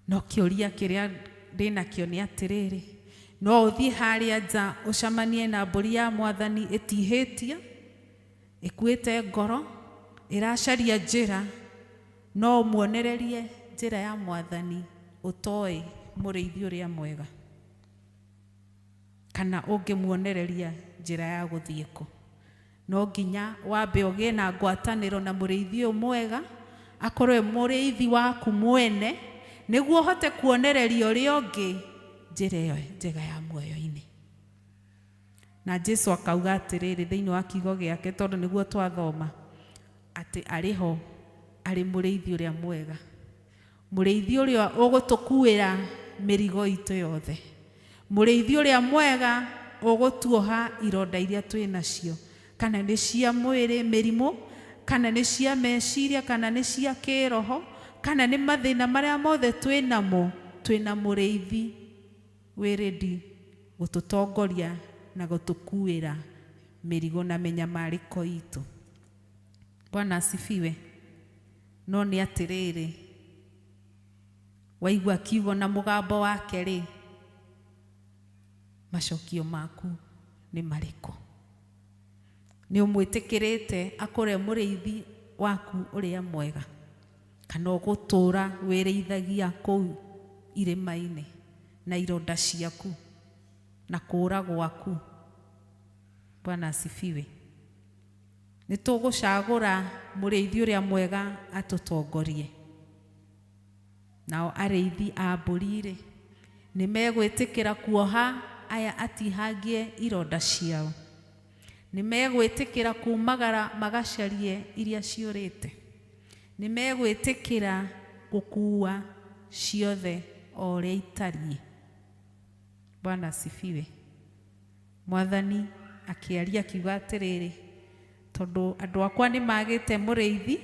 No kĩũria kĩrĩa ndĩnakĩo nĩ atĩrĩrĩ, no ũthiĩ harĩa nja ũcemanie na mbũri ya mwathani ĩtihĩtie, ĩkuĩte ngoro, ĩracaria njĩra, no ũmuonererie njĩra ya mwathani ũtoĩ mũrĩithi ũrĩa mwega, kana ũngĩmuonereria njĩra ya gũthiĩ kũ. No nginya wambe ũgĩe na ngwatanĩro na mũrĩithi ũyũ mwega, akorwo e mũrĩithi waku mwene, Nĩguo ũhote kuonereria ũrĩa ũngĩ njĩra ĩyo njega ya muoyo-inĩ. Na Jesu akauga atĩrĩrĩ thĩinĩ wa kiugo gĩake, tondũ nĩguo twathoma, atĩ arĩ ho arĩ mũrĩithi ũrĩa mwega, mũrĩithi ũrĩa ũgũtũkuĩra mĩrigo itũ yothe, mũrĩithi ũrĩa mwega ũgũtuoha ironda iria twĩ nacio, kana nĩ cia mwĩrĩ mĩrimũ, kana nĩ cia meciria, kana nĩ cia kĩroho, kana nĩ mathĩna marĩa mothe twĩ namo, twĩ na mũrĩithi wĩ ready gũtũtongoria na gũtũkuĩra mĩrigo na mĩnyamarĩko itũ. Bwana asifiwe. No nĩ atĩrĩrĩ, waigua kiugo na mũgambo wake rĩ, macokio maku nĩ marĩkũ? Nĩ ũmwĩtĩkĩrĩte akũre mũrĩithi waku ũrĩa mwega, kana ũgũtũũra wĩrĩithagia kũu irĩma-inĩ na ironda ciaku na kũũra gwaku? Bwana asifiwe. Nĩ tũgũcagũra mũrĩithi ũrĩa mwega atũtongorie. Nao arĩithi a mbũri rĩ, nĩ megwĩtĩkĩra kuoha aya atihangie ironda ciao, nĩ megwĩtĩkĩra kumagara magacarie iria ciũrĩte, nĩ megwĩtĩkĩra gũkua ciothe o ũrĩa itariĩ. Bwana asifiwe. Mwathani akĩaria akiuga atĩrĩrĩ, tondũ andũ akwa nĩ magĩte mũrĩithi,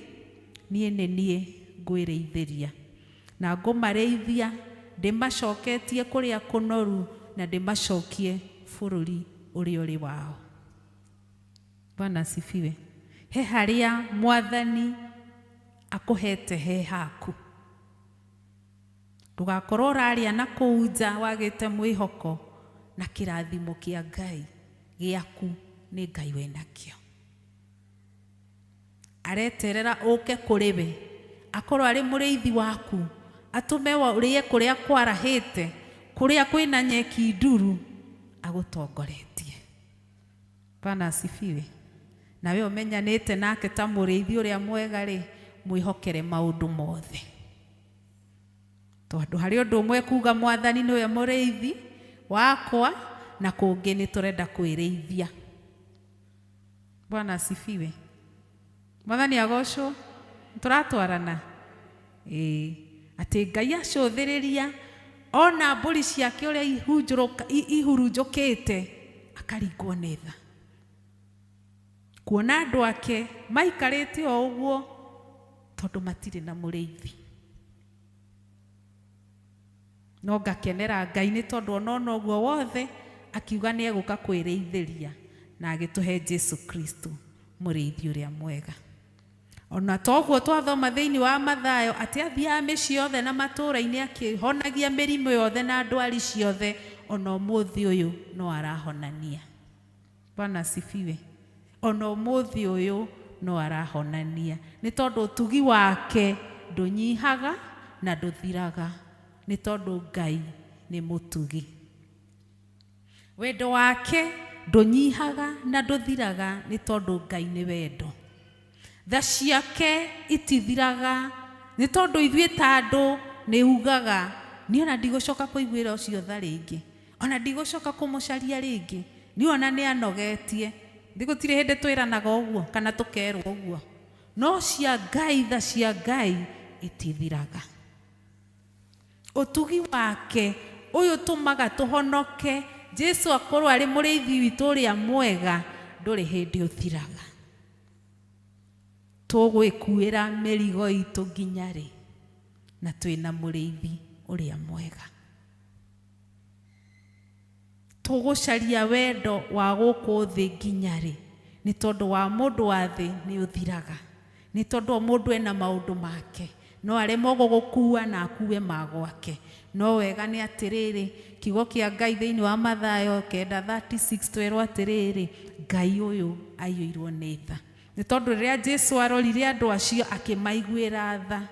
niĩ nĩ niĩ ngwĩrĩithĩria na ngũmarĩithia ndĩmacoketie kũrĩa kũnoru na ndĩmacokie bũrũri ũrĩa ũrĩ wao. Bwana asifiwe. He harĩa Mwathani akũhete he haku. Ndũgakorwo ũraria na kũu nja wagĩte mwĩhoko na kĩrathimo kĩa Ngai gĩaku nĩ Ngai wĩnakĩo. Areterera ũke kũrĩ we, akorwo arĩ mũrĩithi waku, atũme ũrĩe kũrĩa kwarahĩte, kũrĩa kwĩna nyeki nduru, agũtongoretie. Bwana asifiwe. Nawe ũmenyanĩte nake ta mũrĩithi ũrĩa mwega rĩ, mwĩhokere maũndũ mothe. Tondũ harĩ ũndũ ũmwe kuga Mwathani nĩwe mũrĩithi wakwa, na kũngĩ nĩ tũrenda kwĩrĩithia. Bwana asifiwe. Mwathani agocwo. Tũratwarana. Ĩĩ, atĩ Ngai acũthĩrĩria ona mbũri ciake ũrĩa ihurunjũkĩte, akaringwo nĩ tha. Kuona andũ ake maikarĩte o ũguo tondũ matirĩ na mũrĩithi. No ngakenera Ngai nĩ tondũ ona ũguo wothe akiuga nĩ egũka kwĩrĩithĩria na agĩtũhe Jesu Kristo mũrĩithi ũrĩa mwega. Ona toguo twathoma thĩinĩ wa Mathayo atĩ athiaga mĩciĩ yothe na matũũra-inĩ akĩhonagia mĩrimũ yothe na ndwari ciothe, ona ũmũthĩ ũyũ no arahonania. Bwana asifiwe. Ona ũmũthĩ ũyũ no arahonania nĩ tondũ ũtugi wake ndũnyihaga na ndũthiraga, nĩ tondũ Ngai nĩ mũtugi. Wendo wake ndũnyihaga na ndũthiraga nĩ tondũ Ngai nĩ wendo. Tha ciake itithiraga nĩ tondũ ithuĩ ta andũ nĩ ugaga niĩ ona ndigũcoka kũiguĩra ũcio tha rĩngĩ, ona ndigũcoka kũmũcaria rĩngĩ, niĩ ona nĩ anogetie. Gũtirĩ hĩndĩ twĩranaga ũguo kana tũkerwo ũguo. No cia Ngai, tha cia Ngai itithiraga. Ũtugi wake ũyũ ũtũmaga tũhonoke, Jesu akorwo arĩ mũrĩithi witũ ũrĩa mwega, ndũrĩ hĩndĩ ũthiraga. Tũgwĩkuĩra mĩrigo itũ nginya rĩ, na twĩna mũrĩithi ũrĩa mwega. Tũgũcaria wendo wa gũkũ thĩ nginya rĩ, nĩ tondũ wa mũndũ wa thĩ nĩ ũthiraga, nĩ tondũ o mũndũ ena maũndũ make, no aremwo gũgũkua na akue ma gwake. No wega nĩ atĩrĩrĩ, kiugo kĩa Ngai thĩinĩ wa Mathayo 9:36 twerwo atĩrĩrĩ, Ngai ũyũ aiyũirwo nĩ tha. Nĩ tondũ rĩrĩa Jesu arorire andũ acio akĩmaiguĩra tha,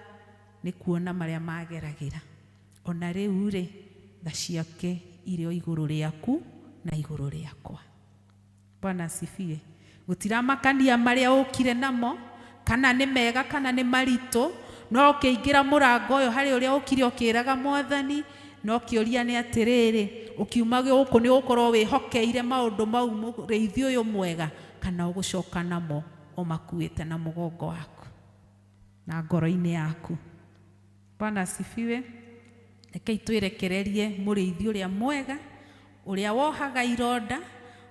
nĩ kuona marĩa mageragĩra. Ona rĩu rĩ, tha ciake irĩ o igũrũ rĩaku na igũrũ rĩakwa. Bwana asifiwe. Gũtiramakania marĩa ũkire namo, kana nĩ mega kana nĩ maritũ, No ũkĩingĩra mũrango ũyũ harĩ ũrĩa ũkire ũkĩraga mwathani, no kĩũria nĩ atĩrĩrĩ, ũkiuma gũkũ nĩ ũgũkorwo wĩhokeire maũndũ mau mũrĩithi ũyũ mwega, kana ũgũcoka namo ũmakuĩte na mũgongo waku na ngoro-inĩ yaku. Bwana asifiwe. Rekei twĩrekererie mũrĩithi ũrĩa mwega, ũrĩa wohaga ironda,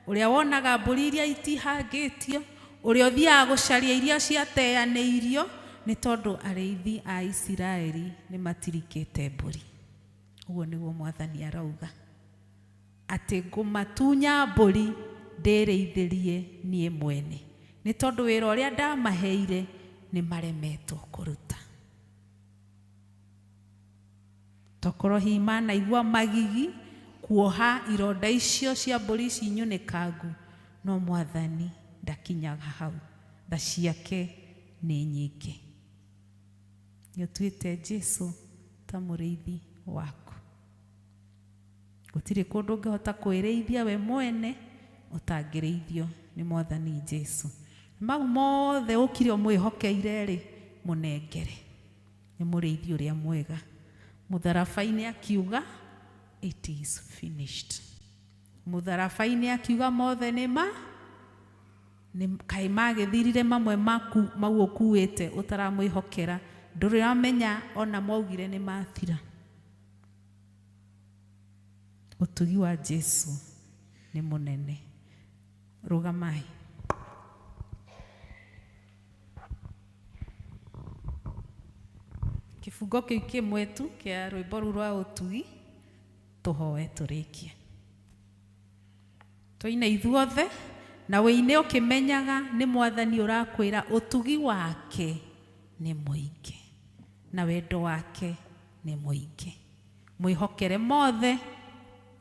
ũrĩa wonaga mbũri iria itihangĩtio, ũrĩa ũthiaga gũcaria iria ciateanĩirio, nĩ tondũ arĩithi a Isiraeli nĩ matirikĩte mbũri. Ũguo nĩguo mwathani arauga, atĩ ngũmatunya mbũri ndĩrĩithĩrie niĩ mwene, nĩ tondũ wĩra ũrĩa ndamaheire nĩ maremetwo kũruta. Tokorwo hihi manaigua magigi kuoha ironda icio cia mbũri ici nyunĩkangu, no mwathani ndakinyaga hau, tha ciake nĩ nyingĩ. Nĩ ũtuĩte Jesu ta mũrĩithi waku. Gũtirĩ kũndũ ũngĩhota kwĩrĩithia we mwene ũtangĩrĩithio nĩ mwathani Jesu. Mau mothe ũkire ũmwĩhokeire rĩ, mũnengere. Nĩ mũrĩithi ũrĩa mwega. Mũtharaba-inĩ akiuga it is finished. Mũtharaba-inĩ akiuga mothe nĩ ma nĩ kaĩ magĩthirire mamwe maku mau ũkuĩte ũtaramwĩhokera, ndũrĩ wamenya ona maugire nĩ mathira. Ũtugi wa Jesu nĩ mũnene. Rũgamai. Kĩbungo kĩu kĩmwe tu kĩa rwĩmbo rũu rwa ũtugi, tũhoe tũrĩkie. Tũine ithuothe, na wĩine ũkĩmenyaga nĩ mwathani ũrakwĩra ũtugi wake nĩ mũingĩ na wendo wake nĩ mũingĩ. Mwĩhokere mothe,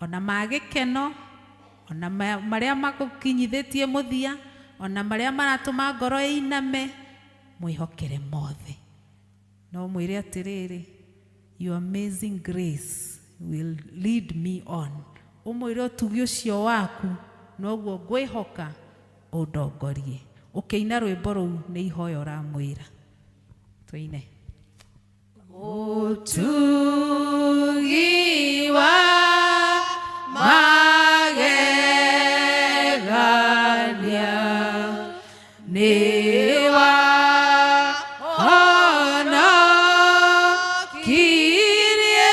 ona ma gĩkeno, ona marĩa magũkinyithĩtie mũthia, ona marĩa maratũma ngoro ĩiname, mwĩhokere mothe. No mwĩre atĩrĩrĩ, your amazing grace will lead me on. Ũmwĩre ũtugi ũcio waku noguo ngwĩhoka ũndongorie. Ũkĩina rwĩmbo rũu nĩ ihoya ũramwĩra. Tũine. Ũtugi wa magegania nĩ wa honokirie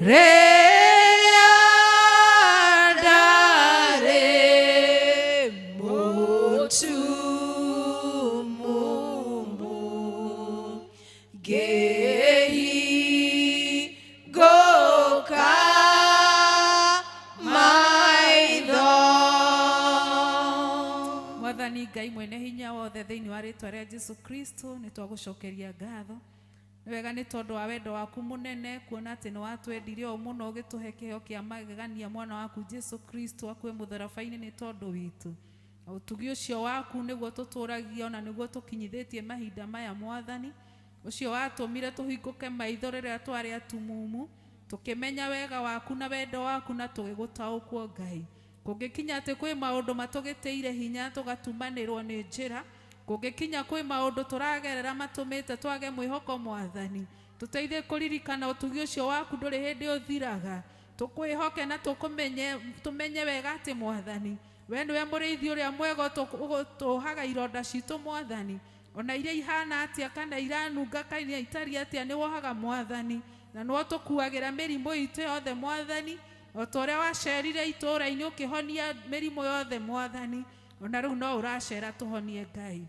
rĩrĩa ndarĩ mũtumumu, ngĩhingũka maitho. Mwathani Ngai mwene hinya wothe, thĩinĩ wa rĩtwa rĩa Jesu Kristo nĩ twagũcokeria ngatho. Nĩ wega nĩ tondũ wa wendo waku mũnene, kuona atĩ nĩ watwendire ũũ mũno ũgĩtũhe kĩheo kĩa magegania mwana waku Jesu Kristo akue mũtharaba-inĩ nĩ tondũ witũ. Na ũtugi ũcio waku nĩguo tũtũragia ona nĩguo tũkinyithĩtie mahinda maya mwathani, ũcio watũmire tũhingũke maitho rĩrĩa twarĩ atumumu, tũkĩmenya wega waku na wendo waku na tũgĩgũtaũkwo Ngai. Kũngĩkinya atĩ kwĩ maũndũ matũgĩtĩire hinya tũgatumanĩrwo nĩ njĩra, kũngĩkinya kwĩ maũndũ tũragerera matũmĩte twage mwĩhoko mwathani, tũteithie kũririkana ũtugi ũcio waku ndũrĩ hĩndĩ ũthiraga. Tũkwĩhoke na tũmenye wega atĩ mwathani we nĩwe mũrĩithi ũrĩa mwega ũtũhaga ironda citũ mwathani, ona iria ihana atĩa kana iranunga kana itariĩ atĩa nĩ wohaga mwathani, na nĩwe ũtũkuagĩra mĩrimũ itũ yothe mwathani, o ta ũrĩa wacerire itũũra-inĩ ũkĩhonia mĩrimũ yothe mwathani, ona rĩu no ũracera tũhonie Ngai.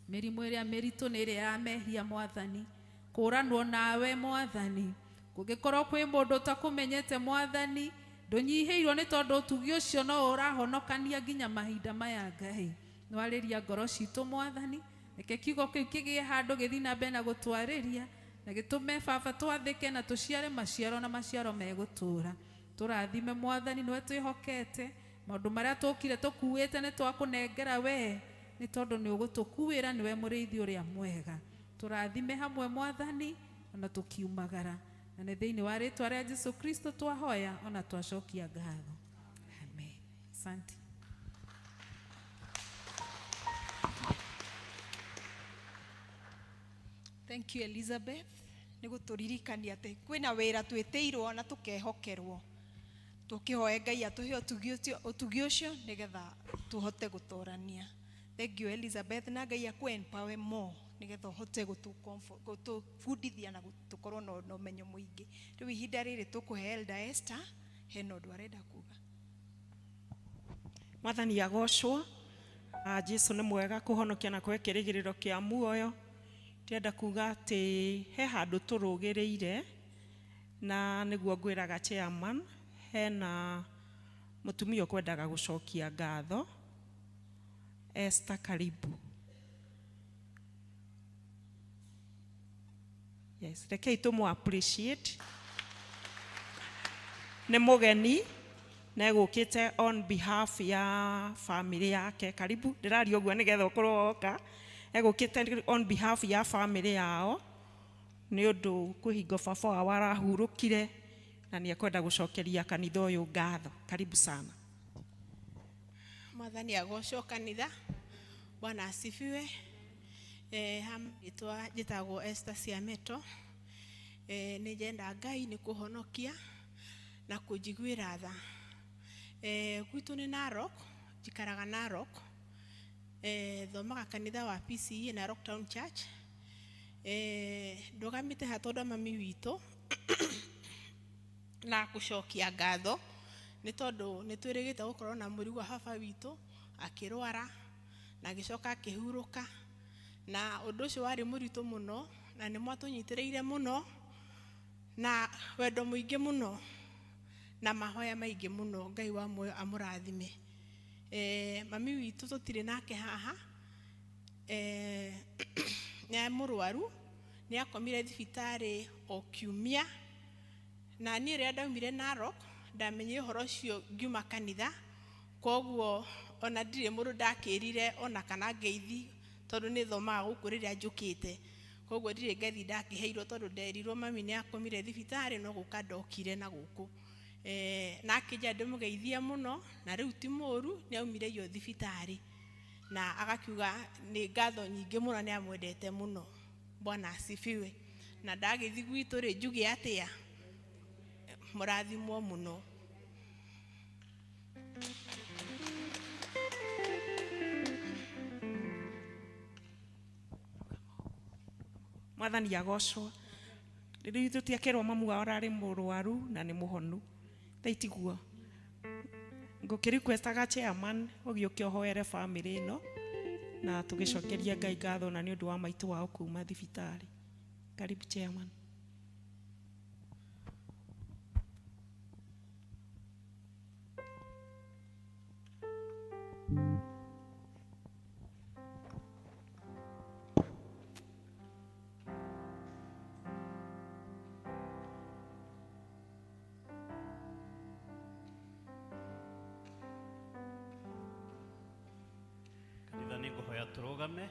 Mĩrimũ ĩrĩa mĩritũ nĩ ĩrĩa ya mehia mwathani, kũranwo nawe mwathani. Kũngĩkorwo kwĩ mũndũ ũtakũmenyete mwathani, ndũnyihĩirwo nĩ tondũ ũtugi ũcio no ũrahonokania nginya mahinda maya Ngai. Nĩwarĩria ngoro citũ mwathani, reke kiugo kĩu kĩgĩe handũ gĩthiĩ na mbere na gũtwarĩria, na gĩtũme baba twathĩke na tũciare maciaro na maciaro megũtũũra. Tũrathime mwathani, nĩwe twĩhokete. Maũndũ marĩa tũkire tũkuĩte nĩ twakũnengera we, nĩ tondũ nĩ ũgũtũkuĩra, nĩwe mũrĩithi ũrĩa mwega. Tũrathime hamwe mwathani ona tũkiumagara, na nĩ thĩinĩ wa rĩtwa rĩa Jesu Kristo twahoya ona twacokia ngatho. Amen. Asante.
Thank you Elizabeth nĩ gũtũririkania atĩ kwĩna wĩra twĩtĩirwo na tũkehokerwo. Tũkĩhoe Ngai atũhe ũtugi ũcio nĩgetha tũhote gũtorania. Thank you Elizabeth, na Ngai akũ empower more nĩgetha ũhote gũtũbundithia na tũkorwo na ũmenyo mũingĩ. Rĩu ihinda rĩrĩ tũkũhe Elder Esther hena ũndũ arenda kuga.
Mwathani agocwo. Jesu nĩ mwega kũhonokia na kũhe kĩrĩgĩrĩro kĩa muoyo. Ndĩrenda kuga atĩ he handũ tũrũgĩrĩire na nĩguo ngwĩraga chairman, hena mũtumia ũkwendaga gũcokia ngatho, Esther, karibu. Yes, rekei tũmũ appreciate. Nĩ mũgeni na egũkĩte on behalf ya family yake. Karibu, ndĩraria ũguo nĩgetha ũkorwo woka. Egũkĩte on behalf ya family yao nĩ ũndũ kwĩ hingo baba wao arahurũkire na nĩ ekwenda gũcokeria kanitha ũyũ ngatho. Karibu sana.
Mwathani agocwo kanitha. Bwana asifiwe. Rĩtwa njĩtagwo Esther Ciameto. Nĩ njenda Ngai nĩ kũhonokia na kũnjiguĩra tha. Gwitũ nĩ Narok, njikaraga Narok. Thomaga kanitha wa PCEA Narok Town Church. Ndũgamĩte haha tondũ mami witũ na gũcokia ngatho nĩ tondũ nĩ twĩrĩgĩte gũkorwo na mũrigo wa baba witũ akĩrwara na agĩcoka akĩhurũka, na ũndũ ũcio warĩ mũritũ mũno na nĩ mwatũnyitĩrĩire mũno na wendo mũingĩ mũno na mahoya maingĩ mũno. Ngai wa muoyo amũrathime. Mami witũ tũtirĩ nake haha, nĩ mũrwaru, nĩ akomire thibitarĩ o kiumia, na niĩ rĩrĩa ndaumire Narok ndamenyire ũhoro ũcio ngiuma kanitha, koguo ona ndirĩ mũndũ ndakĩrire ona kana ngeithi tondũ nĩ thomaga gũkũ rĩrĩa njũkĩte, koguo ndirĩ ngeithi ndakĩheirwo tondũ nderirwo mami nĩ akomire thibitarĩ no gũka ndokire na gũkũ. Na akĩnjĩra ndĩmũgeithie mũno, na rĩu ti mũru nĩ aumire iyo thibitarĩ na agakiuga nĩ ngatho nyingĩ mũno, nĩ amwendete mũno. Bwana asifiwe. Na ndagĩthiĩ gwitũ rĩ njuge atĩa, mũrathimwo mũno.
Mwathani agocwo. Rĩu tũtiakerwo mamu wao ararĩ mũrwaru na nĩ mũhonu. Thaitiguo ngũkĩrequestaga chairman ũgĩũke ũhoere family ĩno na tũgĩcokeria Ngai ngatho na nĩ ũndũ wa maitũ wao kuma thibitarĩ. Karibu chairman.
Kanitha nĩ ngũhoya tũrũgame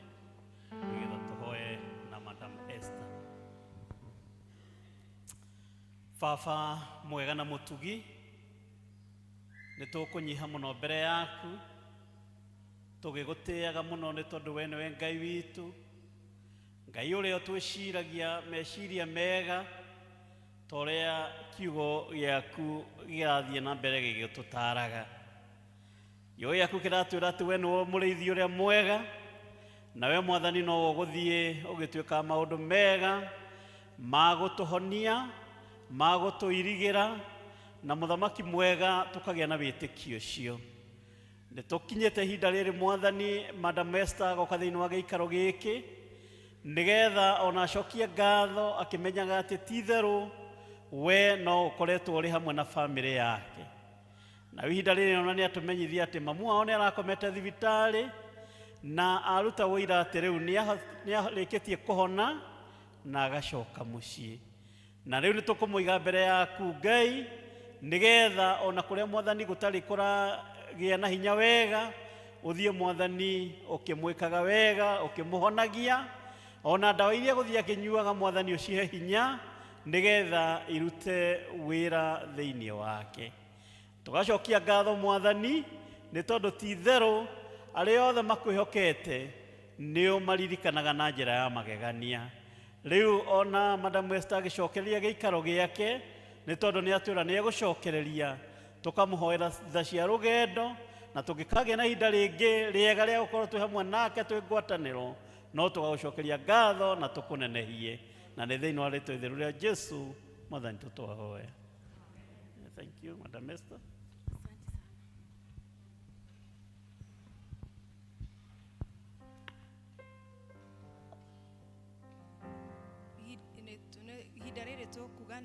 nĩgetha tũhoe na Madam Esther. Baba mwega na mũtugi, nĩ tũkũnyiha mũno mbere yaku, tũgĩgũtĩaga mũno nĩ tondũ we nĩwe Ngai witũ, Ngai ũrĩa ũtwĩciragia meciria mega ta ũrĩa kiugo gĩaku gĩrathiĩ na mbere gĩgĩtũtaraga. Kiugo gĩaku kĩratwĩra atĩ we nĩwe mũrĩithi ũrĩa mwega, na we Mwathani no ũgũthiĩ ũgĩtuĩka maũndũ mega ma gũtũhonia, ma gũtũirigĩra, na mũthamaki mwega tũkagĩa na wĩtĩkio ũcio. Nĩ tũkinyĩte ihinda rĩrĩ Mwathani, Madam Esther agoka thĩinĩ wa gĩikaro gĩkĩ nĩgetha ona acokie ngatho akĩmenyaga atĩ ti itherũ we no ũkoretwo ũrĩ hamwe na bamĩrĩ yake. Na ihinda rĩrĩ ona nĩ atũmenyithia atĩ mamu wao nĩ arakomete thibitarĩ na aruta ũira atĩ rĩu nĩ arĩkĩtie kũhona na agacoka mũciĩ. Na rĩu nĩ tũkũmũiga mbere yaku Ngai nĩgetha ona kũrĩa Mwathani gũtarĩ kũragĩa na hinya wega, ũthiĩ Mwathani ũkĩmwĩkaga wega, ũkĩmũhonagia, ona ndawa iria gũthiĩ akĩnyuaga Mwathani ũcihe hinya nĩgetha irute wĩra thĩinĩ wake. Tũgacokia ngatho Mwathani nĩ tondũ ti itherũ arĩa othe makwĩhokete nĩo maririkanaga na njĩra ya magegania. Rĩu ona Madam Esther agĩcokereria gĩikaro gĩake nĩ tondũ nĩ atwĩra nĩ egũcokereria, tũkamũhoera tha cia rũgendo na tũngĩkagĩa na ihinda rĩngĩ rĩega rĩa gũkorwo twĩ hamwe nake twĩ ngwatanĩro, no tũgagũcokeria ngatho na tũkũnenehie, na nĩ thĩinĩ wa rĩtwa itheru rĩa Jesu mwathani tũtwahoya. Thank you, Madam Esther.
Ihinda rĩrĩ tũkuga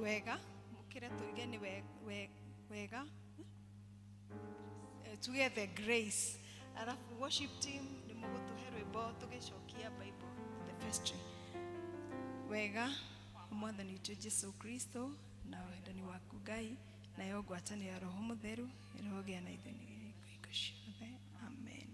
wega mũkĩre tuge nĩ wega, tuge the grace, arabu worship team nĩ mũgũtũhe rwĩmbo tũgĩcokia Bible the vestry. Wega mwathani witũ Jesu Kristo na wendani waku Ngai nayo ngwatanĩro ya Roho Mũtheru ĩrogĩa na ithuĩ hingo ciothe. Amen.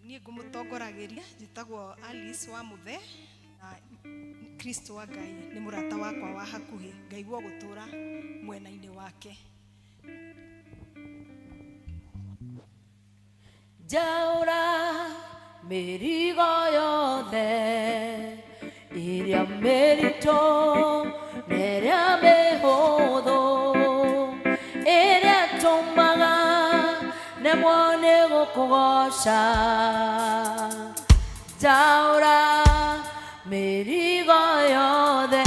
Niĩ ngũmũtongoragĩria njĩtagwo Alice wa Muthe na Kristo wa Ngai nĩ mũrata wakwa wa hakuhĩ, ngaigua gũtũra mwena-inĩ wake.
Njaũra mĩrigo yothe ĩrĩa mĩritũ na ĩrĩa mĩhũthũ, ĩrĩa ĩtũmaga nemwo nĩ gũkũgoca. Njaũra mĩrigo yothe